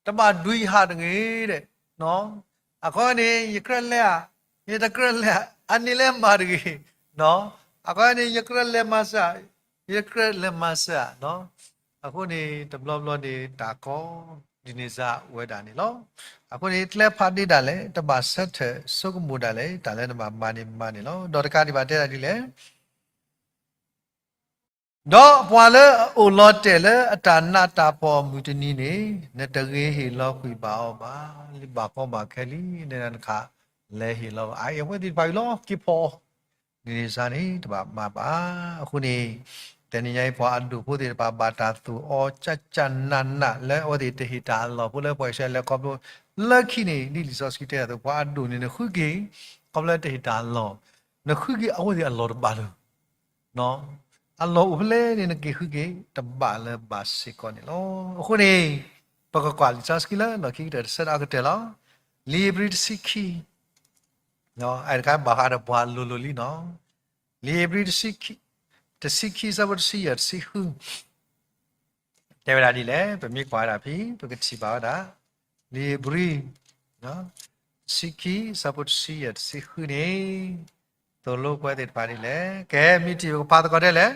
တဘၣ်ဒွံးဟးတဂ့ၤဒီး, အခီန့ၣ် ယကြၢးလဲၤဧါ, ယတကြၢးလဲၤဧါ, အန့ၣ်လၢမၤတဂ့ၤ, အခီန့ၣ် ယကြၢးလဲၤမၤစၢၤ, ယကြၢးလဲၤမၤစၢၤဧါ. အဃိန့ၣ် တဘျီဘျီန့ၣ် တၢ်ကီ ဒ်န့ၣ်စ့ၢ်ဝဲဒၣ်န့ၣ်လီၤ. အဃိန့ၣ် ကျဲဖးဒ့ဒၣ်လဲာ် တဘၣ်ဆၢထၢၣ်ဆိကမိၣ်ဒၣ်လဲာ် တၢ်လၢနဘၣ်မၤန့ၣ်မၤန့ၣ်လီၤ. ဒီးတကးဒံးဘၣ်တဲဒၣ်ဒ်လဲၣ် ဒီးပှၤလၢအအိၣ်လီၤတဲာ်လၢအတၢ်နးတၢ်ဖှီၣ်အမုၢ်တနံၤန့ၣ် နတဂ့ၤဟ့ၣ်လီၤကွံာ်ဘၣ်အီၤဘၣ်. လံဘၣ်ကီဘၣ်ခဲလံ နနခး လဲၤဟ့ၣ်လီၤ အအံၤအဝဲသ့ၣ်တဖၣ်အံၤလီၤ က့ၤဖီၣ်အီၤ ဒ်န့ၣ်စ့ၢ်န့ၣ် တဘၣ်မၤဘၣ်. အဃိန့ၣ် တနံၤညါအံၤ ပှၤအဒိၣ်ဖိသ့ၣ်တဖၣ် ဘၣ်တၢ်သိၣ်အီၤကၠၢ်ကၠၢ်နးနး လၢအဝဲသ့ၣ်တဟ့ၣ်တၢ်အလီၢ်ဖိလၢပှၤအံၣ်စရ့လးလဲၤခီဖျိ လၢခံန့ၣ် ဒ်လံာ်စီဆှံတဲအသိး ပှၤအဒိၣ်န့ၣ် နဃုက့ၤ ခီဖျိတဟ့ၣ်တၢ်အလီၢ် နဃုက့ၤအဝဲသ့ၣ်အလီၢ်တဘၣ်လၢၤ အလီၢ်အိၣ်ဖဲလဲၣ်န့ၣ် နက့ၤဃုက့ၤ တဘၣ်လၢၤဘၣ်စ့ၢ်ကီးန့ၣ်လီၤ. အဃိန့ၣ် ပကကွၢ်လံာ်စီဆှံလၢလီၢ်ခံကတၢၢ်တဆၢဒီးအကတၢၢ်လီၤ. လံာ်ဧ့ၤဘြံၤတဆံခံ, အဲတခါဘၣ်ဃးဒီးပှၤလိၤလိၤလံနီၤ. လံာ်ဧ့ၤဘြံၤ တဆံခံ ဆၢဖိတဆံယဲၢ် တဆံဃု တဲဝဲဒၣ်ဒ်လဲၣ်, ပမ့ၢ်ကွၢ်ဝဲဒၣ်ဖဲ ပကထံၣ်ဘၣ်ဝဲဒၣ် လံာ်ဧ့ၤဘြံၤ တဆံခံ ဆၢဖိတဆံယဲၢ် တဆံဃုန့ၣ် သိၣ်လိပဝဲသ့ၣ်တဖၣ်ဒ်လဲၣ်. ကဲ မ့ၢ်ထံၣ်ပကဖးသကိးတဲလဲၣ်,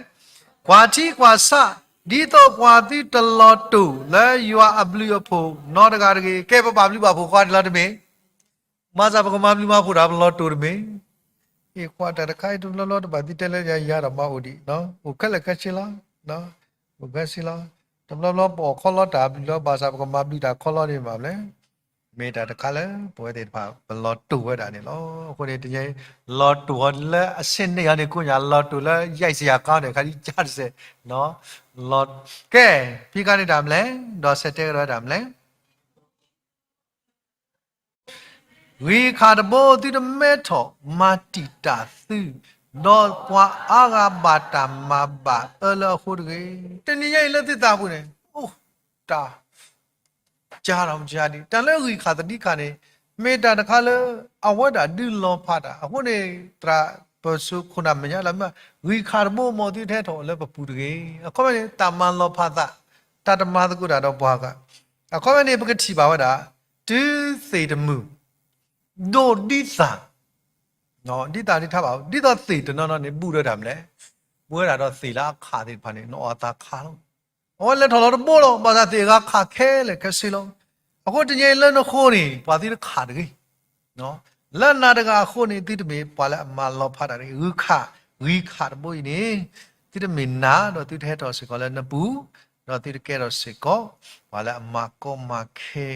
ကွၢ်ထံကွၢ်ဆး ဒ်သိးပှၤသုတလီၤတိာ်လၢယွၤအဘျုးအဖှိၣ်နီတဂၤတဂ့ၤ. ကဲ ပဘၣ်ဘျုးဘၣ်ဖှိၣ်ဃီဒ်လီၤတမ့ၢ် ဘၣ်ဆၣ်ပကမၤဘျုးမၤဖှိၣ်ဒီးပလီၤတိာ်တမ့ၢ်, အ့ၣ် ကွၢ်တၢ်တခါအံၤတဘျီဘျီတဘၣ်သံတဲလၢယၤယၤဒီးမၤအိၣ်ဒံး, အိၣ်ခဲလၢာ်ခဲဆ့လီၤ, အိၣ်ခဲဆ့လီၤ. တဘျီဘျီပအီၣ်ခီလီတၢ်ဘျုးလီၤ, ဘၣ်ဆၣ်ပကမၤဘျုးတၢ်ခီလီန့ၣ်မးလဲၣ်, မ့ၢ်တၢ်တခါလၢ ပဝဲသ့ၣ်တဖၣ်ပလီၤတိာ်ဝဲဒၣ်န့ၣ်လီၤ. အဃိန့ၣ် တနံၤအံၤ လီၤတိာ်အီၤလၢအဆ့ၣ်န့ၢ်အီၤန့ၣ် ကိးညါလီၤတိာ်လၢယဲၢ်စယၤကီန့ၣ် ခါဒ်ကၢ်တစဲး, လီၤ, ကဲ, ဖံခါန့ၣ်တၢ်မလဲၣ်, ဒီးဆဲးတဲကဒီးတၢ်မလဲၣ် ဂံၢ်ခးတဘိသုတမဲထီၣ်မၤတံာ်တာ်သု, ဒီးပှၤအါဂၤဘၣ်တၢ်မၤဘၣ်အၢလၢအဃိတဂ့ၤ. တနံၤညါအံၤလၢသုသးပူၤန့ၣ် အိၣ်တၢ် ကၢ်ဒီးမကၢ်ဒံး တၢ်လၢဂံၢ်ခးသဒံခးန့ၣ် မ့ၢ်တၢ်တခါလၢ အဝဲဒၣ်ဒုးလီၤဖးတၢ် အဃိန့ၣ် သရၣ်ပၢၢ်ဆူခိၣ်နၢ်မဲာ်ညါလၢမ့ၢ် ဂံၢ်ခးတဘိမ်သုတဟဲထီၣ်လၢပပူၤတဂ့ၤ. အခီပညီန့ၣ် တၢ်မၤလီၤဖးသး တၢ်တမၤသကိးတၢ်ဒီးပှၤဂၤ အခီပညီန့ၣ် ပကထံၣ်ဘၣ်ဝဲဒၣ် တုၤသ့ၣ်တမုာ် ဒိးဒ်သၣ် ဒ်သၣ်ဒ်ထါဘၣ် ဒ်သိးသ့ၣ်တနီၤနီၤန့ၣ် ဘူးဒီးတၢ်မလဲၣ်, ဘူးဝဲဒၣ်ဒီးသ့ၣ်လၢအခးသ့ၣ်တဖၣ်န့ၣ် နအီၣ်သးခးလီၤ. အဝဲလဲၤထီၣ်လီၤတဘိလီၤ ဘၣ်ဆၣ်သ့ၣ်အဂၤခးခဲလၢာ်ခဲဆ့လီၤ. အဃိတနံၤအံၤလၢနဃိန့ၣ် ပှၤသုတခးတဂ့ၤ လၢနၤတဂၤအဃိန့ၣ် သုတမ့ၢ်ပှၤလၢအမၤလီၤဖးတၢ်တဂ့ၤ. ဂံၢ်ခး ဂံၢ်ခးတဘိအံၤန့ၣ် သုတမ့ၢ်နၤ ဒီးသုတဟဲထီၣ်စ့ၢ်ကီးလၢနပူၤ, ဒီးသုတကဲထီၣ်စ့ၢ်ကီး ပှၤလၢအမၤကီမၤခဲ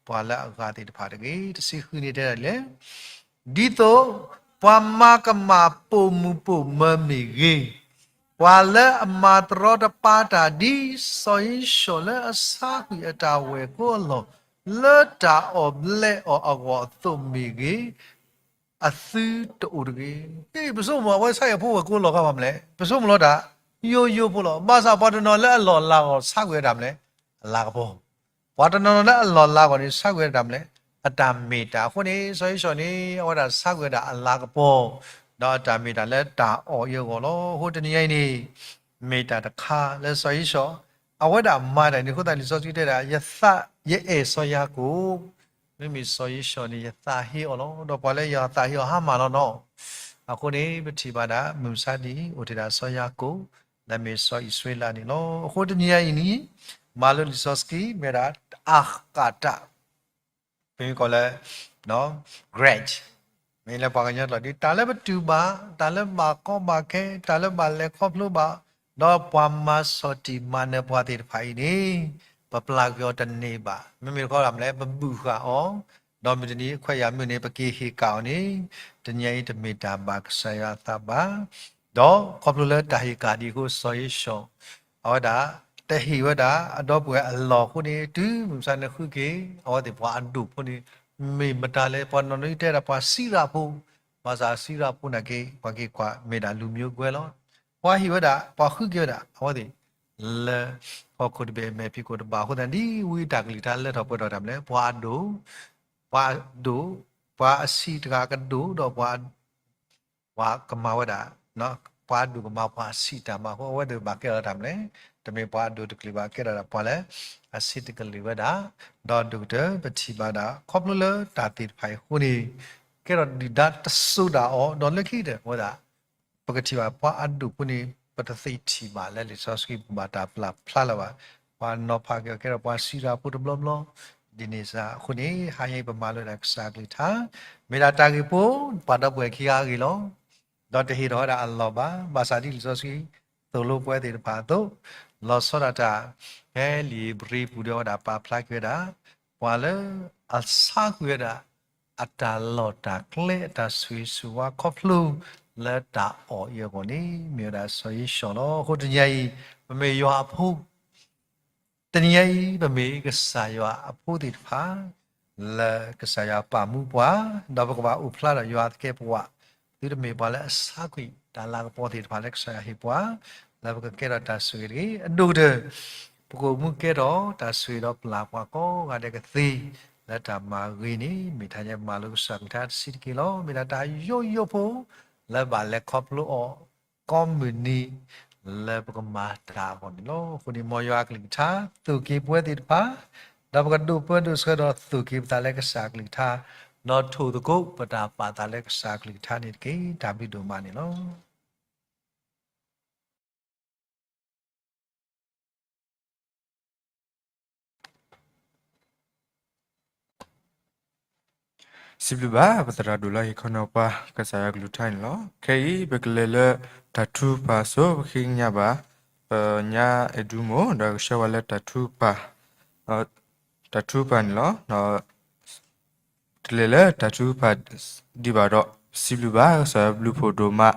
ပှၤလၢအဂၤသ့ၣ်တဖၣ်တဂ့ၤ. တဆံဃုန့ၣ်တဲဒၣ်လဲၣ် ဒ်သိးပှၤမၤကမၣ်ပိာ်မုၣ်ပိာ်မၢၤမ့ၢ်ဂ့ၤ, ပှၤလၢအမၤတရီတပါတၢ်ဒ်စီၤဧ့ၡီၤလၢအဆါကွံာ်အတၢ်ဝဲၢ်ကိအလီၢ် လၢတၢ်အီၣ်ဘျဲးအီၤအဂီၢ်အသိးမ့ၢ်ဂ့ၤ, အသုတအိၣ်တဂ့ၤ. ပဆိကမိၣ်အဝဲဆါအဖိဝဲၢ်ကိလီၢ်ခါဘၣ်မလဲၣ်, ပဆိကမိၣ်လီၤတၢ် ယိယိဖိလီၤ. ဘၣ်ဆၣ်ပှၤတနီၤလၢအလီၢ်အလၤအဂီၢ်ဆါကွံာ်ဝဲဒၣ်မလဲၣ်, အလၤကပီၤ ပှၤတနီၤနီၤလၢအလီၢ်လၤအဂီၢ်န့ၣ် ဆါကွံာ်ဝဲဒၣ်တၢ်မနုၤလဲၣ်, အတၢ်မ့ၢ်တၢ်. အဃိန့ၣ် စီၤယိၤၡီၣ်န့ၣ် အဝဲဒၣ်ဆါကွံာ်ဝဲဒၣ်အလၤကပီၤ, ဒီးအတၢ်မ့ၢ်တၢ်လၢတၢ်အီၣ်အံၤအဂီၢ်လီၤ. အဃိတနံၤအံၤန့ၣ် မ့ၢ်တၢ်တခါလၢစီၤယိၤၡီၣ် အဝဲဒၣ်မၤတၢ်န့ၣ်အဃိသတး လံာ်စီဆှံတဲဒၣ် ယသး ယအဲၣ်စီၤယၤကိာ်, မ့မ့ၢ်စီၤယိၤၡီၣ်န့ၣ် ယသးဟ့အီၤလီၤ. ဒီးပှၤလၢယွၤသးဟ့အီၤဟါမၢ်လီၤနီၤ. အဃိန့ၣ် ပထံၣ်ဘၣ်ဒၣ် မုၢ်မဆါတနံၤ အိၣ်တ့ၢ်ဒၣ်စီၤယၤကိာ် လၢမ့ၢ်စီၤအံၣ်စရ့လးန့ၣ်လီၤ. အဃိတနံၤအံၤန့ၣ် မၤလိလံာ်စီဆှံ မ့ၢ်ဝဲဒၣ်အဃၣ်တၢ် ပမ့ၢ်ကိးလၢ grant မ့ၢ်လၢပှၤကညီကျိာ်ဒီး တၢ်လၢပတူၢ်ဘၣ်, တၢ်လၢဘၣ်ကီဘၣ်ခဲ, တၢ်လၢဘၣ်လဲၤခီဖျိဘၣ်, ဒီးပှၤမၤစီၣ်တံၢ်မၤနၢၤပှၤသ့ၣ်တဖၣ်အံၤန့ၣ် ပပျၢ်ကွံာ်အီၤတန့ၢ်ဘၣ်. မ့မ့ၢ်တခီဒၣ်မနုၤလဲၣ် ပဘုၣ်ဃာ်အီၤ, ဒီးမုၢ်တနံၤခွဲးယာ်မုၢ်န့ၣ် ပက့ၤဟ့ၣ်ကၣ်အီၤန့ၣ် တနံၤအံၤတမ့ၢ်တၢ်ဘၣ်ကစၢ်ယွၤအသးဘၣ်. ဒီးခီဖျိလၢတၢ်ဟ့ၣ်ကၣ်ဒ်အံၤအဃိ စီၤယိၤၡီၣ် အဝဲဒၣ် တဟ့ၣ်ဝဲဒၣ်အဒီပုၢ်ဝဲၢ်အလီၢ်အဃိန့ၣ် တုၤမုၢ်မဆါန့ၣ်ဃုက့ၤ အဝဲသ့ၣ်ပှၤအဒိၣ်ဖိန့ၣ် မ့ၢ်မတၤလဲၣ်. ပှၤနီၢ်နီၢ်တဲဒၣ်ပှၤစံရၣ်ဖိ, ဘၣ်ဆၣ်စံရၣ်ဖိနာ်က့ ပှၤက့ၤကွၢ်မ့ၢ်ဒၣ်လူၤမံၤကွဲလီၤ. ပှၤဟ့ၣ်ဝဲဒၣ် ပှၤဃုက့ၤဝဲဒၣ် အဝဲသ့ၣ် လၢဟီၣ်ခိၣ်တဘ့ၣ်အမဲာ်ဖံးခိၣ်တဘၣ်အဃိသတး ဒ်ဝံအတၢ်ကလုၢ်ကထါလၢထီၣ်ပှဲၤထီၣ်တၢ်မနုၤလဲၣ် ပှၤအဒိၣ် ပှၤအဒိၣ်, ပှၤအဆံးတဂၤကဒိၣ်ဒီး ပှၤကမၤဝဲဒၣ်, ပှၤအဒိၣ်ကမၤပှၤအဆံးတၢ်မၤအဃိ အဝဲသ့ၣ်ဘၣ်ကဲထီၣ်တၢ်မနုၤလဲၣ်, တမ့ၢ်ပှၤအဒိၣ်တကလုာ်ဘၣ် ကဲထီၣ်ဒၣ်ပှၤလၢ အဆံးတကလုာ်ဝဲဒၣ်, ဒီးဒိၣ်ကတၢၢ် ပထံၣ်ဘၣ်ဒၣ် ခီဖျိလၢတၢ်သ့ၣ်တဖၣ်အံၤအဃိန့ၣ် ကဲထီၣ်ဒုၣ်ဒါတစိၤဒၣ်အီၤ ဒီးလၢခံကတၢၢ်ဝဲဒၣ် ပကထံၣ်ဘၣ်ပှၤအဒိၣ်ဖိန့ၣ် ပတသ့ထံၣ်ဘၣ်လၢလံာ်စီဆှံပူၤဘၣ်တၢ်ပာ်ဖျါလၢၤဘၣ်. ပှၤနီၤဖးက့ၤအီၤကဲထီၣ်ပှၤစံးတၢ်ဖိတဘျီဘျီ ဒ်န့ၣ်စ့ၢ်အဃိန့ၣ် ဟါညါအံၤပမၤလိဒၣ်ကစၢ်အကလုၢ်ကထါ မ့ၢ်ဒၣ်တၢ်ဂ့ၢ်ဖိ ပှၤဒီပုၢ်ဝဲၢ်ခံဂၤအဂ့ၢ်လီၤ. ဒီးတဟ့ၣ်ထီၣ်ဝဲဒၣ်အလီၢ်ဘၣ်. ဘၣ်ဆၣ်ဒ်လံာ်စီဆှံသိၣ်လိပဝဲသ့ၣ်တဖၣ်အသိး လီၤဆီဒၣ်တၢ် ဖဲလံာ်ဧ့ၤဘြံၤပူၤဒီးဝဲဒၣ်ပာ်ဖျါက့ၤဝဲဒၣ် ပှၤလၢအဆါကွံာ်ဝဲဒၣ် အတၢ်လီၢ်တၢ်ကျဲ အတၢ်ဆိၣ်ဂ့ၤဆိၣ်ဝါခီဖျိလၢတၢ်အီၣ်အံၤအဂီၢ်န့ၣ် မ့ၢ်ဝဲဒၣ်စီၤယိၤၡီၣ်လီၤ. အဃိတနံၤအံၤ ပမ့ၢ်ယွၤအဖိ တနံၤအံၤ ပမ့ၢ်ကစၢ်ယွၤအဖိသ့ၣ်တဖၣ် လၢကစၢ်ယွၤပာ်မူပှၤ ဒီးပကဘၣ်အိၣ်ဖျါဒီးယွၤသကဲးပဝး သုတမ့ၢ်ပှၤလၢအဆါကွံာ်တၢ်လၤကပီၤသ့ၣ်တဖၣ်လၢကစၢ်ယွၤဟ့ၣ်ပှၤ လၢပကကဲထီၣ်တၢ်ဆိၣ်ဂ့ၤတဂ့ၤ. အဒိၣ်ကတၢၢ် ပကအိၣ်မူကဲထီၣ်တၢ်ဆိၣ်ဂ့ၤဒီးပျၢ်ပှၤကိးဂၤဒဲးကသ့ လၢတၢ်မၤဂ့ၤန့ၣ် မ့ၢ်ထါညါပမၤလိကစၢ်ကလုၢ်ကထါတဆံးတက့ၢ်လီၤ. မ့ၢ်ဒၣ်တၢ်ယိယိဖိ လၢဘၣ်လဲၤခီဖျိအီၤ ကိးမုၢ်နံၤ လၢပကမၤတၢ်အဂီၢ်န့ၣ်လီၤ. အဃိန့ၣ် မ်ယွၤအကလုၢ်ကထါ သိၣ်က့ၤပဝဲသ့ၣ်တဖၣ်, ဒီးပကဒိးပၢဒိးဆှၢဒီးသိၣ်က့ၤပသးလၢကစၢ်အကလုၢ်ကထါ, ဒီးထိၣ်သကိးပတၢ်ပာ်သးလၢကစၢ်အကလုၢ်ကထါန့ၣ်တက့ၢ်. တၢ်ဘျုးဒိၣ်မးန့ၣ်လီၤ. စံးဘျုးဘၣ် ပသရၣ်ဒိၣ်လၢဟ့ၣ်ခီနီၤပှၤ ကစၢ်ယွၤကလုၢ်ကထါန့ၣ်လီၤ. ခဲအံၤ ပကလဲၤလၢတၢ်ထုကဖၣ်အစိၤ ပဃ့ကညးဘၣ် ပညါအဲၣ်ဒူမိၢ် ဒီးကဆှၢပှၤလၢတၢ်ထုကဖၣ်, တၢ်ထုကဖၣ်န့ၣ်လီၤ. တလဲၤလၢတၢ်ထုကဖၣ်ဒံးဘၣ်ဒီး စံးဘျုးဘၣ် ကစၢ်ယွၤဘျုးဖှိၣ်ဒိၣ်မး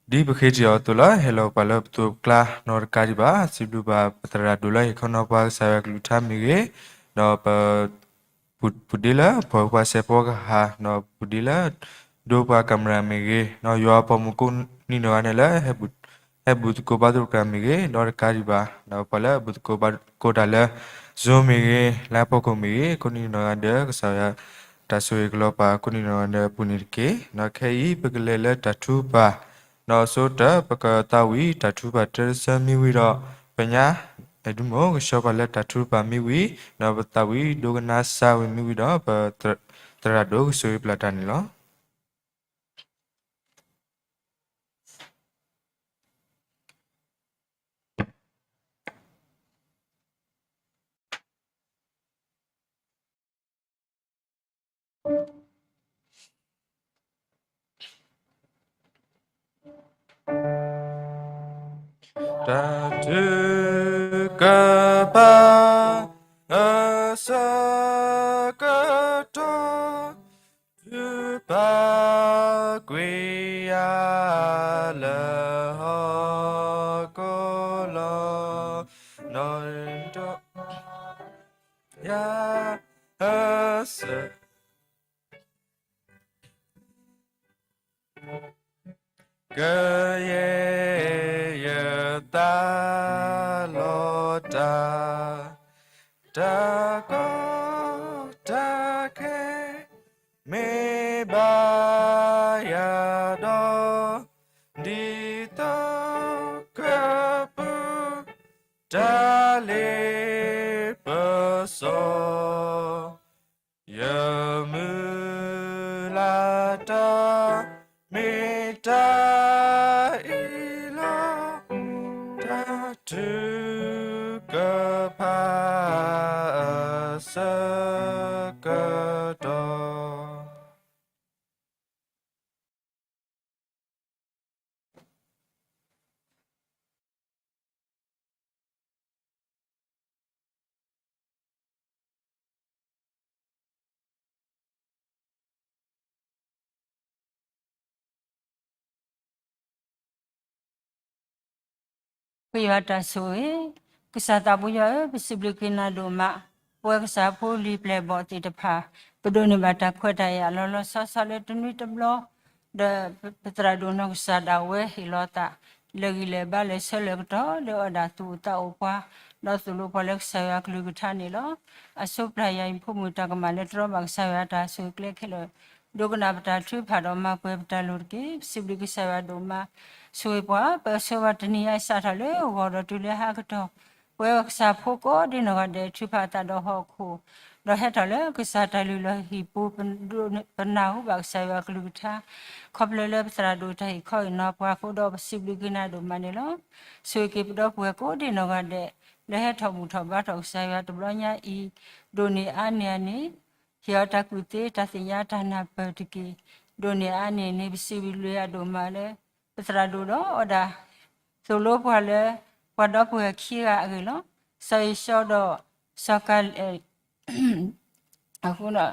ဒ်ပဃ့ထံၣ်အီၤအသိးလီၤ. ဟဲလီၤပှၤလၢပသိးပကျါ နီတကးဒံးဘၣ်. စံးဘျုးဘၣ် ပသရၣ်ဒိၣ်လၢဟ့ၣ်ခီနီၤပှၤ ကစၢ်ယွၤကလုၢ်ကထါမ့ၢ်ဂ့ၤ, ဒီးပ ပူၤဒ့လၢ ပှၤစဲးဖီကဟၣ် ဒီးပူၤဒ့လၢ ဒိပှၤကမျၢၢ်မ့ၢ်ဂ့ၤ, ဒီးယွၤအပိာ်မုၣ်ကိးနံၤနီၢ်ဂၤဒဲးလၢ ဟဲဘူးသကိးဘါသကိးတၢ်မ့ၢ်ဂ့ၤ, ဒီးတကးဒံးဘၣ် ဒီးပှၤလၢအဘူးသကိးဘါသကိးတၢ်လၢ Zoom မ့ၢ်ဂ့ၤ, လၢဟီၣ်ခိၣ်မ့ၢ်ဂ့ၤ, ကိးနံၤနီၢ်ဂၤဒဲး ကစၢ်ယွၤ တၢ်ဆိၣ်ဂ့ၤကလီၤပာ်ကိးနံၤနီၢ်ဂၤဒဲးအပူၤန့ၣ်တက့ၢ်. ဒီးခဲအံၤ ပကလဲၤလၢတၢ်ထုကဖၣ် ဒီးအဆိကတၢၢ် ပကသးဝံၣ်တၢ်ထုကဖၣ်တၢတဆၢမ့ၢ်ဝံၤဒီး ပညါအဲၣ်ဒူမိၢ် ကဆှၢပှၤလၢတၢ်ထုကဖၣ်မ့ၢ်ဝံၤ ဒီးပသးဝံၣ်ဒိကနၣ်စၢ်ဝဲမ့ၢ်ဝံၤဒီး ပသရၣ်ဒိၣ်ကဆိၣ်ဂ့ၤပျၢ်တၢ်န့ၣ်လီၤ. တၢ်ထုကဖၣ် အဆၢကတီၢ် ထုကဖၣ်ကွံာ်ယၤလၢ ဟီၣ်ခိၣ်လီၤ. နီၢ်ဒီး ယၤ အဆၢ ကယဲၢ်ယသးလီၤတၢ် တၢ်ကီတၢ်ခဲ မ့ၢ်ဘၣ်ယၤဒီး ဒ်သိးကပူၤ တၢ်လ့ပစီ ယမုၢ်လၢ်တၢ် မ့ၢ်တၢ်အံၤလီၤ. တၢ်ထုကဖၣ် အဆၢကတီၢ် ပယွၤတၢ်ဆိၣ်ဂ့ၤ, ကစၢ်သးပူၤယွၤဧၢ, ပစံးဘျုးက့ၤနၤဒိၣ်မး, ပဝဲကစၢ်ဖိလံၤပျဲၢ်ဘီၣ်သ့ၣ်တဖၣ်, ပဒိးန့ၢ်ဘၣ်တၢ်ခွဲးတၢ်ယာ်လီၤလီၤဆီဆီလၢတနွံတဘျီ, ဒီးပသရၣ်ဒိၣ်နီၢ်ကစၢ်ဒၣ်ဝဲဟ့ၣ်လီၤသး, လၢာ်ဂံၢ်လၢာ်ဘါလၢာ်ဆၢလၢာ်ကတီၢ် လၢအီၣ်ဒၣ်သူၣ်အိၣ်သးအိၣ်ပှၤ, ဒီးသိၣ်လိပှၤလၢကစၢ်ယွၤကလုၢ်ကထါန့ၣ်လီၤ. အဆိပျၢ်ယၤယဖိမုၣ်တၢ်ကမၣ်လၢတြီဘၣ်ကစၢ်ယွၤတၢ်ဆိၣ်ဂ့ၤကျဲခဲလၢာ်, ဒိကနၣ်ပတၢ်ထုကဖၣ်ဒီးမၤပှဲၤပတၢ်လိၤတက့ၢ်. ပစံးဘျုးကစၢ်ယွၤဒိၣ်မး, ဆိၣ်ဂ့ၤပှၤ ပဆၢဝဲတနံၤအံၤစးထီၣ်လၢဂီၤဒီးတုၤလၢဟါကတီၢ်, ပဝဲကစၢ်ဖိကိးဒ်နီၢ်ဂၤဒဲးထုကဖၣ်သးဒီးဟီၣ်ခိၣ်, ဒီးဟဲထီၣ်လၢကစၢ်တၢ်လုၢ်လီၢ်ဟံၣ်ပူၤ, ပနၢ်ဟူဘၣ်ကစၢ်ယွၤကလုၢ်ကထါ, ခီဖျိလၢပသရၣ်ဒိၣ်တၢ်ဟ့ၣ်ခီဟ့ၣ်နီၤပှၤအဃိဒီး ပစံးဘျုးက့ၤနၤဒိၣ်မးန့ၣ်လီၤ. ဆိၣ်ဂ့ၤက့ၤပဒီပုၢ်ဝဲၢ်ကိးဒ်နီၢ်ဂၤဒဲး, လၢဟဲထီၣ်ဘူၣ်ထီၣ်ဘါထီၣ်ကစၢ်ယွၤတဘျီညါအံၤ, ဒိၣ်န့ၢ်အါန့ၢ်အန့ၣ်, ဟ့ၣ်အီၤတၢ်ကူၣ်သ့တၢ်သ့ၣ်ညါတၢ်နၢ်ပၢၢ်တက့ၢ်. ဒိၣ်န့ၢ်အါန့ၢ်န့ၣ် ပစံးဘျုးယွၤဒိၣ်မးလၢ ပသရၣ်ဒိၣ်ဒီးအီၤဒၣ် သိၣ်လိပှၤလၢ ပှၤဒီပုၢ်ဝဲၢ်ခံဂၤအဂ့ၢ်လီၤ. စီၤယံၤစီဒီး စီၤကၤ အဃိ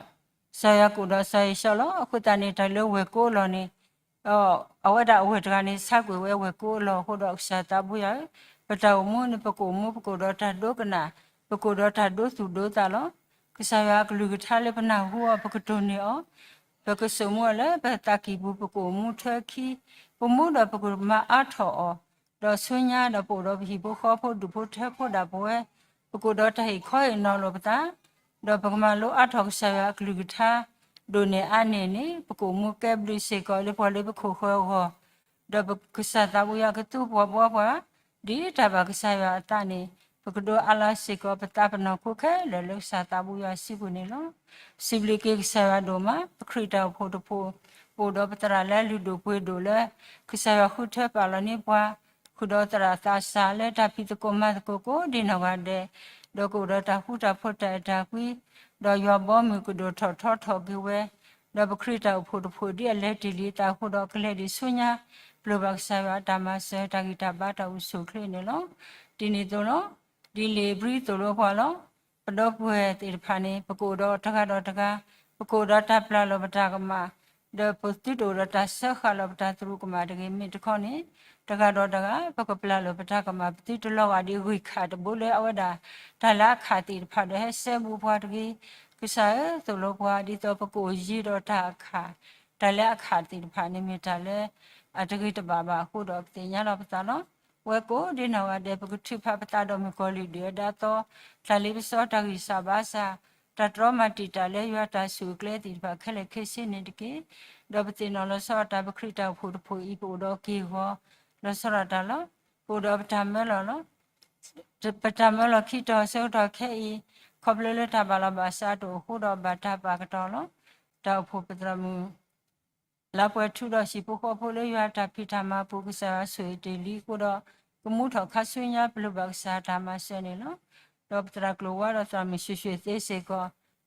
စီၤယၤကိာ်ဒီးစီၤယံၤစီလီၤ. အဃိသတးန့ၣ် တၢ်လၢဝဲၢ်ကိးအလီၢ်န့ၣ်, အဝဲဒၣ်အဝဲၢ်တဂၤန့ၣ် ဆါကွံာ်ဝဲဝဲၢ်ကိးအလီၢ်အဃိဒီး ကစၢ်သးဘိယွၤဧၢ, ပတၢ်အိၣ်မူန့ၣ် ပကအိၣ်မူ ပကအိၣ်ဒီးတၢ်ဒိကနၣ်, ပကအိၣ်ဒီးတၢ်ဒိသူၣ်ဒိသးလီၤ. ကစၢ်ယွၤအကလုၢ်ကထါလၢပနၢ်ဟူအီၤ ပကတိၢ်န့ၢ်အီၤ, ပကဆိမိၣ်အီၤလၢပသးကံၢ်ပူၤ ပကအိၣ်မူထွဲခံ, ပမူဒီးပကမၤအါထီၣ်အီၤ, ဒီးဆူညါဒီးပအိၣ်ဒီးပဟံၣ်ဖိဃီဖိဒူၣ်ဖိထၢဖိဒၣ်ပဝဲ, ပကအိၣ်ဒီးတၢ်ဟ့ၣ်ခီဟ့ၣ်နီၤလိာ်ပသး, ဒီးပကမၤလိအါထီၣ်ကစၢ်ယွၤအကလုၢ်ကထါ, ဒိၣ်န့ၢ်အါန့ၢ်န့ၣ် ပကအိၣ်မူကဲဘျုးစ့ၢ်ကီးလၢပှၤလၢပခိၣ်ဃၢၤအဂီၢ်, ဒီးပကစၢ်သးဘိယွၤကသူပှၤဘှီပှၤ, ဒ်တၢ်ဘၣ်ကစၢ်ယွၤအသးန့ၣ်, ပကဒိးအးလီၤစ့ၢ်ကီးပသးပနီၢ်ခိခဲလၢာ်လၢကစၢ်သးဘိယွၤစုပူၤန့ၣ်လီၤ. ပစံးဘျုးက့ၤကစၢ်ယွၤဒိၣ်မး, ပခရံာ်တၢ်အိၣ်ဖှိၣ်တဖှိၣ်, ပအိၣ်ဒီးပသရၣ်လၢအလုၢ်ဒိၣ်ပှ့ၤဒိၣ်လၢ ကစၢ်ယွၤဃုထၢပာ်လီၤန့ၢ်ပှၤ, ဃုာ်ဒီးသရၣ်သးစၢ်လၢတၢ်ဖံးသကိးမၤသကိးကိးဒ်နီၢ်ဂၤဒဲး, ဒီးကအိၣ်ဒီးတၢ်ဃူတၢ်ဖိးတၢ်အဲၣ်တၢ်ကွံ, ဒီးယွၤဘီမုၢ်ကဒိၣ်ထီၣ်ထီထီၣ်က့ၤဝဲ, ဒီးပခရံာ်တၢ်အိၣ်ဖှိၣ်တဖှိၣ်ဒ်အလဲၤတ့ၢ်လံအသးအဃိဒီး ကလဲၤဒံးဆူညါ, ပျိာ်ဘၣ်ကစၢ်ယွၤအတၢ်မၤစၢၤ တၢ်ဂံၢ်တၢ်ဘါတၢ်အိၣ်ဆူၣ်အိၣ်ချ့န့ၣ်လီၤ. ဒ်န့ၣ်အသိးလီၤ. ဒ်လံာ်ဧ့ၤဘြံၤသိၣ်လိပှၤလီၤ. ပဒီပုၢ်ဝဲၢ်သ့ၣ်တဖၣ်န့ၣ် ပကအိၣ်ဒီးတဂၤဒီးတဂၤ, ပကအိၣ်ဒီးတၢ်ပျၢ်လီၤပတၢ်ကမၣ်, ဒီးပသုတအိၣ်ဒီးတၢ်စၢဃာ်လီၤပတၢ်သရူးကမၣ်တဂ့ၤ. မ့ၢ်တခီန့ၣ်, တဂၤဒီးတဂၤ ပကပျၢ်လီၤပတၢ်ကမၣ် ပသုတလီၤဂာ်ဒ်ဂံၢ်ခၣ်တဘိလၢအဝဲဒၣ် တၢ်လၢအခၣ်သ့ၣ်တဖၣ်ဒီးဟဲစဲဘူးပှၤတဂ့ၤ. ကစၢ်ဧၢ သိၣ်လိပှၤ ဒ်သိးပကအိၣ်ယံၤဒီးတၢ်အခၣ်, တၢ်လၢအခၣ်သ့ၣ်တဖၣ်န့ၣ်မ့ၢ်တၢ်လၢ အတဂ့ၤတဘၣ်ဘၣ်အဃိဒီး ပသ့ၣ်ညါလီၤပသးလီၤ. ဝဲကိးဒ်နီၢ်ဂၤဒဲး ပကထုးဖးပသးဒီးမုၣ်ကီၤလံၢ်ဒုၣ်ဒါအသီ, တၢ်လ့ပစီတၢ်ဂံၢ်စၢ်ဘါစၢ်, တၢ်တြီမၤတံာ်တာ်လၢယွၤတၢ်ဆိၣ်ဂ့ၤကျဲသ့ၣ်တဖၣ်ခဲလၢာ်ခဲဆ့န့ၣ်တက့ၢ်. ဒီးပသ့ၣ်နီၣ်လီၤဆီဒၣ်တၢ် ပခရံာ်တၢ်အိၣ်ဖှိၣ်တဖှိၣ်အံၤ ပအိၣ်ဒီးက့ၢ်ဂီၤ လီၤဆီဒၣ်တၢ်လီၤ. ပအိၣ်ဒီးပတၢ်မၢလီၤလီၤ. ပတၢ်မၢလီၤခံတီၤဆၢကတီၢ်ခဲအံၤ, ခီဖျိလၢတၢ်ဘၣ်လီၤဘၣ်စးတအိၣ်အဃိဒီးဘၣ်တၢ်ပာ်ကတီၢ်လီၤ. တၢ်အိၣ်ဖှိၣ်ပသရၣ်မုၣ် လါပှဲၤထူဒီးဟံၣ်ဖိဃီဖိလၢယွၤတၢ်ဖံးတၢ်မၤအပူၤ ကစၢ်ယွၤဆိၣ်ဂ့ၤတ့ၢ်လံအဃိဒီး ကမူထီၣ်ခါဆူညါ ပလိၣ်ဘၣ်ကစၢ်တၢ်မၤစၢၤန့ၣ်လီၤ. ဒီးပသရၣ်ကျိၤဝါဒီးသရၣ်မုၣ်ရွှ့ၣ်ရွှ့ၣ်သ့စ့ၢ်ကီး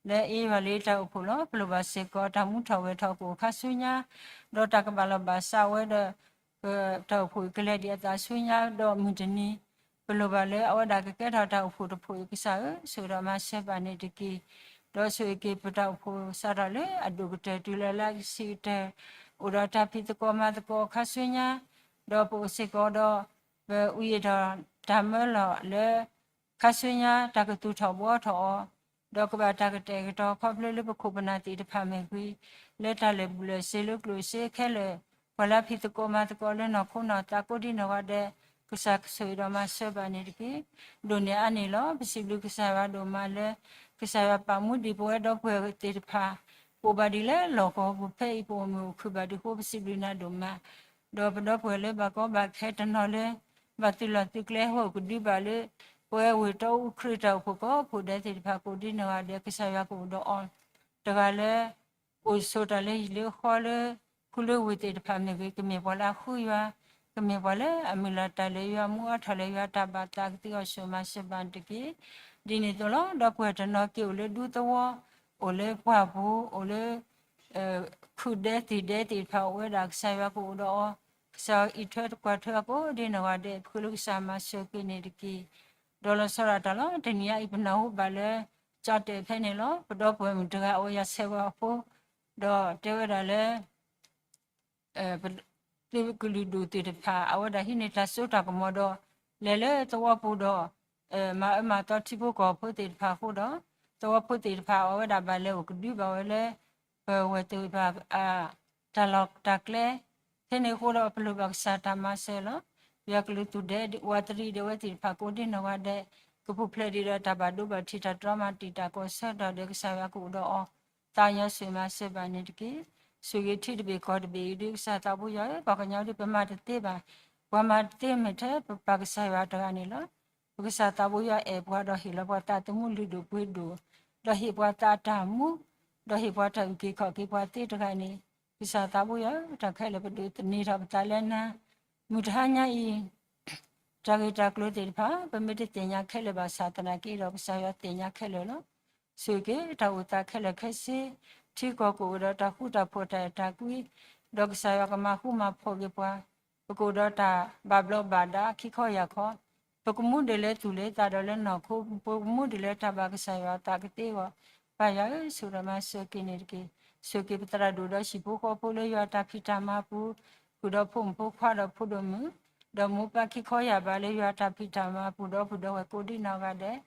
လၢအ့ၣ်ယွၤလၢတၢ်အိၣ်ဖှိၣ်လီၤ. ပလိၣ်ဘၣ်စ့ၢ်ကီးတၢ်မူထီၣ်ဝဲၤထီၣ်ကအိၣ်ခါဆူညါ, ဒီးတၢ်ကဘၣ်လီၤဘၣ်စးဝဲဒီး တၢ်အိၣ်ဖှိၣ်အံၤကလဲၤဒံးအသးဆူညါဒီးမုၢ်တနံၤ, ပလိၣ်ဘၣ်လၢအဝဲဒၣ်ကကဲထီၣ်တၢ်အိၣ်ဖှိၣ်တဖှိၣ်အံၤ ကစၢ်ဧၢ, ဆိၣ်ဂ့ၤဒီးမၤစၢၤဘၣ်န့ၣ်တက့ၢ်. ဒီးဆိၣ်ဂ့ၤက့ၤပတၢ်အိၣ်ဖှိၣ်စးထီၣ်လၢအဒိၣ်ကတၢၢ်တုၤလီၤလၢအဆံးကတၢၢ်, အိၣ်ဒီးတၢ်ဖံးသကိးမၤသကိးခါဆူညါ, ဒီးပအိၣ်စ့ၢ်ကီးဒီး ပအုၣ်ယံၤဒီးတၢ်မၢလီၤလၢ ခါဆူညါတၢ်ကသူၣ်ထီၣ်ဘှီထီၣ်အီၤ, ဒီးကဘၣ်တၢ်ကတဲာ်ကတီၤခီဖျိလၢပခိၣ်ပနၢ်သ့ၣ်တဖၣ်မ့ၢ်ဂ့ၤ, လၢတၢ်လဲၤဘူးလဲၤစ့လၢကျိၣ်စ့ခဲလၢာ်, ပှၤလၢအဖံးသကိးမၤသကိးလၢနီၢ်ခိနီၢ်သးကိးဒ်နီၢ်ဂၤဒဲး, ကစၢ်ဆိၣ်ဂ့ၤဒီးမၤစၢၤဘၣ်န့ၣ်တက့ၢ်. ဒိၣ်န့ၢ်အါန့ၢ်လီၤ. ပစံးဘျုးကစၢ်ယွၤဒိၣ်မးလၢ ကစၢ်ယွၤပာ်မူဒံးပဝဲဒီပုၢ်ဝဲၢ်သ့ၣ်တဖၣ် ပအိၣ်ဘၣ်ဒ်လၢလီၢ်ကဝီၤပူၤဖဲအံၤ ပအိၣ်မုာ်အိၣ်ခုၣ်ဘၣ်ဒံးအဃိ ပစံးဘျုးနၤဒိၣ်မး. ဒီးပဒီပုၢ်ဝဲၢ်လၢဘၣ်ကီဘၣ်ခဲတနီၤလၢ ဘၣ်သုးလီၢ်သုးကျဲအဃိ ကဒုးဘၣ်လၢ ပဝဲဝ့ၢ်တီအူခရံာ်တၢ်အိၣ်ဖှိၣ်ကီၢ်ဖှိၣ်ဒဲးသ့ၣ်တဖၣ် ကိးဒ်နီၢ်ဂၤဒဲး ကစၢ်ယွၤကအိၣ်ဒီးအီၤတဂၤလၢ အိၣ်ဆိးတၢ်လၢဟံၣ်လၢဃီလၢ ခူလၢဝ့ၢ်သ့ၣ်တဖၣ်မ့ၢ်ဂ့ၤ, ကမ့ၢ်ပှၤလၢအဃုယွၤ, ကမ့ၢ်ပှၤလၢအမုၢ်လၢ်တၢ်လၢယွၤ မူအါထီၣ်လၢယွၤတၢ်ဘၣ်သး ကသ့အီၤဆိၣ်မၤစၢၤဘၣ်န့ၣ်တက့ၢ်. ဒ်န့ၣ်အသိးလီၤ. ဒီပုၢ်ဝဲၢ်တနီၤက့ၤအိၣ်လၢဒူသဝီ, အိၣ်လၢပှၢ်ပူၤ, အိၣ်လၢ ခုၣ်ဒဲသ့ၣ်ဒဲသ့ၣ်တဖၣ်အိၣ်ဝဲဒၣ် ကစၢ်ယွၤကအိၣ်ဒီးအီၤ, ကစၢ်ယွၤအံးထွဲကွၢ်ထွဲအီၤကိးဒ်နီၢ်ဂၤဒဲး ပဃ့လၢကစၢ်မၤစၢၤက့ၤန့ၣ်တက့ၢ်. ဒီးလီၤဆီဒၣ်တၢ်လီၤ. တနံၤအံၤ ပနၢ်ဟူဘၣ်လၢ ကၠီတဲာ်ဖဲန့ၣ်လီၤ. ပဒီပုၢ်ဝဲၢ်မုၣ်တဂၤအိၣ်ယၤဆဲးဝဲအဖိ, ဒီးတဲဝဲဒၣ်လၢ သုးကလုာ်ဒူၣ်သ့ၣ်တဖၣ် အဝဲဒၣ်ဟံးန့ၢ်တၢ်စိတၢ်ကမီၤဒီး လဲၤလၢသဝီပူၤဒီး မၤအၢမၤသီထံဖိကီၢ်ဖိသ့ၣ်တဖၣ်အဃိဒီး သဝီဖိသ့ၣ်တဖၣ်အဝဲဒၣ်ဘၣ်လဲၤအိၣ်ကဒုဘၣ်ဝဲလၢ ပဝဲၢ်သ့ၣ်တဖၣ် တၢ်လီၢ်တၢ်ကျဲ ဖဲန့ၣ်အဃိဒီး ပလိၣ်ဘၣ်ကစၢ်တၢ်မၤစၢၤလီၤ. ယွၤကလုာ်သူၣ်ဒဲဝးတရံးဒဲးဝဲသ့ၣ်တဖၣ် ကိးဒ်နီၢ်ဂၤဒဲး ကပူၤဖျဲးဒံးဒီးတၢ်ဘၣ်ဒိဘၣ်ထံး တၢ်တြီမၤတံာ်တာ်ကီၢ်ဆၢကတီၢ်ဒီး ကစၢ်ယွၤကအိၣ်ဒီးအီၤ သးကညီၤဆိၣ်ဂ့ၤမၤစၢၤဘၣ်န့ၣ်တက့ၢ်. ဆိၣ်ဂ့ၤထံတဘ့ၣ်ကီၢ်တဘ့ၣ်အံၤဒုး ကစၢ်သးဘိယွၤဧၢ, ပှၤကညီဒုး ပမၤတသ့ဘၣ်. ပှၤမၤတသ့မ့ၢ်ထဲ ပပၢ်ကစၢ်ယွၤတဂၤန့ၣ်လီၤ. ပကစၢ်သးဘိယွၤအဲၣ်ပှၤဒီးဟ့ၣ်လီၤပှၤသးသမူလုၢ်ဒိၣ်ပှ့ၤဒိၣ်, ဒီးဟ့ၣ်ပှၤသးတၢ်မူ, ဒီးဟ့ၣ်ပှၤတၢ်အုၣ်က့ၤခီၣ်က့ၤပှၤသ့တဂၤန့ၣ် ကစၢ်သးဘိယွၤဧၢ, တၢ်ခဲလၢာ်ပဒိးသန့ၤထီၣ်ပသးလၢနၤ မုၢ်တဟါညါအံၤ တၢ်ဂ့ၢ်တၢ်ကျိၤသ့ၣ်တဖၣ် ပမ့ၢ်တသ့ၣ်ညါခဲလၢာ်ဘၣ်ဆၣ်သနာ်က့ဒီး ကစၢ်ယွၤသ့ၣ်ညါခဲလၢာ်လီၤ. ဆိၣ်ဂ့ၤက့ၤတၢ်အိၣ်သးခဲလၢာ်ခဲဆ့, ထံကီၢ်ကအိၣ်ဒီးတၢ်ဃူတၢ်ဖိးတၢ်အဲၣ်တၢ်ကွံ, ဒီးကစၢ်ယွၤကမၤဃူမၤဖိးက့ၤပှၤ, ပကအိၣ်ဒီးတၢ်ဘၣ်ဘျီးဘၣ်ဒါခံခီယာ်ခီ, ပကမူဒံးလၢသူၣ်လၢသးဒီးလၢနီၢ်ခိ, ပကမူဒံးလၢတၢ်ဘၣ်ကစၢ်ယွၤအသးကသ့အဂီၢ်, ပၢ်ယွၤဧၢ, ဆိၣ်ဂ့ၤဒီးမၤစၢၤက့ၤန့ၣ်တက့ၢ်. ဆိၣ်ဂ့ၤက့ၤပသရၣ်ဒိၣ်ဒီးဟံၣ်ဖိဃီဖိလၢယွၤတၢ်ဖံးတၢ်မၤအပူၤ, ဃုာ်ဒီးဖိမုၣ်ဖိခွါဒီးဖိဒိၣ်မုၣ်, ဒီးမိၢ်ပၢ်ခံခီယာ်ဘၣ်လၢယွၤတၢ်ဖံးတၢ်မၤအပူၤ ဒီပုၢ်ဒီဝဲၢ်ကိးဒ်နီၢ်ဂၤဒဲး,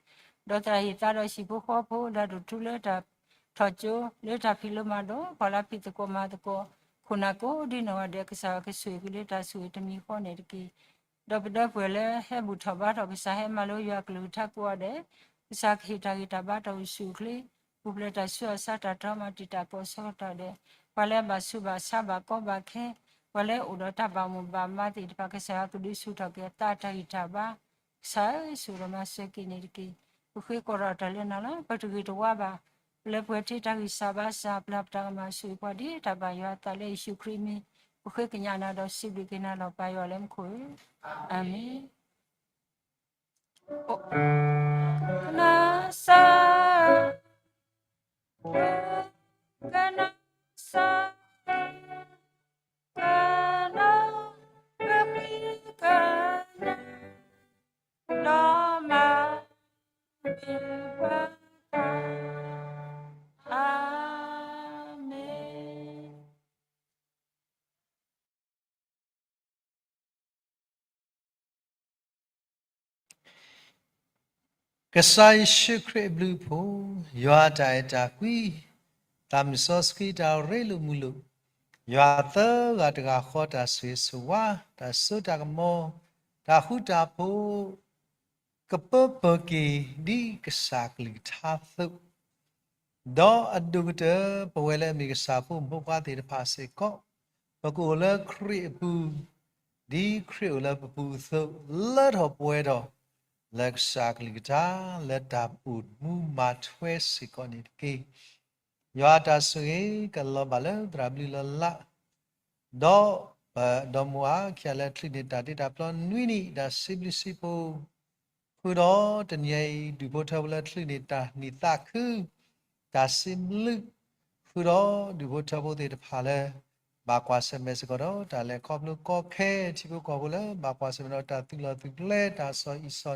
ဒီးသရၣ်ဟ့ၣ်သါဒီးဟံၣ်ဖိဃီဖိ လၢဒိၣ်ထူလၢတၢ်ထီၣ်ကၠိ လၢတၢ်ဖံးလိမၤဒိး ပှၤလၢဖံးသကိးမၤသကိး ခိၣ်နၢ်ကိးဒ်နီၢ်ဂၤဒဲး ကစၢ်ယွၤကဆိၣ်ဂ့ၤက့ၤလၢတၢ်ဆိၣ်ဂ့ၤတမံၤဃီန့ၣ်တက့ၢ်. ဒီးပဒီပုၢ်ဝဲၢ်လၢဟဲဘူၣ်ထီၣ်ဘါထီၣ်ကစၢ် ဟဲမၤလိယွၤအကလုၢ်ကထါကိးဂၤဒဲး, ကစၢ်ကဟ့ၣ်တၢ်ဂံၢ်တၢ်ဘါတၢ်အိၣ်ဆူၣ်အိၣ်ချ့, ပူၤဖျဲးတၢ်ဆူးတၢ်ဆါတၢ်တြီမၤတံာ်တာ်ကီၢ်ဆၢကတီၢ်ဒဲး, ပှၤလၢအဘၣ်ဆူးဘၣ်ဆါဘၣ်ကီဘၣ်ခဲ, ပှၤလၢအအိၣ်ဒီးတၢ်ဘၣ်မိၣ်ဘၣ်မးသ့ၣ်တဖၣ် ကစၢ်ယွၤကဒုးဆူၣ်ထီၣ်က့ၤအသးတၢ်ဂံၢ်တၢ်ဘါ, ကစၢ်ဧၢ ဆိၣ်ဂ့ၤဒီးမၤစၢၤက့ၤန့ၣ်တက့ၢ်. ပဃ့ကီးထီၣ်တၢ်လၢနၤလီၤ. ပတဂ့ၤတဝါဘၣ်, ပလၢပှဲၤထံတၢ်ဂံၢ်စၢ်ဘါစၢ် ပျၢ်ပတၢ်ကမၣ်ဆိၣ်ဂ့ၤပှၤဒ်တၢ်ဘၣ်ယွၤအသးလၢယ့ၣ်ၡူးခရံာ်အမံၤ, ပဃ့ကညးနၤဒီးစံးဘျုးက့ၤနၤလီၤ ပၢ်ယွၤလၢမူခိၣ်ဧၢ, အၤမ့ၣ်. ကနၣ်စၢ်, ကနၣ်စၢ်, ကနၣ်, ကနၣ်, ဒီးမၤ အၤမ့ၣ်. ကစၢ်ယ့ၣ်ၡူးခရံာ်အဘျုးအဖှိၣ်, ယွၤတၢ်အဲၣ်တၢ်ကွံ, သးမုၢ်စီဆှံတၢ်ရ့လိာ်မုာ်လိာ်, ယွၤသၢဂၤတဂၤဃီတၢ်ဆိၣ်ဂ့ၤဆိၣ်ဝါ, တၢ်စိတၢ်ကမီၤ, တၢ်ဃူတၢ်ဖိး ကပၢပၢၤက့ၤဒ်ကစၢ်ကလုၢ်ကထါအသိး, ဒီးအဒိၣ်ကတၢၢ် ပဝဲလၢအမ့ၢ်ကစၢ်ဖိမုၣ်ဖိခွါသ့ၣ်တဖၣ်စ့ၢ်ကီး, ပကအိၣ်လၢခရံာ်အပူၤ, ဒ်ခရံာ်အိၣ်လၢပပူၤအသိး, လၢထီၣ်ပှဲၤထီၣ်, လၢကစၢ်ကလုၢ်ကထါ, လၢတၢ်အိၣ်မူမၤထွဲစ့ၢ်ကီးန့ၣ်တက့ၢ်. ယွၤအတၢ်ဆိၣ်ဂ့ၤကလီၤဘၣ်လၢသရၣ်ဘျုးလီၤလး ဒီးပဒီမါအခံဂၤလၢချုးန့ၢ်တၢ်တ့တၢ်ဖျီနွံနံၣ် တၢ်စံးဘျုးစံးဖှိၣ်, ဃုာ်ဒီးတနံၤအံၤ ဒူၣ်ဖိထၢဖိလၢချုးန့ၢ်တၢ်နံၣ်သးခု တၢ်စံးဘျုး, ဃုာ်ဒီးဒူၣ်ဖိထၢဖိသ့ၣ်တဖၣ်လၢ ဘၣ်ကွၢ်ဆၢၣ်မဲာ်စ့ၢ်ကီးဒီး တၢ်လဲၤခီဖျိကီခဲ ထံဖိကီၢ်ဖိလၢဘၣ်ကွၢ်ဆၢၣ်မဲာ်ဒီးတၢ်သုးလီၢ်သုးကျဲ တၢ်စီအံၣ်စီဆှံ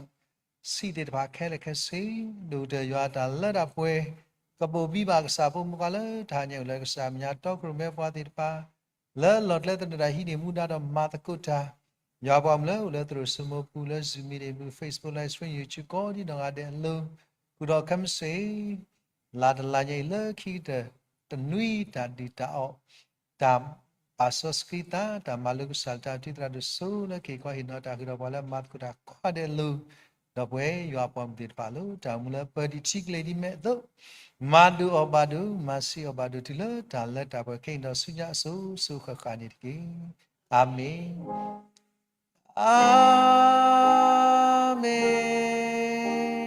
သ့ၣ်တဖၣ်ခဲလၢာ်ခဲဆ့, ဒိၣ်ကတၢၢ်ယွၤအတၢ်လၢတၢ်ပှဲၤ ကဘိးဘံဘၣ်ကစၢ်ဖိမုၣ်ခွါလၢတဟါညါအံၤလၢကစၢ်မဲာ်ညါ တီခိၣ်ရိၣ်မဲပှၤသ့ၣ်တဖၣ် လၢလီၢ်ကျဲသနၢၣ်တၢ်ဟံးန့ၢ်မူဒါဒီးမၤသကိးတၢ်, ယွၤပှၤမုၣ်လၢအိၣ်လၢသရိာ်စိမိၤပူၤ လၢ Zoom meeting ပူၤ Facebook Live Stream YouTube ကိးဒ်နီၢ်ဂၤဒဲးအလိၤ, ဃုာ်ဒီးခဲမုၢ်ဆ့ၣ် လါတလါညါအံၤလၢခံကတၢၢ်တနွံ တၢ်ဒုၣ်တၢ်အီၣ် တၢ် ပာ်စီဆှံသး တၢ်မၤလိကစၢ်လၢတၢ်အုၣ်က့ၤသရၣ်ဒိၣ်စိလၢက့ၤကီဟ့ၣ်နီၤတၢ်ဃုာ်ဒီးပှၤလၢအမၤသကိးတၢ်ကိးဂၤဒဲးအလိၤ, ဒီးပဝဲယွၤအပှၤမုၣ်သ့ၣ်တဖၣ်အလိၤ တၢ်အိၣ်မူလၢပၢၤဒံးထံကျဲဒ်မဲာ်အသိး, မၤဒိၣ်အီၣ်ဘၣ်ဒိၣ် မၤဆံးအီၣ်ဘၣ်ဒိၣ်တုၤလၢတၢ်လၢတၢ်ပှဲၤခဲအံၤဒီးဆူညါအစိၤစိၤဃၣ်ဃၣ်န့ၣ်တက့ၢ်. အၤမ့ၣ်. အၤမ့ၣ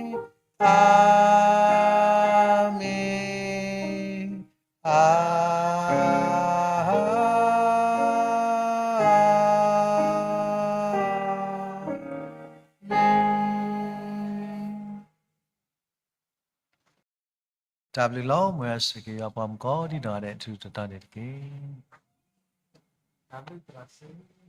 ်, အၤမ့ၣ်, အၤ တၢ်ဘျုးလီၤ. မ်ယွၤဆိၣ်ဂ့ၤက့ၤယွၤပှၤမုၣ်ကိးဒံနီၢ်ဂၤဒဲး ထူထူတီတီန့ၣ်တက့ၢ်.